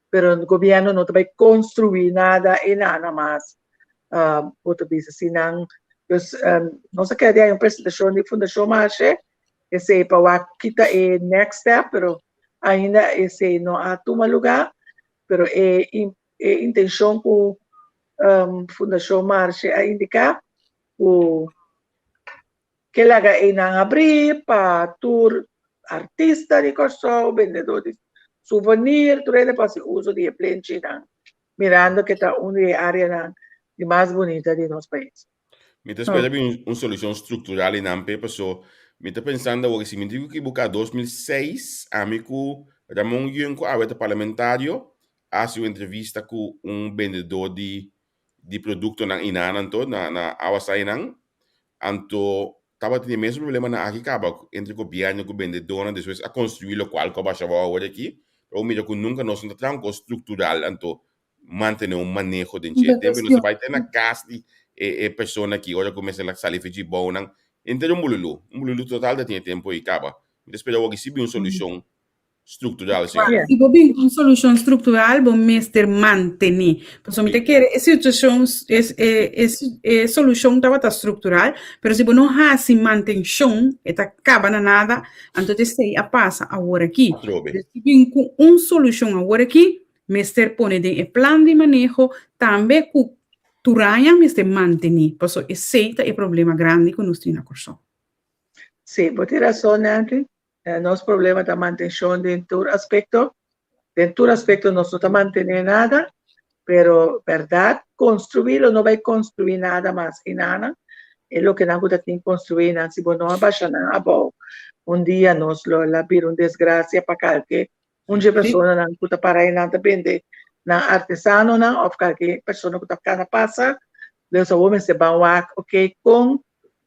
pero gobièrnu no ta bai konstruí nada i nada mas. Bo ta bisa si nan, dus nos a kere di hay un presentashon di Fundashon Marshe, esei pa wak ki ta e next step, pero ainda esei no a tuma lugá, pero e e intenshon ku Fundashon Marshe a indiká ku ke laga einan habrí pa tur artista di Kòrsou, bendedó di souvenir, tur hende por hasi uso di e plenchinan, mirando ke ta un di e áreanan di mas bunita di nos pais. Mi ta spera bin un solucion structural y nan pe paso mi ta pensando awor si mi digo equivoca 2006 ami cu Ramon Yun cu awe ta parlamentario a haci un entrevista cu un bendedor di di productonan y nan anto na na Awasai nan anto tabatin e mesun problemanan aki caba entre gobierno cu bendedornan despues a construi locual cu a basha abao awor aki pero bo mira cu nunca nos no ta traha un cos structural anto mantené un maneho den dje. Tempu nos a bai te na kas di e e persona aki ora ku mester sali for dje bounan. Henter un bululu, un bululu total ta tin e tempu ei kaba. Mi ta spera awor si bin un solushon struktural, señor. Si bo bin un solushon struktural bo mester mantené. Pasobra mi ta kere e situashon e e e solushon tabata struktural, pero si bo no hasi mantenshon e ta kaba na nada, anto esei a pasa awor aki. Atrobe. Si bin ku un solushon awor aki, Mester pone den e plan di maneho tambe ku tur aña mester mantení, paso esei ta e problema grandi ku nos tin na Kòrsou. Sí, bo tin rason, Nancy. Nos problema ta mantenshon den tur aspekto. Den tur aspekto nos no ta mantené nada, pero bèrdat konstruí lo no bai konstruí nada mas enanan. E lokenan ku ta tin konstruí nan, si bo no a basha nan abou, un dia nos lo la bira un desgrasia pa kalke Un dje personanan ku ta para einan ta bende nan artesanonan òf kalke persona ku ta kana pasa. Dus awor mester ban wak, oke, kon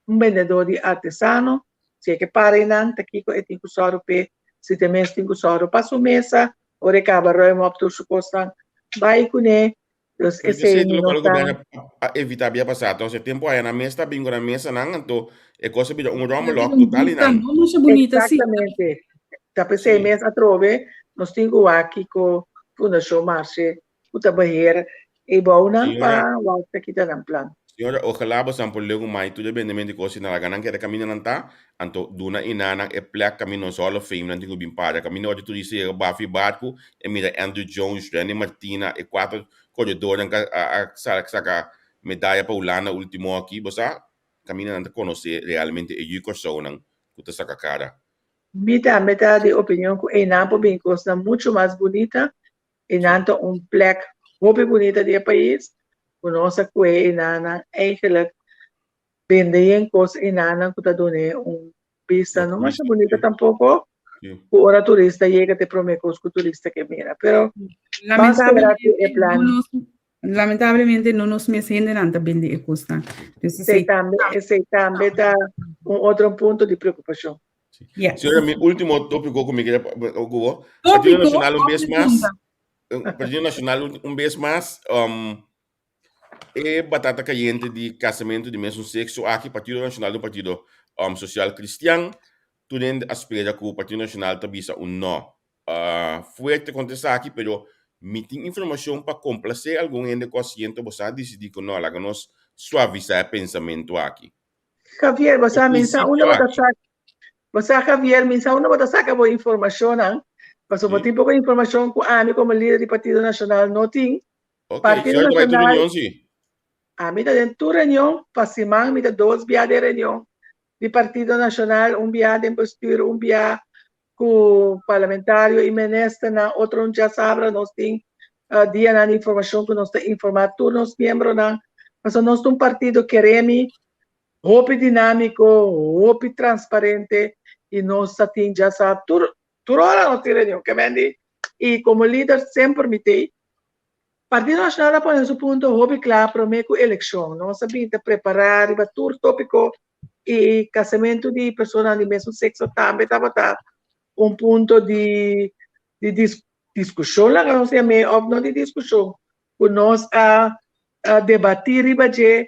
un bendedó di artesano, si e ke para einan, ta kiko e tin ku sòru p'e, si ta e mes tin ku sòru pa su mesa, ora e kaba ruim òp tur su kosnan bai kuné. Dus Pero esei esei ta mi lokual no ta. gobierno a evitá bia pasá. Entonces e tempu aya nan mes ta bin ku nan mesanan, anto e kos a bira un rommelok total i nan. No masha bunita, sí. Exactamente. Ta p'esei Sí. mes atrobe nos tin ku wak kiko Fundashon Marshe ku ta beheer e bounan pa Señora, wak ta kita nan plan. señora, ojalá bosan por leu ku mai tur e bendemento di kos i nan laga nan keda kaminda nan ta, anto duna i nan e plek kaminda nos Hall of Fame nan tin ku bin para. Kaminda ora turista yega bafi barku e mira Andruw Jones, Randy Martina, e kuater koredornan ku a saka medaya pa Hulanda ultimo aki, bo sa kaminda nan ta konosé realmente e yu Kòrsounan ku ta saka kara. Mi tambe ta di opinion ku einan por bin kosnan muchu mas bunita. Einan ta un plek hopi bunita di e pais ku nos a kue einannan eigenlijk bende yen kos einannan ku ta dun'é un bista no masha bunita tampoko ku ora turista yega ta e prome kos ku turista ke mira pero ban spera ku e plan. Lamentablemente no nos mes hendenan ta bende e kosnan. Esei tambe esei tambe ta un otro punto di preokupashon. Yes. Señora, mi último tópiko ku mi kere ku bo. Partido Nacional un bes mas. Partido Nacional un bes mas. Um, E batata kayente di kasamentu di mesun sekso aki, Partido Nashonal ta un partido sosial kristian. Tur hende a spera ku Partido Nashonal ta bisa un nò fuerte kontra esaki, pero mi tin informashon pa komplasé algun hende ku asiento bo sa disidí ku nò, laga nos suavisá e pensamentu aki. Javier, bo E sa mi sa unda prinsipio bo ta aki. saka, bo sa Javier, mi sa unda bo ta saka bo informashonnan, pasobra bo Sí. tin poko informashon ku ami komo lider di Partido Nashonal no tin. Ok, Partido señora ta bai tur Nacional, reunion si? Ami ta den tur reunion, pa siman mi ta dos bia den reunion. di Partido Nashonal, un bia den bestuur, un bia ku parlamentario i ministernan, otro un djasabra nos tin dianan di informashon ku nos ta informá tur nos miembronan, pasobra nos ta un partido keremi, hopi dinámiko, hopi transparente i nos ta tin djasabra tur tur ora nos tin reunion, ke men di i komo lider semper mi t'ei. Partido Nashonal a pone su punto hopi kla promé ku elekshon. Nos a bin ta prepará riba tur tópiko i kasamentu di personanan di mesun sekso tambe tabata un punto di di diskushon laga nos yam'é òf no di diskushon ku nos a debatí riba dje.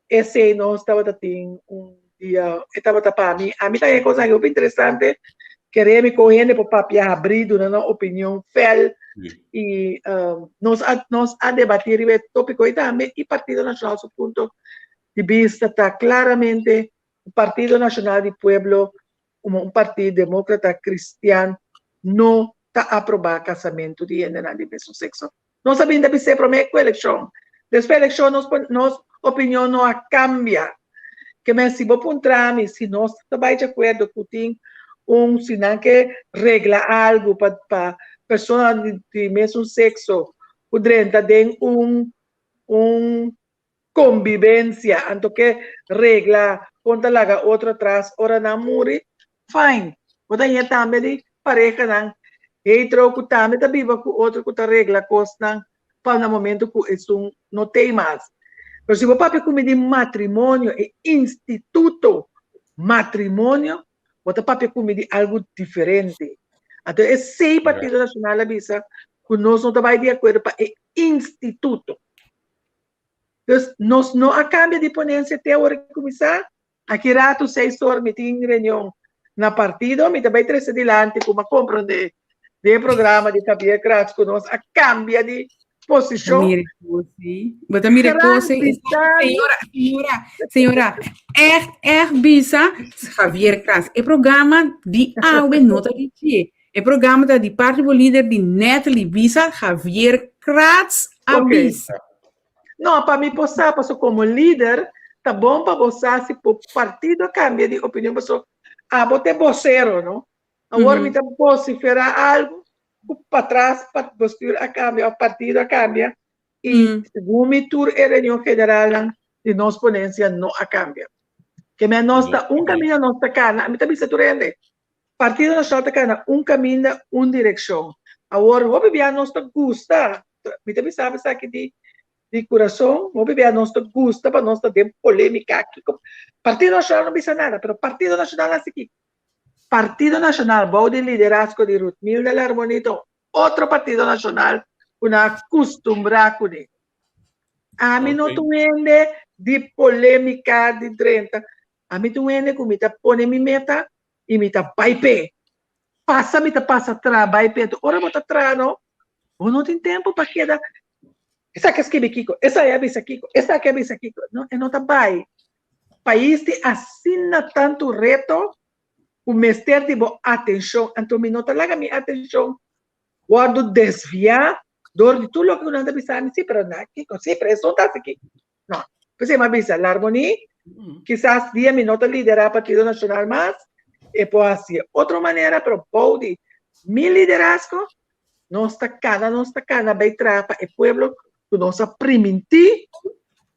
Esei nos tabata tin un dia, e tabata pa mi, ami ta e cosa hopi interesante, kere mi con hende por papia habrí, duna nan opinion fel, y nos a, nos a debati riba e tópico y tambe y Partido Nacional su punto di bista ta claramente Partido Nacional di Pueblo como un partido demócrata cristian no ta aproba casamento di hendenan di mesun sexo. Nos a bin ta bis'é promé ku elekshon. Despues elekshon nos nos opinion no a kambia. Ke men si bo puntra mi si nos ta bai di akuerdo ku tin un si nan ke regla algu pa pa persona di di mesun sekso ku drenta den un un kombibensia anto ke regla kon ta laga otro atras ora nan muri, fine. Bo ta haña tambe di parehanan hetero ku tambe ta biba ku otro ku ta regla kosnan pa na momento ku esun no tei mas. Pero si bo papia ku mi di matrimonio, e instituto matrimonio, bo ta papia ku mi di algu diferente. Anto esei Partido Nacional a bisa ku nos no ta bai di akuerdo pa e instituto. Dus nos no a cambia di ponencia te awor a cuminsa. Aki rato seis or mi tin reunion na partido, mi ta bay trece dilanti cu mi a comprende den e programa di Javier Kratz cu nos a cambia di posicion. Mira cos, bo ta mira cos. Señora, señora, señora, echt, echt bisa Javier Kratz. E programa di awe no ta di dje. E programa ta di parti bo lider di Natalie bisa Javier Kratz a okay. bisa. No, pa mi por sa, paso como lider, ta bon pa bo sa si bo partido cambia di opinion, paso abo te vocero, no? Awor mi ta vocifera algo, ku patras pa bestuur a cambia of partido a cambia, y segun mi tur e reunion generalnan di nos ponencia no a cambia. Ke men nos ta un caminda nos ta cana, mi ta bisa tur hende, Partido Nacional ta cana un caminda, un direccion. Awor, hopi bia nos ta gusta, mi ta bisa esaki di di curason, hopi bia nos ta gusta pa nos ta den polemica kico. Partido Nacional no bisa nada, pero Partido Nacional haci kico? Partido Nacional bou di liderazgo di Ruthmilda Larmonita, otro Partido Nacional cu nan a custumbra cune. Ami no ta un hende di polemica, di drenta. Ami ta un hende cu mi ta pone mi meta i mi ta bai p'e. Pasa mi ta pasa tra bai p'e. Anto ora bo ta tra no, bo no tin tempu pa keda, esaki a skibi kiko, esaki a bisa kiko, esaki a bisa kiko. No, e no ta bai. Pais tin asina tantu reto ku mester di bo atenshon. Anto mi no ta laga mi atenshon wòrdu desviá dor di tur loke ku nan ta bisa mi, sí, pero na kiko, sí, pero esun ta hasi kiko. No. P'esei mi a bisa, Larmonie, kisas dia mi no ta liderá Partido Nacional mas, e por hasié otro manera, pero bou di mi liderazgo, nos ta kana, nos ta kana bai traha pa e pueblo ku nos a primintí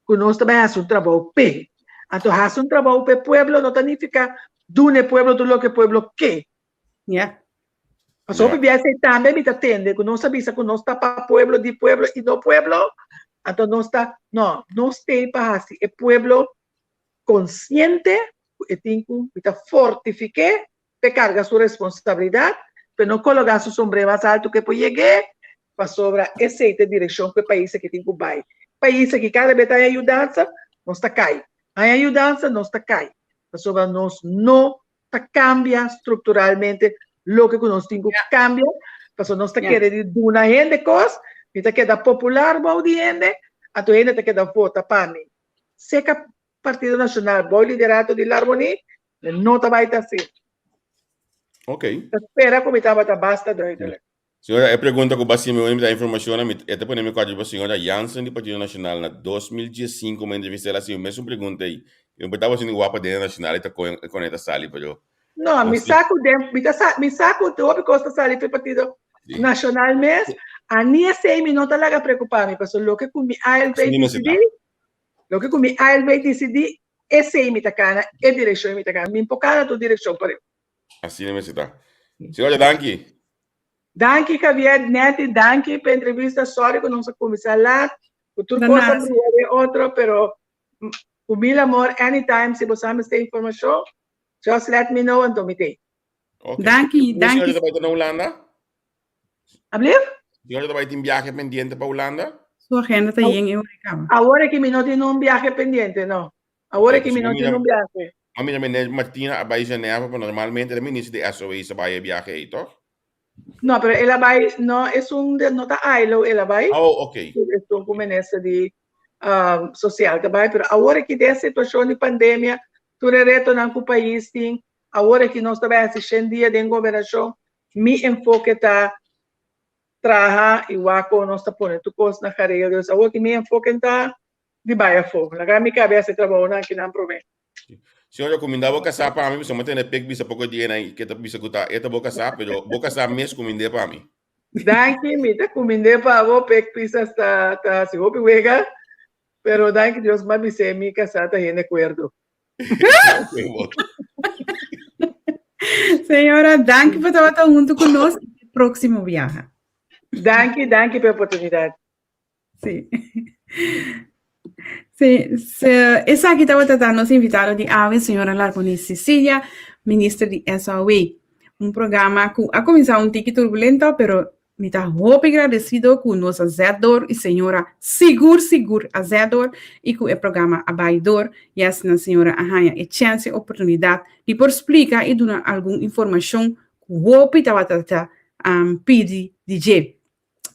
ku nos ta bai hasi un trabou p'e. Anto hasi un trabou p'e pueblo no ta nifiká duna e pueblo tur loke e pueblo ke. Ja. Pasobra hopi bia esei tambe mi ta tende ku nos a bisa ku nos ta pa pueblo, di pueblo i no pueblo, anto nos ta, no, nos t'ei pa hasi e pueblo konsiente ku e tin ku, mi ta fortifik'é p'e karga su responsabilidat, p'e no kologá su sombré mas altu ku e por yeg'é, pasobra esei ta e direkshon ku e pais aki tin ku bai. Pais aki kada bes ta haña yudansa, nos ta kai, haña yudansa, nos ta kai, pasobra nos no ta cambia structuralmente loke cu nos tin cu cambia, pasobra nos ta kere di duna hende cos, mi ta keda popular bou di hende, anto hende ta keda vota pa mi. Seca Partido Nacional bou liderato di Larmonie, no ta bay ta asina. Ok. Ta spera cu mi tabata basta duidelijk. Señora, e pregunta ku basi mi mi ta informashonnan, mi e ta pone mi kòrda riba señora Jansen di Partido Nacional na 2015 mi entrevista el a hasi e mesun pregunta ei. Mi por tabata asina guapa den nacional y ta con con e ta sali pero No, mi sa cu den mi ta sa mi sa cu hopi cos ta sali p'e partido nacional mes. A ni esey mi no ta laga preocupa mi pasobra loke cu mi ALB dicidi, loke cu mi ALB dicidi esey mi ta cana, e direccion mi ta cana. Mi no por cana tur direccion pareu. Asina mester ta. Señora danki. Danki Javier, Netty danki p'e entrevista, sorry cu nos a cuminsa laat, cu tur cos a bria den otro pero Cu mil amor anytime si bo sa mester informacion just let me know anto mi t'ey. Ok. Danki, Hoe danki. señora ta bai ta na Hulanda? Ablief? Señora ta bai tin biahe pendiente pa Hulanda? Su agenda ta yen e ora caba. Awor aki mi no tin un biahe pendiente, no. Awor aki mi no tin un biahe. Ma mira meneer Martina a bai Geneva, pero normalmente e minister di SOA sa bai e biahe ei, toch? No, pero el a bai, no, esun de, no ta ILO el a bai. Oh, ok. Esun ku minister di um, social ta bai, pero awor aki den situashon di pandemia, tur e retonan ku pais tin, awor aki nos ta bai hasi shen dia den gobernashon, mi enfoke ta traha i wak kon nos ta pone tur kos na geregel. Dus awor aki mi enfoke ta di bai afó. Laga mi kabe hasi trabounan akinan promé. Señor, yo kuminda bo kasá pa mi, pasobra mi tene pek bisa poko dia nan ke ta bisa ku ta e ta bo kasá, pero bo kasá mes kumind'é pa mi. Danki, mi ta kumind'é pa bo, pek pisas ta ta hasi hopi wega, pero danki Dios m'a bis'é mi kasá ta hende kuerdo. Señora, danki pa tabata huntu ku nos i te próksimo biaha. Danki, danki pa e oportunidat. Sí. Sí, se, esaki tabata ta nos invitado di awe, señora Larmonie Cecilia, minister di SAW. Un programa ku a kuminsá un tiki turbulento, pero mi ta hopi gradesido ku nos a zet door i señora sigur sigur a zet door i ku e programa a bai door i asina señora a haña e chèns e oportunidat di por splika i duna algun informashon ku hopi tabata ta pidi di dje.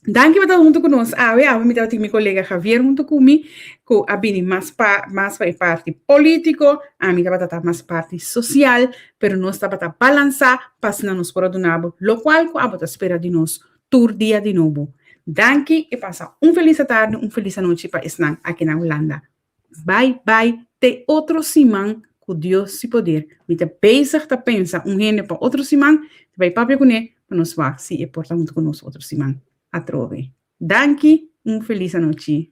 Danki pa ta huntu ku nos awe. Awe mi tabatin mi kolega Javier huntu ku mi, ku a bini mas pa mas pa e parti polítiko, ami tabata ta mas parti sosial, pero nos tabata balansá pa asina nos por a duna bo lokual ku abo ta spera di nos tur dia di nobo. Danki i pasa un felis atardi, un felis anochi pa esnan aki na Hulanda. Bai bai te otro siman ku Dios si poder. Mi ta bezig ta pensa un hende pa otro siman, ta bai papia kuné pa nos wak si e por ta huntu ku nos otro siman atrobe. Danki, un felis anochi.